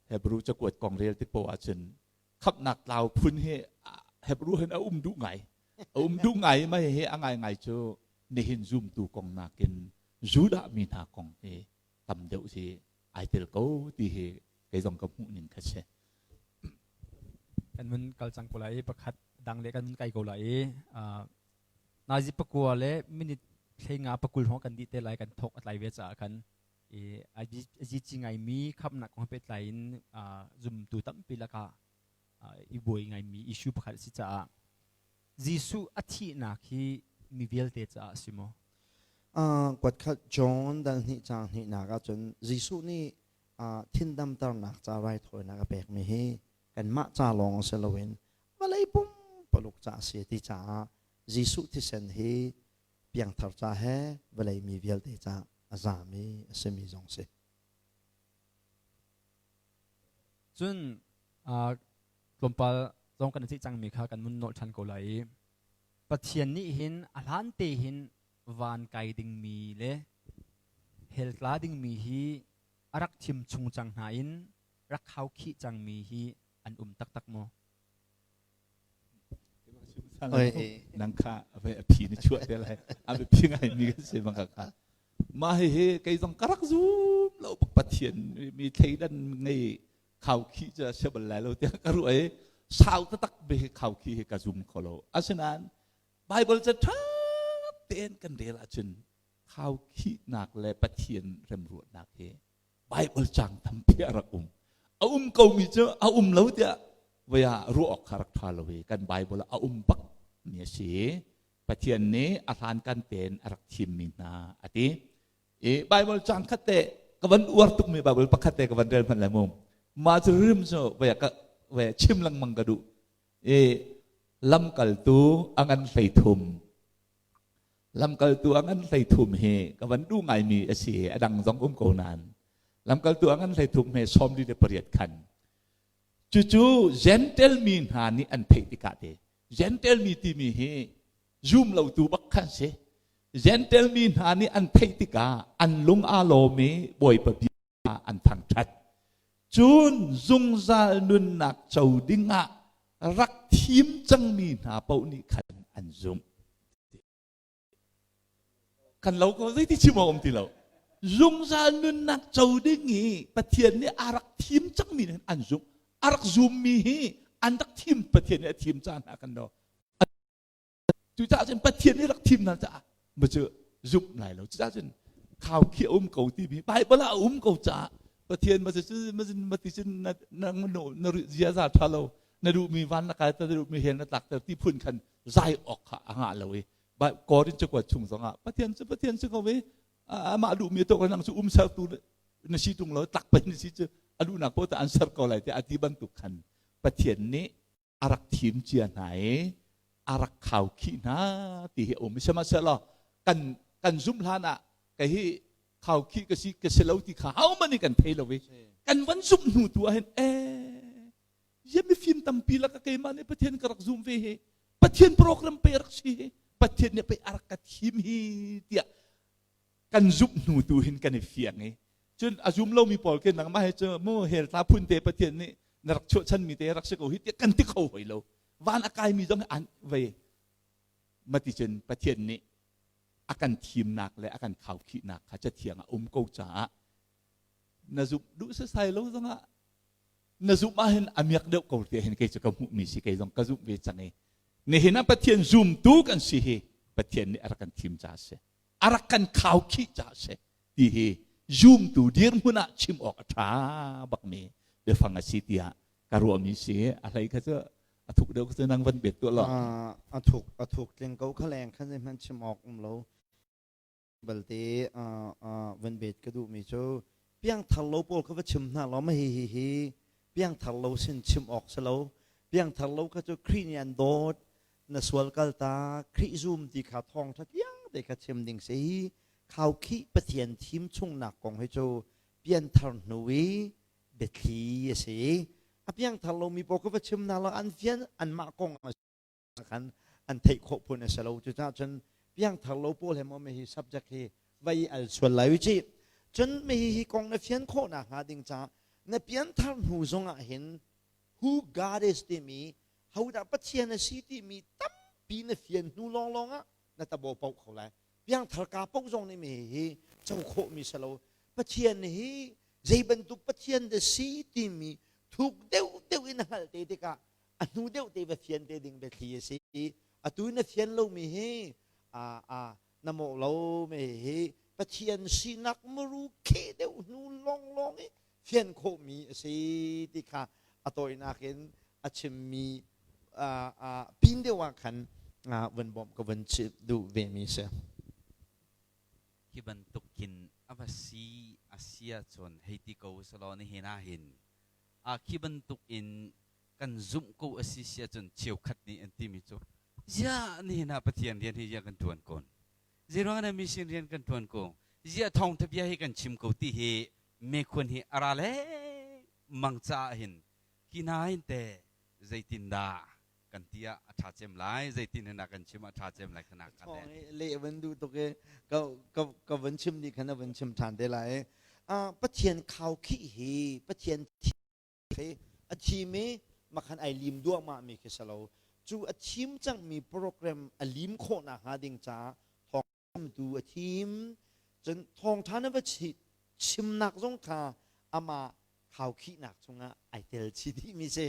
Hebrew cakuat kong rel tik poah ahcun khamhnak tlau phun hi Hebrew hin a um duh ngai a um duh ngai mai hi a ngai ngai cu nihin zumtu kong nakin Judah mi hna kong hi tam deuh si ai tel ko ti hi kei zong ka hmuh ning kha si. Kan mun kal cang ko lai pakhat dang le kan mun kai ko lai i nazi pakua le minute thlei nga pakul hrawng kan dih te lai kan thok a tlai ve caah khan i azi ci ngai mi khamnak kong pehtlai in zumtu tampi lakah i buai ngai mi issue pakhat a si caah Jesuh a thihnak hi mi vialte caah a si maw? Kuatkhat John dal hnih caang hnihnak ahcun Jesuh nih thindamternak ca raithawinak a pekmi hi kanmah ca lawng si loin vawlei pumpaluk ca a si ti caah Jesuh thisen hi piangthar ca he vawlei mi vialte ca a zami a simi zong si. Cun tlawmpal zong kan i ceih cangmi kha kan mun nolh ṭhan ko lai i Pathian nih hin a hlan te hin van kai dingmi le hell tla dingmi hi a rak thim chung cang hna in rak khaukhih cangmi hi an um taktak maw? Nang kha a phi ni chuah te lai a phi ngai mi kan si bang kha mah hi hi kei zong ka rak zum lo Pathian mi thleidan ngei khaukhih cu a si bal lai lo tiah ka ruah i sau taktak be hi khaukhih hi ka zum kho lo asinain Bible ca ṭha tein kan rel ahcun khaukhihnak le Pathian remruatnak hi Bible cang tampi a rak um a um komi cu a um lo tiah voi ah ruah awk kha rak ṭha lo i kan Bible ah a um bak mi a si Pathian nih a hlan kan tein a rak thimmi hna a ti I Bible cang khat te ka van uar tukmi Bible pakhat te ka van rel hmanh lai mu. Mah cu rim cu vai ka vai chim lengmang ka duh. I lamkaltu a ngan 13 lamkaltu a ngan 13 hi ka van duh ngaimi a si a dang zong um ko nain lamkaltu a ngan 13 he 48 khan cucu Gentel mi hna nih an theih tikah te Gentel mi timi hi zum lotu bak khan si Gentel mi hna nih an theih tikah an lung aa lawm i Bawipa bia an thangṭhat. Cun zungzal nunnak co dingah rak thim cangmi hna paoh nih khan an zumh. Kan lo ko zeiti chim awk um ti lo. Zungzal nunnak co ding i Pathian nih a rak thim cangmi nih an zumh. A rak zummi hi an rak thim Pathian nih a thim caan hna kan lo. Cucaah cun Pathian nih rak thim hna caah ma cu zumh lai lo. Cucaah cun khau khi a um ko timi Bible ah a um ko caah Pathian ma cu ma ti cun na na na ziaza ṭha lo na duhmi van na kai na duhmi hell na tlakter ti phun khan zai awk kha a ngah lo i Korin cakuat chung zongah Pathian cu Pathian si ko i amah duhmi to nang cu um sertu na si tung lo tlak pen na si cu a duhnak poh an ser ko lai ti a ti bantuk khan Pathian nih a rak thim cia hna i a rak khaukhih hna ti hi a um. Sihmanhsehlaw kan kan zumh hlan ah kei hi khaukhih ka si ka si lo ti kha hohmanh nih kan thei lo i kan van zumh hnu tu ah hin eh ya mifim tampi lak keimah nih Pathian ka rak zum ve hi Pathian program pe rak si hi Pathian nih pei a rak ka thim hi tiah kan zumh hnu tu hin kan i fiang i. Cun a zum lomi pawl ke nangmah he cu mu hell tla phun te Pathian nih na rak chuahchanmi te rak si ko hi tiah kan ti kho hoi lo. Van a kaimi zong an vei mati cun Pathian nih a kan thimnak le a kan khaukhihnak kha cathiang a um ko caah na zumh duh sasai lo zongah na zumh ahhin a miak deuh ko ti hin kei cu ka hmuhmi si kei zong ka zumh ve cang i nihin ah Pathian zumtu kan si hi Pathian nih a rak kan thim caah si a rak kan khaukhih caah si ti hi zumtu dirhmun ah chim awk a ṭha bakmi biafang a si tiah ka ruahmi si a hlei kha cu a thuk deuh cu nang van bet tuah lo a thuk a thuk tling ko kha leng khan zeihmanh chim awk um lo balte van bet ka duhmi cu piangthar lo pawl kha va chim hna law ma hi hi hi piangthar lo sin chim awk si lo piangthar lo kha cu Khrih nih an dawt na sual kal ta Khrih zum ti kha thawng ṭha tiang te kha chim ding si hi khaukhih Pathian thim chungnak kong hi cu pianthar hnu i biathli a si a piangthar lomi pawl kha va chim hna law an fian anmah kong a khan an theih khawh phun a si lo cucaah cun piangthar lo pawl he maw hi subject hi vai al sual lai u cih cun mi hi kong na fian khawh nak hnga ding caah na pianthar hnu zong ah hin who God is timi hodah Pathian a si timi tampi na fian hnu lawnglawng ah na tabo paoh kho lai piangthar ka paoh zong nih mi hi co khawh mi si lo Pathian hi zei bantuk Pathian dah si timi thuk deuh deuh in na hngalh te tikah a hnu deuh te va fian te ding biathli a si atu na fian lomi hi a a na mawh lo me hi Pathian sinak muru khe deuh hnu lawnglawng i fian khawhmi a si ti kha a tawinak in a chimmi pin deuh ah khan vun bawmh ka vun chim duh ve mi si. Hi bantuk khin a va si a si ahcun hei ti ko selaw nihin ah hin a khi bantuk in kan zumh ko a si si ahcun cheukhat nih an timi cu ziah nihin ah Pathian rian hi ziah kan ṭuan kun zeiruang dah mission rian kan ṭuan ko ziah thawngṭha bia hi kan chim ko ti hi mekhun hi a ra lengmang caah hin hi hna hin te zeitindah kan ti ah a ṭha cem lai zeitin hin a kan chim a ṭha cem lai khana ka le van duh tuk e ka ka ka van chim ni khan van chim ṭhan te lai Pathian khau khih hi Pathian khi a thim i makhan ai lim duahmah mi khi salo cu a thim cangmi program a lim khawh nak hnga ding caah thawngtu a thim cun thawngṭha na va chimnak zong kha amah khaukhihnak chungah ai tel chih dihmi si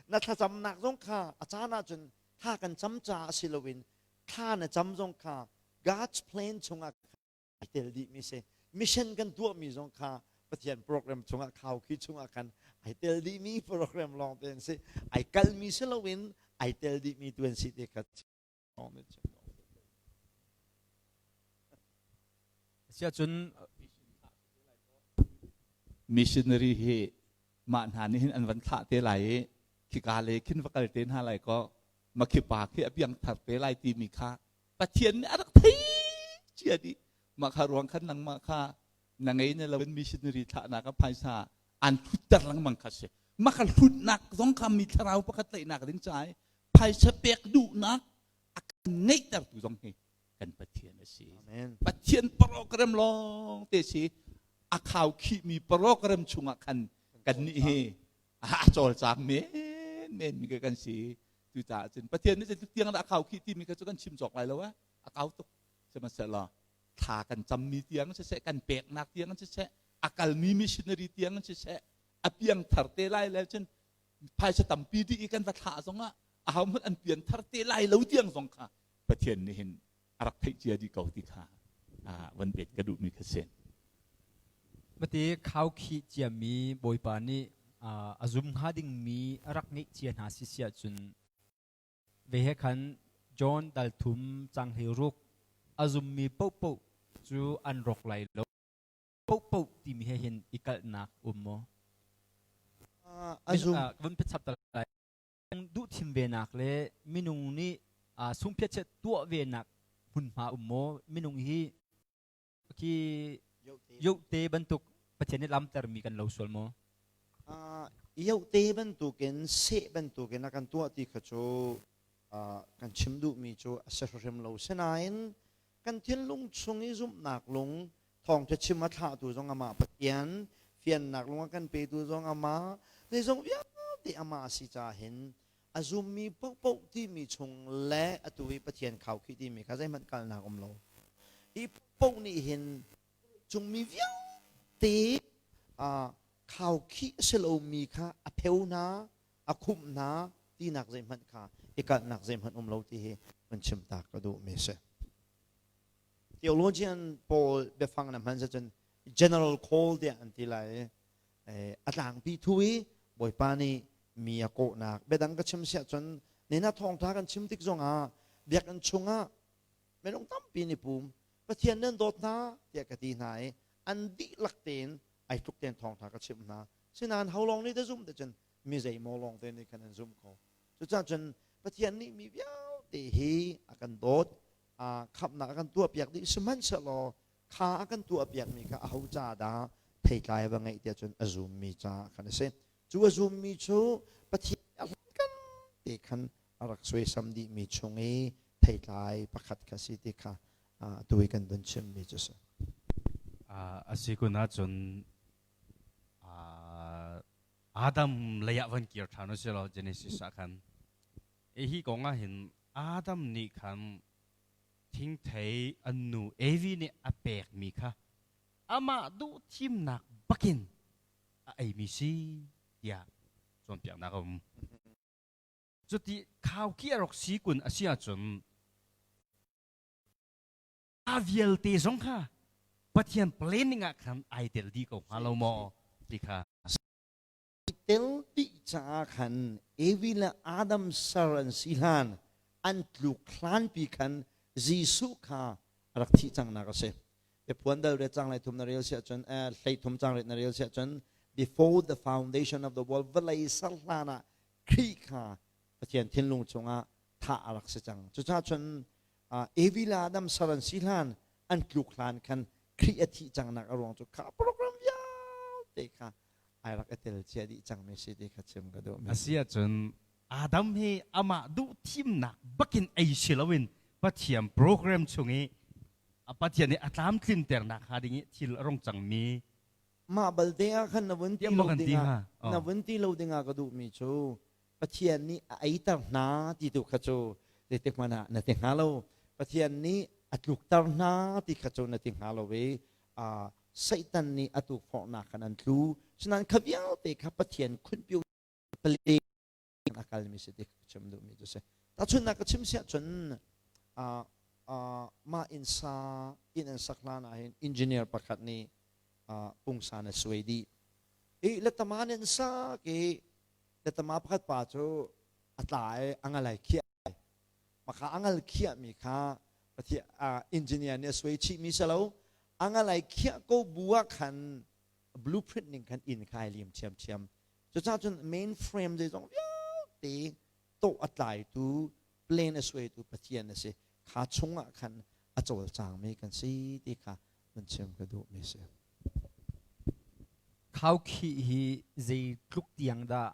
na thlacamnak zong kha a caan ahcun thla kan cam caah si loin thla na cam zong kha God's plan chungah ai tel dihmi si mission kan tuahmi zong kha Pathian program chungah khaukhih chungah khan ai tel dihmi program lawng te an si ai kalmi si loin ai tel dihmi tu an si te kha Siahcun missionary hi mah hna nih hin an van thlah te lai i khika le khin va kal te hna lai ko makhi pa khi a piang thar te lai timi kha Pathian nih a rak thei cia dih mah kha ruang khan nangmah kha na ngei na lo missionary thlahnak ah phaisa an hlutter lengmang kha si mah kha hlutnak zong kha mi thlarau pakhat tlaihnak ding caah phaisa pek duhnak a kan ngeihtertu zong hi kan Pathian a si. Pathian program lawng te si a khau khihmi program chungah khan kan nih hi a cawlcang men men mi kan si. Cucaah cun Pathian nih zeitluk tiang dah a khau khih timi kha cu kan chim cawk lai lo a a kau tuk. Sihmanhsehlaw thla kan cammi tiang siseh kan peknak tiang siseh a kalmi missionary tiang siseh a piang thar te lai le cun phaisa tampi dih i kan va thlah zongah ahohmanh an pian thar te lai lo tiang zong kha Pathian nih hin a rak theih cia dih ko ti kha van bet ka duhmi kha si. Mati khaukhih ciami Bawipa nih a zum hnga dingmi a rak ngeih cia hna si siah cun ve he khan John dal thum cang hlei ruk a zummi paohpaoh cu an rawk lai lo paohpaoh timi he hin i kalhnak um maw? A zum. Vun chap ta lai. Duh thim venak le minung nih sungphiat tuah venak hmunhma um maw? Minung hi khi yote bantuk Pathian nih lamtermi kan lo sual maw? Yote bantukin seh bantukin a kan tuah ti kha cu kan chim duhmi cu a si hrim lo. Sinain kan thinlung chung i zumhnak lung. Thawngṭha chim a thlahtu zong amah Pathian, fiannak lung a kan petu zong amah, zeizong vialte amah a si caah hin a zummi paohpaoh timi chung le atu i Pathian khaukhih timi kha zeihmanh kalnak um lo. Hi paoh nih hin cungmi vialte khaukhih a si lomi kha a pheu hna, a khumh hna tinak zeihmanh kha i kalhnak zeihmanh um lo ti hi van chim ta ka duhmi a si. Theologian pawl biafang na hman cun general call tiah an ti lai i a tlangpi thu i Bawipa nih mi a kawhnak biadang ka chim siah cun nena thawngtha kan chim tik zongah biakinn chungah minung tampi nih pum Pathian nan dawt hna tiah ka ti hna i an dihlak tein ai tluk tein thawngtha ka chimh hna sinain ho lawng nih dah zum te cun mi zeimaw lawng te nih khan an zum ko cucaah cun Pathian nih mi vialte hi a kan dawt khamhnak a kan tuahpiak dih sihmanhsehlaw kha a kan tuahpiakmi kha aho ca dah theitlai va ngeih tiah cun a zummi ca khan a si cu a zummi cu Pathian a kan te khan a rak suaisam dihmi chung i theitlai pakhat kha si ti kha atu i kan vun chimmi cu si. A si kun ahcun Adam lei ah van kir ṭhan u silaw Genesis ah khan hi kong ah hin Adam nih khan thingthei an nu Evi nih a pekmi kha amah duh thimnak bakin a eimi si tiah cawnpiaknak a um. Cuti khauki a rak si kun a si ahcun a vialte zong kha Pathian planning ah khan ai tel dih ko hnga lo maw ti kha. Tel dih caah khan Evi le Adam ser an si hlan an tluk hlanpi khan Jesuh kha a rak thih cangnak a si. Biaphuan dal re cang lai thum na rel siah cun hlei thum cang ret na rel siah cun before the foundation of the world vawlei ser hlan ah Khrih kha Pathian thinlung chungah thah a rak si cang. Cucaah cun Evi le Adam sar an si hlan an tluk hlan khan Khrih a thih cangnak a ruang cu kha program vialte kha ai rak i tel cia dih cangmi si ti kha chim ka duh. A si ahcun Adam hi amah duh thimnak bakin ei si loin Pathian program chung i Pathian nih a tlamtlinternak hnga ding i thil a rung cangmi Mah balte ah khan na vun ti lo dingah na vun ti lo dingah ka duhmi cu Pathian nih a eiter hna ti tu kha cu zeitik hmanh ah na ti hnga lo. Pathian nih a tlukter hna ti kha cu na ti hnga lo i Satan nih a tukforhnak khan an tlu. Sinain kha vialte kha Pathian khunpiu pale a kalmi si ti ka chim duhmi cu si. Tahchunhnak ka chim siah cun mah inn sa inn an sak hlan ah hin engineer pakhat nih pungsan a suai dih. I letama nih an sak i letama pakhat pa cu a tla i a ngal ai khiah. Maka a ngal khiahmi kha Pathian engineer nih a suai chihmi si lo. A ngal ai khiah ko bu ah khan blueprint ning khan inn kha ai lim ṭhiamṭhiam. Cucaah cun main frame zeizong vialte tawh a tlaitu plan a suaitu Pathian a si. Kha chungah khan a cawlcangmi kan si ti kha van chim ka duhmi si. Khaukhih hi zeitluk tiang dah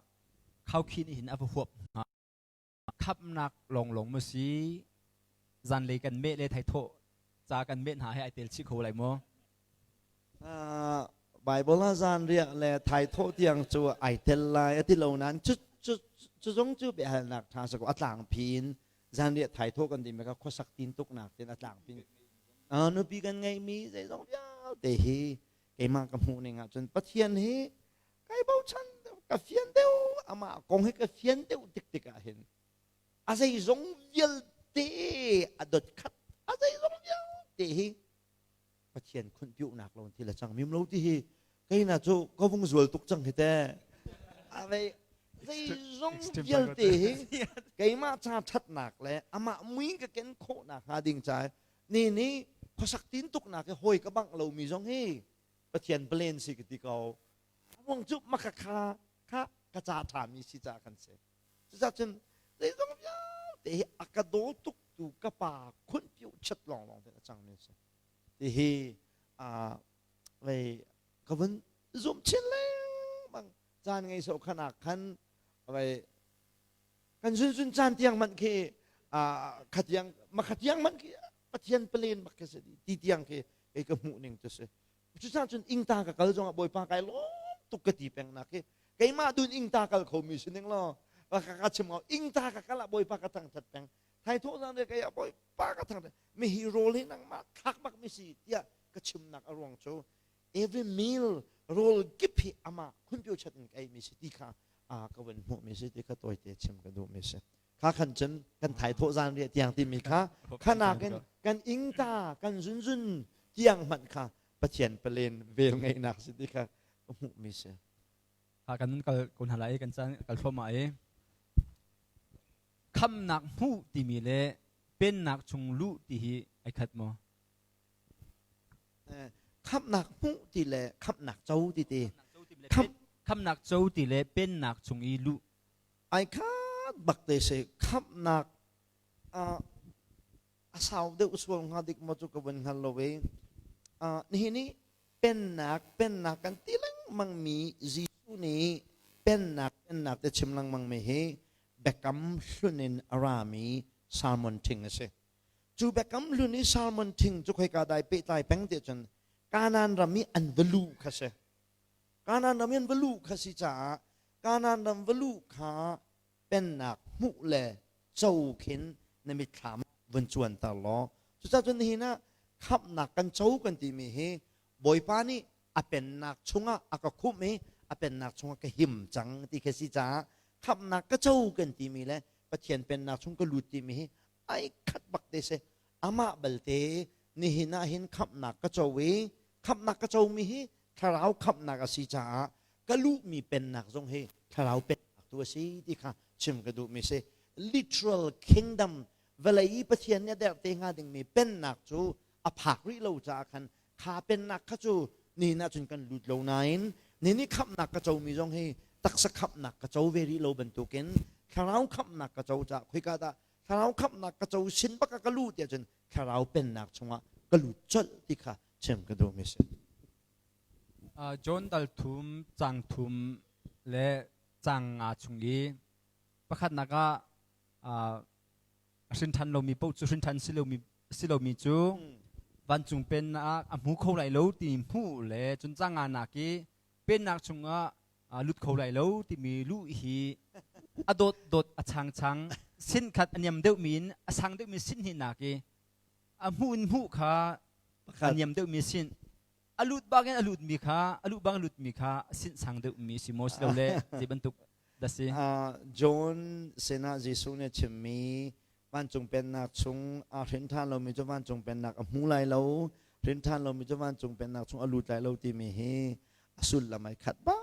khaukhih nih hin a va huap hnga? Khamhnak lawnglawng maw si? Zanlei kan meh le thaithawh ca kan meh hna he ai tel chih kho lai maw? Bible ah zanriah le thaithawh tiang cu ai tel lai a ti lo nain cu cu cu zong cu biahalnak ṭha si ko a tlangpi in zanriah thaithawh kan timi kha khuasak tin tuknak tin a tlangpi nupi kan ngeihmi zeizong vialte hi keimah ka hmuh ning ahcun Pathian hi kai bochan deuh ka fian deuh amah kong hi ka fian deuh tik tik ah hin a zeizong vialte a dot khat a zeizong vialte hi Pathian khunpiuhnak lo thil a cang mim lo ti hi keina cu ka vung zual tuk cang hi te a vei zeizong vialte hi keimah ca ṭhatnak le amah mui ka ken khawhnak hnga ding ca ni ni khuasak tin tuknak hi hawi ka bangh lomi zong hi Pathian plan si ka ti ko. Ruang cu maka kha kha ka ca ṭhami si ca kan si. Cucaah cun zeizong vialte hi a ka daw tuk tu ka pa khunpiu chat lawnglawng te a cangmi si. Ti hi vei ka vun zum chin lengmang caan ngei so khan ah khan vei kan zunzun caan tiang man khi khatiang ma khatiang man khi Pathian plan bak khi si ti tiang khi kei ka hmuh ning cu si. Cucaah cun ingta ka kal zongah Bawipa kai lawm tuk ka ti peng nak hi keimah dun ingta kal khomi si ning law ka ka chim ko ingta ka kal ah Bawipa ka thangthat peng thai thawh zan re kai ah Bawipa ka thangthat mi hi rawl hi nangmah thlak bak mi si tiah ka chimnak a ruang cu every meal rawl kip hi amah khunpio chat in ka ei mi si ti kha a ka van hmuh mi si ti kha tawite chim ka duh mi si. Kha khan cun kan thai thawh zan riah tiang timi kha khanak in kan ingta kan zunzun tiang hmanh kha Pathian palen vel ngeihnak si ti kha ka hmuh mi si. Ha kan kal ko hna lai kan caan kal thluahmah i khamnak hmuh timi le pennak chung luh ti hi ai khat maw? Khamnak hmuh ti le khamnak co ti ti. Khamnak co ti le pennak chung i luh. Ai khat bak te si khamnak a sau deuh sual hnga dik maw cu ka vun hngal lo i nihin i pennak pennak kan ti lengmang mi Jesuh nih pennak pennak te chim lengmang mi hi biakam hlun in a rami salmon thing a si. Cu biakam hlun i salmon thing cu khoika dai pehtlai peng ti cun Kanaan ram i an va luh kha si. Kanaan ram i an va luh kha si caah Kanaan ram va luh kha pennak hmuh le co khin na mitthlam vun cuanter law cucaah cun nihin ah khamhnak kan co kan timi hi Bawipa nih a pennak chungah a ka khumh i a pennak chungah ka him cang ti khi si caah khamhnak ka co kan timi le Pathian pennak chung ka lut timi hi ai khat bak te si. Amah balte nihin ah hin khamhnak ka co i khamhnak ka comi hi thlarau khamhnak a si caah ka luhmi pennak zong hi thlarau pennak tu a si ti kha chim ka duhmi si. Literal kingdom vawlei i Pathian nih a derh te hnga dingmi pennak cu a phak rih lo caah khan kha pennak kha cu nihin ahcun kan lut lo nain nihin khamhnak ka comi zong hi taksa khamhnak ka co ve rih lo bantukin thlarau khamhnak ka co caah khoika dah thlarau khamhnak ka co sin bak ah ka luh tiah cun thlarau pennak chungah ka lut colh ti kha chim ka duhmi si. John dal thum cang thum le cang nga chung i pakhatnak ah hrin ṭhan lomi paoh cu hrin ṭhan si lomi cu vancung pennak a hmu kho lai lo timi hmuh le cun cang nga nak i pennak chungah lut kho lai lo timi luh hi a dawt dawt a chang chang sin khat a niam deuhmi in a sang deuhmi sin hi nak i a hmuh in hmuh kha a niam deuhmi sin a lut bang in a lutmi kha a luh bang lutmi kha sin sang deuhmi si maw si lo le zei bantuk dah si? John sinah Jesuh nih a chimmi vancung pennak chung aa hrin ṭhan lomi cu vancung pennak a hmu lai lo, hrin ṭhan lomi cu vancung pennak chung a lut lai lo timi hi a sullam ai khat bak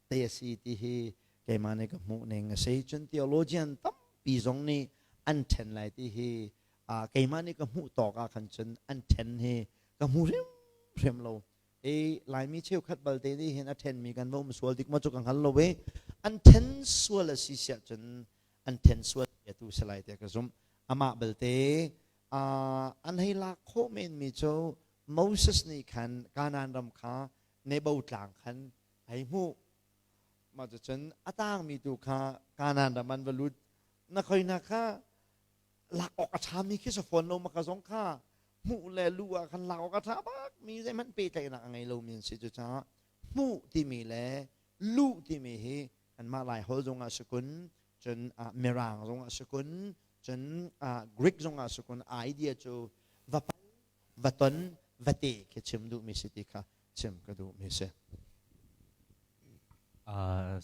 te a si ti hi keimah nih ka hmuh ning a si. Cun theologian tampi zong nih an ṭhen lai ti hi keimah nih ka hmuh tawk ah khan cun an ṭhen hi ka hmu hrimhrim lo. I Laimi cheukhat balte nih hin a ṭhenmi kan va um sual dik maw cu ka hngal lo i an ṭhen sual a si siah cun an ṭhen sual tu si lai tiah ka zumh. Amah balte an hei lak khawh menmi cu Moses nih khan Kanaan ram kha Nebo tlang khan hei hmuh. Mah cucun a tangmi tu kha Kanaan ram an va lut. Na khoina kha lak awk a ṭhami khi si fawn lo maka zong kha hmuh le lu ah khan lak awk a ṭha bak mi zeihmanh pehtlaihnak a ngei lomi an si. Cucaah hmuh timi le luh timi hi anmah Lai holh zongah si kun, cun Mirang zongah si kun, cun Greek zongah si kun idea cu va pal, va ton, va te khi chim duhmi si ti kha chim ka duhmi si.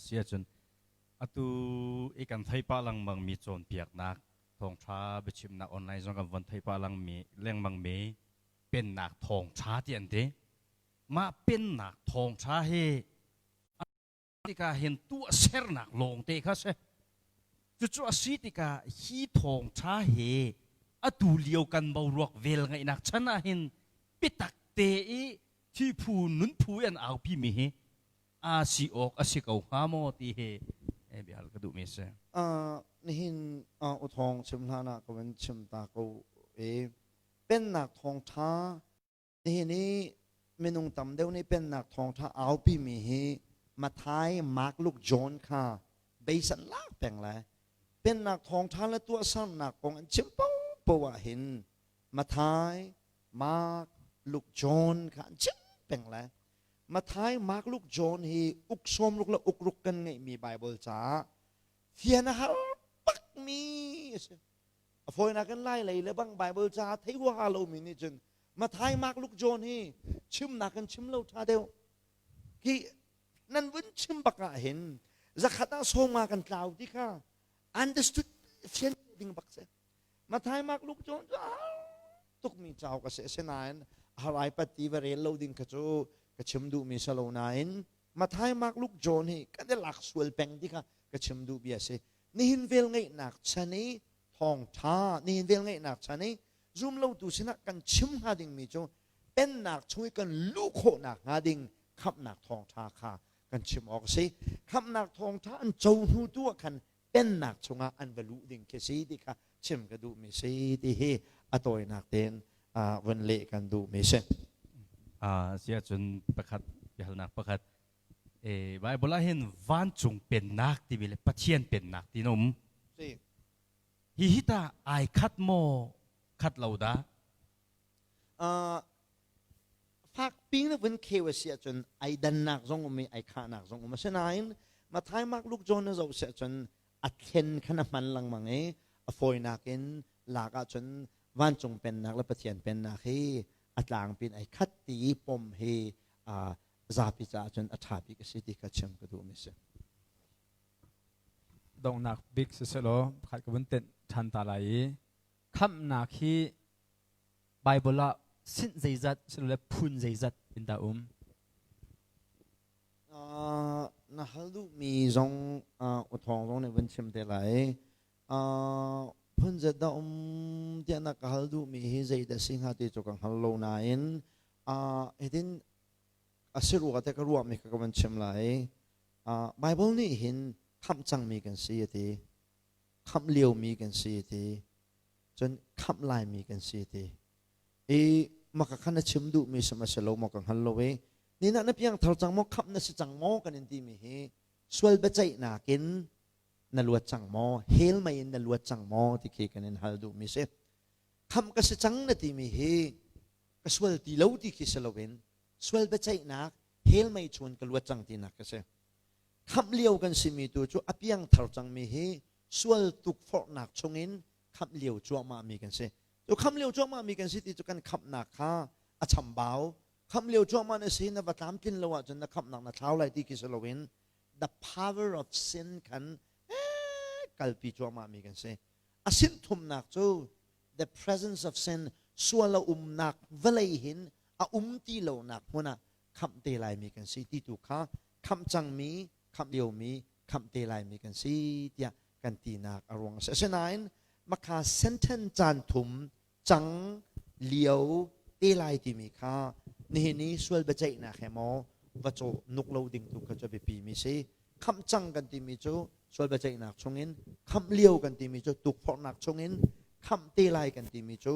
Si ahcun atu i kan thei pah lengmang mi cawnpiaknak thawngṭha biachimnak online zong kan von thei pah lengmi lengmang mi pennak thawngṭha ti an ti. Mah pennak thawngṭha hi tikah hin tuahsernak lawngte kha si. Cucu a si tikah hi thawngṭha hi atu lio kan boruak vel ngeihnak chan ah hin biatak te i thi phu nun phu i an aupi mi hi aa si awk a si ko hnga maw ti hi bia ka duhmi a si. Nihin u thawng chim hlan ah ka van chim ta ko i pennak thawngṭha nihin i minung tam deuh nih pennak thawngṭha aupi mi hi Mathai, Mark, Luke, John kha beisan lak peng lai. Pennak thawngṭha le tuahsernak kong an chim paohpaoh ah hin Mathai, Mark, Luke, John kha an chim. peng lai. Matthai, Mark, Luke, John hi uk sawm ruk le uk ruk kan ngeihmi Bible caah fian a har bakmi a si. A fawinak in Lai lei le bang Bible caah thei huaha lomi nih cun Matthai, Mark, Luke, John hi chimnak in chim lo ṭha deuh. Hi nan vun chim bak ah hin zakhat ah sawma kan tlau ti kha understood fian ding bak si. Matthai, Mark, Luke, John cu tukmi cauk a si. Asinain harai patti va rel lo ding kha cu ka chim duhmi si lo nain Matthai, Mark, Luke, John hi kan i lak sual peng ti kha ka chim duh bia si. Nihin vel ngeihnak chan i thawngṭha, nihin vel ngeihnak chan i zumlotu sinah kan chim hnga dingmi cu pennak chung i kan luh khawhnak hnga ding khamhnak thawngṭha kha kan chim awk a si. Khamhnak thawngṭha an co hnu tu ah khan pennak chungah an va luh ding khi si ti kha chim ka duhmi si ti hi a tawinak tein vun leh kan duhmi si. Si ahcun pakhat biahalnak pakhat Bible ah hin vancung pennak timi le Pathian pennak ti na um. Hi hi ta ai khat maw khat lo dah? Fak ping na vun kheu a si ahcun ai dannak zong um i ai khahnak zong um. Asinain Matthai, Mark, Luke, John na zoh si ahcun a thlen kha na hman lengmang i a fawinak in lak ahcun vancung pennak le Pathian pennak hi a tlangpi in ai khat ti i pom hi zapi caah cun a ṭha bik a si ti kha chim ka duhmi si. Donghnak bik siselaw pakhat ka vun tenh ṭhan ta lai i khamhnak hi Bible ah sinh zeizat silole phun zeizat in dah um? Uh, na hal duhmi zong uh, uthawng zong nih vun chim te lai. Uh, phun zet dah um tiah na ka hal duhmi hi zei dah si hnga ti cu ka hngal lo nain uh, hitin a si rua te ka ruahmi kha ka vun chim lai. Uh, Bible nih hin khamh cangmi kan si a ti. Khamh liomi kan si a ti. Cun khamh laimi kan si ti. I maka khan na chim duhmi sam a si lo maw ka hngal lo i ni na na piang thar cang maw khamh na si cang maw kan in timi hi sual biaceihnak in na luat cang maw hell mei in na luat cang maw ti khi kan in hal duhmi si. Khamh ka si cang na timi hi ka sual ti lo ti khi si loin sual biaceihnak hell mei chun ka luat cang tinak ka si. Khamh lio kan simi tu cu a piang thar cangmi hi sual tukforhnak chungin khamh lio cuahmah mi kan si. Cu khamh lio cuahmah mi kan si ti cu kan khamhnak kha a chambau. Khamh lio cuahmah na si na va tlamtlin lo ahcun na khamhnak na thlau lai ti khi si loin the power of sin khan kalpi cuahmah mi kan si. A sin thumnak cu the presence of sin sual a umnak vawlei hin a um ti lonak hmun ah khamh te laimi kan si ti tu kha khamh cangmi khamh liomi khamh te laimi kan si tiah kan tinak a ruang a si. Asinain makha sentence caan thum cang lio te lai timi kha nihin i sual biaceihnak he maw va cawh nuk lo ding tu kha cu biapi mi si. Khamh cang kan timi cu sual biaceihnak chungin khamh lio kan timi cu tukforhnak chungin khamh te lai kan timi cu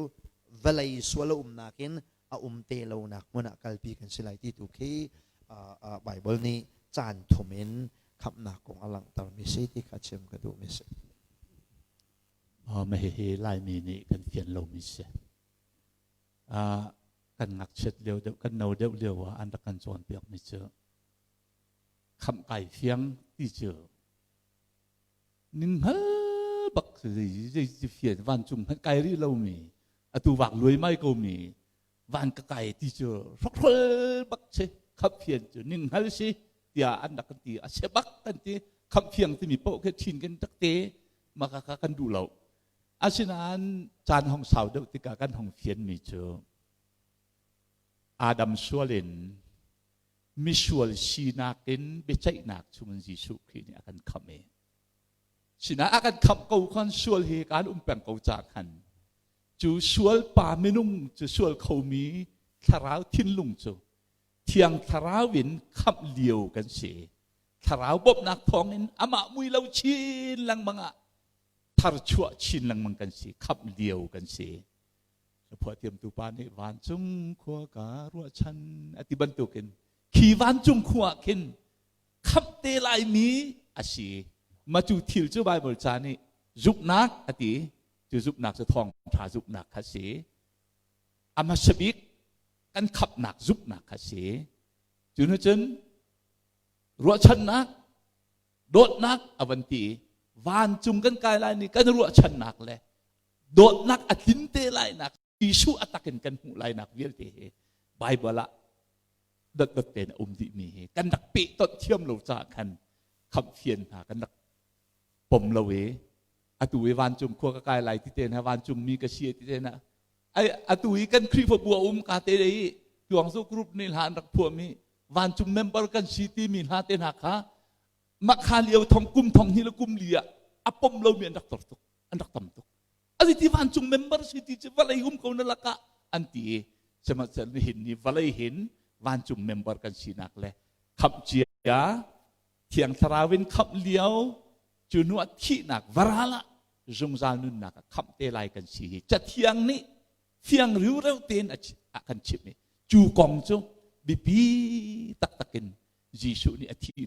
vawlei sual a umnak in a um te lonak hmun ah kalpi kan si lai ti tu khi Bible nih caan thum in khamhnak kong a langhtermi si ti kha chim ka duhmi si. Ma hihi Laimi nih kan fian lomi si. Kan ngakchiat lio deuh, kan no deuh lio ah an rak kan cawnpiakmi cu khamh kai fiang ti cu ning hngal bak zei zei fian vancung hmanh kai rih lomi atu vak luai mai ko mi van ka kai ti cu hrokhrol bak si khamh fian cu ning hngal si tiah an rak kan ti a se bak kan ti khamh fiang timi paoh khi thin kan tak te maka ka kan duh lo asinain caan hong sau deuh tikah kan hong fian mi cu Adam sual in misual sinak in biaceihnak chungin Jesuh Khrih nih a kan khamh i sinah a kan khamh ko khan sual hi kan um peng ko ca khan cu sual pa minung cu sual khomi thlarau thinlung cu thiang thlarau in khamh lio kan si thlarau bawmhnak thawngin amah mui lo chin lengmang ah tharchuah chin lengmang kan si khamh lio kan si phuah thiamtu pa nih vancung khua ka ruahchan a ti bantukin khi vancung khua ah khin khamh te laimi a si ma cu thil cu Bible ca nih zumhnak a ti cu zumhnak cu thawngṭha zumhnak kha si a hmasa bik. Kan khapnak zumhnak kha si. Cu nu cun ruahchannak dawtnak a van ti i vancung kan kai lai ni kan ruahchannak le dawtnak a tlin te lainak Jesuh a takin kan hmuh lainak vialte hi Bible ah dotdot tein a um dihmi hi kan rak pehtonh thiam lo caah khan khamhfian hna kan rak pom lo i atu i vancung khua ka kai lai ti te hna vancung mi ka si ti te hna ai atu i kan Khrihfabu a um ka te i Tuangzu group nih hla an rak phuahmi vancung member kan si timi hla te hna kha makha lio thong kum thong hnih le kum li ah a pom lomi an rak tor tuk an rak tam tuk Asi ti vancung member si ti cu vawlei um ko na lakah an ti i sihmanhsehlaw nihin ni vawlei hin vancung member kan sinak le khamh cia thiang thlarau in khamh lio cu hnu ah thihnak varal ah zungzal nunnak ah khamh te lai kan si hi cathiang nih fiang riureu tein a kan chimh i cu kong cu biapi taktak in Jesuh nih a thih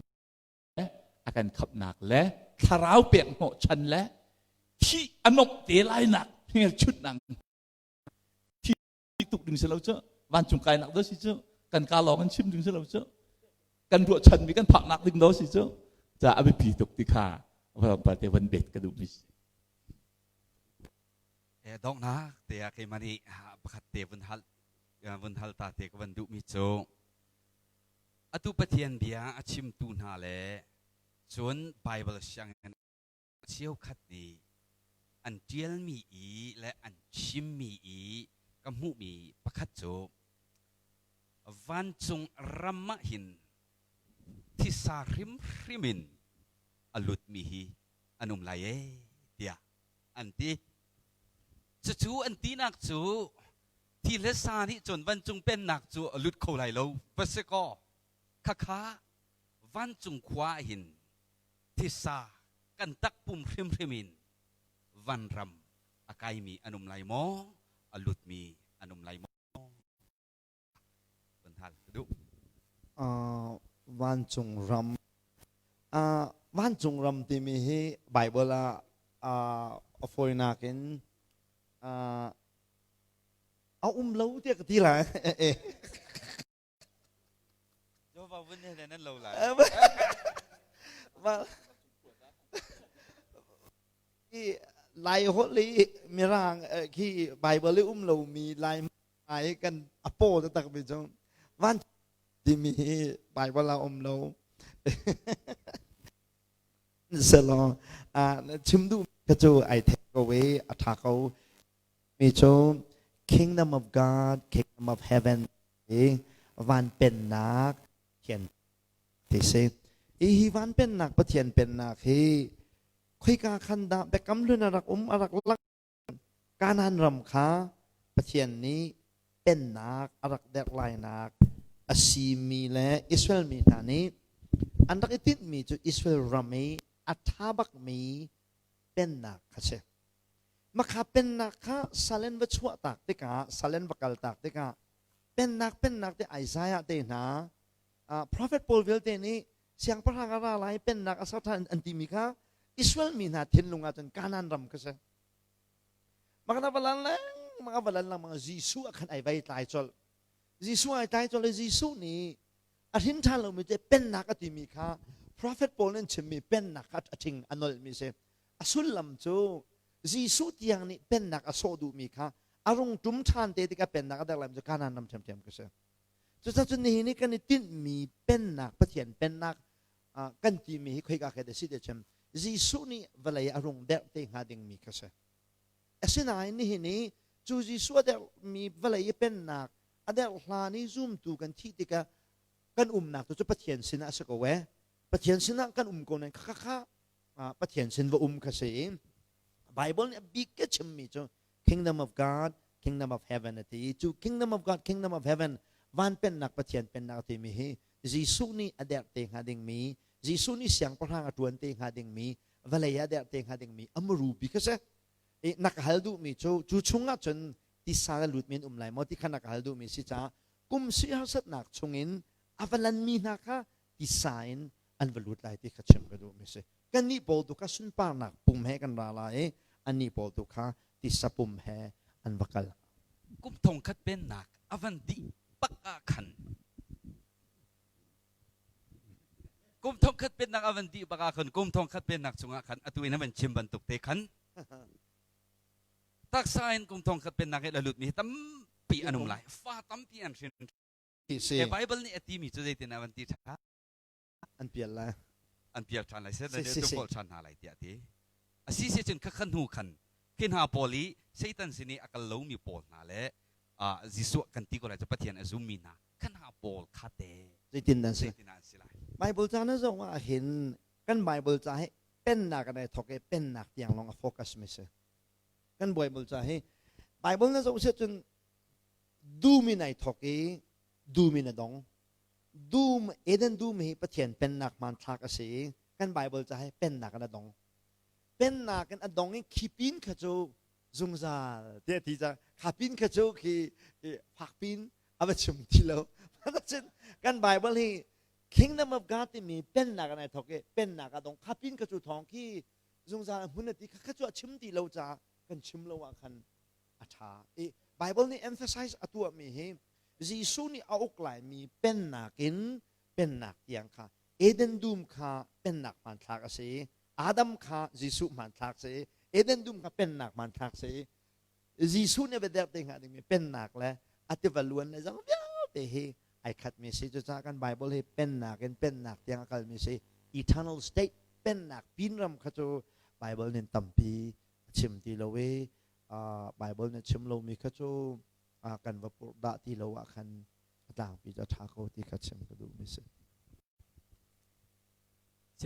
a kan khamhnak le thlarau pek hnawhchan le thih a nomh te lainak hmelchunhnak thi tuk ding si lo cu vancung kainak do si cu kan ka lawng in chim ding si lo cu kan ruahchan mi kan phaknak ding do si cu ca a biapi tuk ti kha te van bet ka duh mi si e donghnak te ah keimah nih pakhat te vun hal vun hal ta te ka van duh mi cu Atu Pathian bia a chimtu hna le cun Baibal sianginn cheukhat nih an ṭialmi i le an chimmi i ka hmuhmi pakhat cu vancung ram ah hin thisa hrimhrim in a lutmi hi an um lai ee tiah an ti. Cucu an tinak cu Thi le sa nih cun vancung pennak cu a lut kho lai lo va si kaw khakha vancung khua ah hin thisa kan takpum hrimhrim in vanram a kaimi an um lai maw a lutmi an um lai maw van hal ka duh. Uh, vancung ram uh, vancung ram timi hi Bible ah uh, a fawinak in uh, a um lo tiah ka ti lai Jehovah vun he nan lo lai lai holh i mirang khi Bible i um lomi lai ai kan a paw taktak mi cu van timi hi Bible ah um lo selaw chim duh ka cu ai thek ko i a tha ko mi cu kingdom of God kingdom of heaven i van pennak Pathian ti si hi hi van pennak Pathian pennak hi khoika khan dah biakam hlun a rak um a rak lang Kanaan ram kha Pathian nih pennak a rak derh lainak a simi le Israel mi hna nih an rak i tinhmi cu Israel ram i a ṭha bakmi pennak kha si. Makha pennak kha salen va chuah tak tikah, salen va kal tak tikah pennak pennak te Isaiah te hna prophet pawl vialte nih siangpahrang a ra lai pennak a ser ṭhan an timi kha Israel mi hna thinlung ah cun Kanaan ram kha si. Makana valan lengmang a valan lengmang Jesuh ah khan ai vai tlai colh. Jesuh ai tlai colh i Jesuh nih a hrin ṭhan lomi te pennak a timi kha prophet pawl nih an chimmi pennak kha a ṭhing a nolhmi si. A sullam cu Jesuh tiang nih pennak a sawh duhmi kha a rung ṭum ṭhan te tikah pennak a derh lai cu Kanaan ram ṭhiamṭhiam ka si. Cucaah nihin i kan i tinhmi pennak Pathian pennak kan timi hi khoika khi dah si ti chim Jesuh nih vawlei a rung derh te hnga dingmi kha si. Asinain nihin i cu Jesuh a derhmi vawlei i pennak a derh hlan i zumtu kan thih tikah kan umnak tu cu Pathian sinah a si ko ee. Pathian sinah kan um ko nain kha kha Pathian sin va um kha si i Bible nih a bik ka chimmi cu Kingdom of God, Kingdom of Heaven a ti i cu Kingdom of God, Kingdom of Heaven van pennak Pathian pennak a timi hi Jesuh nih a derh te hnga dingmi Jesuh nih siangpahrang a ṭuan te hnga dingmi vawlei ah derh te hnga dingmi a muru bik a si. I na ka hal duhmi cu cu chungah cun tisa le lut men um lai maw ti kha na ka hal duhmi si caah kum si harsatnak chungin a va lanmi hna kha tisa in an va lut lai ti kha chim ka duhmi si. Kannih pawl tu kha sunparnak pum he kan ra lai i annih pawl tu kha tisa pum he an va kal. Kum thong khat pennak a van dih. bak ah khan kum thong khat pennak a van dih bak ah khan kum thong khat pennak chungah khan atu in a van chim bantuk te khan taksa in kum thong khat pennak i la lut mi hi tampi an um lai fa tampi an hrin Si. He Bible nih a timi cu zeitin a van ti ṭha An pial lai. An pial ṭhan lai Si, si, si. ṭhan hna lai tiah ti. A si si cun khakha hnu khan khi hna pawl i Satan sin i a kal lomi pawl hna le Jesuh kan ti ko lai cu Pathian a zummi hna kha hna pawl kha te Zeitin an si? Zeitin an si lai? Bible ca na zong ah hin kan Bible ca hi pennak an ai thok i pennak tiang lawng a focus mi si. Kan Bible ca hi Bible na zoh si cun dum in ai thok i dum in a dong. Dum Eden dum hi Pathian pennak hmanthlak a si i kan Bible ca hi pennak in a dong. Pennak in a dong i khi pin kha cu zungzal tiah ti ca kha pin kha cu khi fak pin a va chim ti lo. Cun kan Bible hi Kingdom of God timi pennak in ai thok i pennak a dong kha pin kha cu thawng khi zungzal a hmun a ti kha kha cu a chim ti lo caah kan chim lo ah khan a ṭha. I Bible nih emphasize a tuahmi hi Jesuh nih a uk laimi pennak in pennak tiang kha Eden dum kha pennak hmanthlak a si i Adam kha Jesuh hmanthlak si i Eden dum kha pennak hmanthlak si i Jesuh nih a derh te hnga dingmi pennak le a tiva luan le zong vialte hi ai khatmi si. Cucaah kan Bible hi pennak in pennak tiang a kalmi si. Eternal state pennak pinram kha cu Bible nin tampi a chim ti lo i Bible nih chim lomi kha cu kan va purh dah ti lo ah khan a tlangpi cu a ṭha ko ti kha chim ka duhmi si.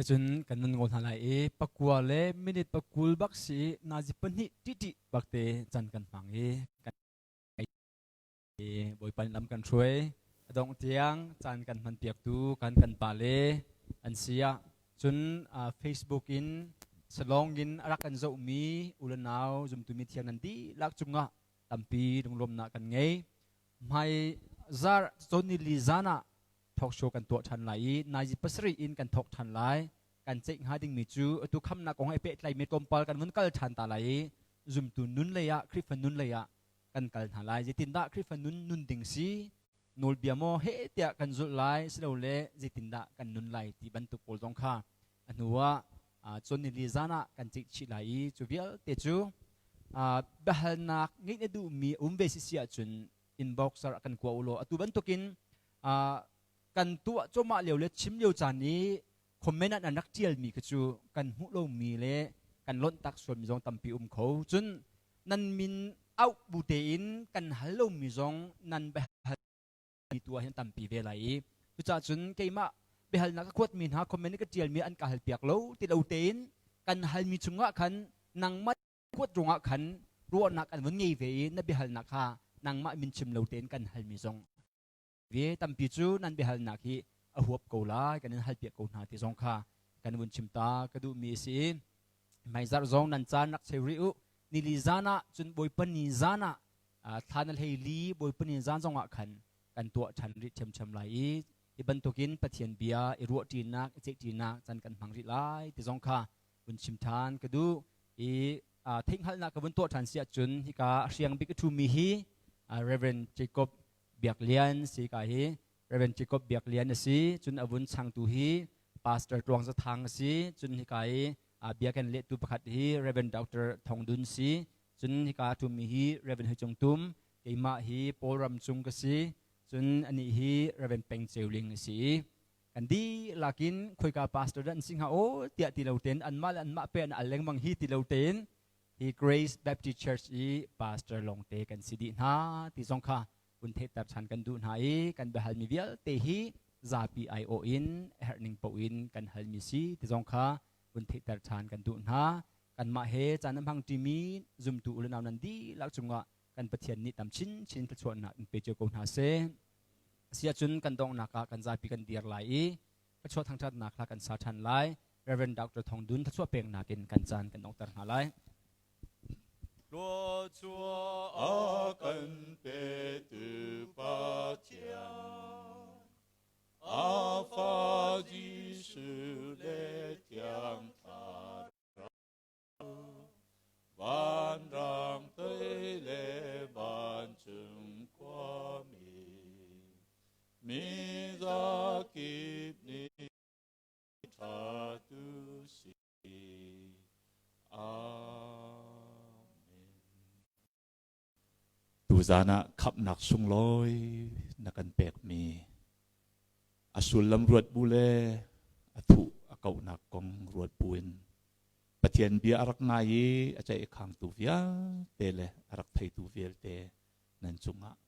Cun kan nan ngol hna lai i pakua le minute pakul bak si nazi pahnih ṭihṭih bakte can kan hmang i kan Bawipa nih lam kan hruai. A dongh tiang caan kan hman piaktu kan kan pale an si ah cun Facebook in salong in a rak kan zohmi u le nau zumtu mi thiang nan dihlak cungah tampi lunglawmnak kan ngei. Hmai zar cawni li zan ah talk show kan tuah ṭhan lai i naizi pasarih in kan thawk ṭhan lai. Kan ceih hnga dingmi cu atu khamnak kong he pehtlaimi tlawmpal kan vun kal ṭhan ta lai i zumtu nun lei ah Khrihfa nun lei ah kan kal hna lai. Zeitindah Khrihfa nun nun ding si? Nawlbia maw heh tiah kan zulh lai silole zeitindah kan nun lai ti bantuk pawl zong kha a hnu ah cun nili zan ah kan ceih chih lai i cu vialte cu biahalnak ngeih na duhmi um ve si si ahcun inbox ah kan kua u law atu bantukin kan tuah cuahmah lio le chim lio caan i comment ah an rak ṭialmi kha cu kan hmuh lomi le kan lonh tak sualmi zong tampi um kho. Cun nan min auh bu tein kan hal lomi zong nan biahal tu ah hin tampi ve lai i cucaah cun keimah biahalnak ka kuatmi hna comment ka ṭialmi an ka halpiak lo ti lo tein kan halmi chungah khan nangmah kuat ruangah khan ruahnak an vun ngei ve i na biahalnak kha nangmah min chim lo tein kan halmi zong ve tampi cu nan biahalnak hi a huap ko lai kan in halpiak ko hna ti zong kha kan vun chim ta ka duhmi a si. Hmaizarh zong nan caan rak cheu rih u. Nili zan ah cun Bawipa ni zan ah thla na hlei li Bawipa ni zan zong ah khan kan tuah ṭhan rih ṭhiamṭhiam lai i hi bantukin Pathian bia i ruahṭinak i ceihṭinak can kan hmang rih lai ti zong kha vun chim ṭhan ka duh i theihhngalhnak ka vun tuah ṭhan si ahcun hika a hriang bik a ṭhumi hi Reverend Jacob Biak Lian si ka hi Reverend Jacob Biak Lian a si. Cun a vun changtu hi Pastor Tluang Za Thang a si. Cun hika i bia kan lehtu pakhat hi Reverend Dr. Thong Dun si. Cun hika a ṭhumi hi Reverend Hui Cung Tum, keimah hi Paul Ram Cung ka si. Cun anih hi Reverend Peng Ceu Ling a si. Kan dihlak in khoika pastor dah an si hnga aw tiah ti lo tein anmah le anmah pe an al lengmang hi ti lo tein hi Grace Baptist Church i pastor lawngte kan si dih hna ti zong kha vun theihter ṭhan kan duh hna i kan biahalmi vialte hi zapi aiawh in herhning paoh in kan halmi si ti zong kha vun theihter ṭhan kan duh hna. Kanmah he caan a hmang ṭimi zumtu u le nau nan dihlak cungah kan Pathian nih tam chinchin thluachuahnak in pe cio ko hna seh. Asiahcun kan donghnak ah kan zapi kan dir lai i thluachuah thangṭhatnak hla kan sa ṭhan lai. Reverend Dr. Thong Dun thluachuah peknak in kan caan kan donghter hna lai. Thluachuah a kan petu Pathian, a fa Jesuh le Thiang Thlarau, vanrang tei le vancung khuami. Tuzan ah khamhnak sunglawi na kan pekmi a sullam ruat bu le a thuh a kauhnak kong ruat buin Pathian bia a rak ngai i a ceih khangtu vialte le a rak theitu vialte nan cungah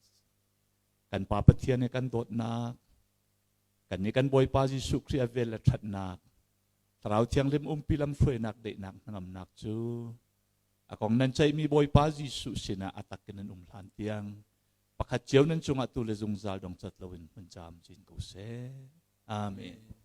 kan Pa Pathian he kan dawtnak kan nih kan Bawipa Jesuh Khrih a vel le ṭhatnak Thlarau Thianghlim umpi lamhruainak daihnak hnangamnak cu a kong nan ceihmi Bawipa Jesuh sinah a tak in nan um hlan tiang pakhat cio nan cungah tu le zungzal dong cat loin hmun caam cin ko seh. Amen.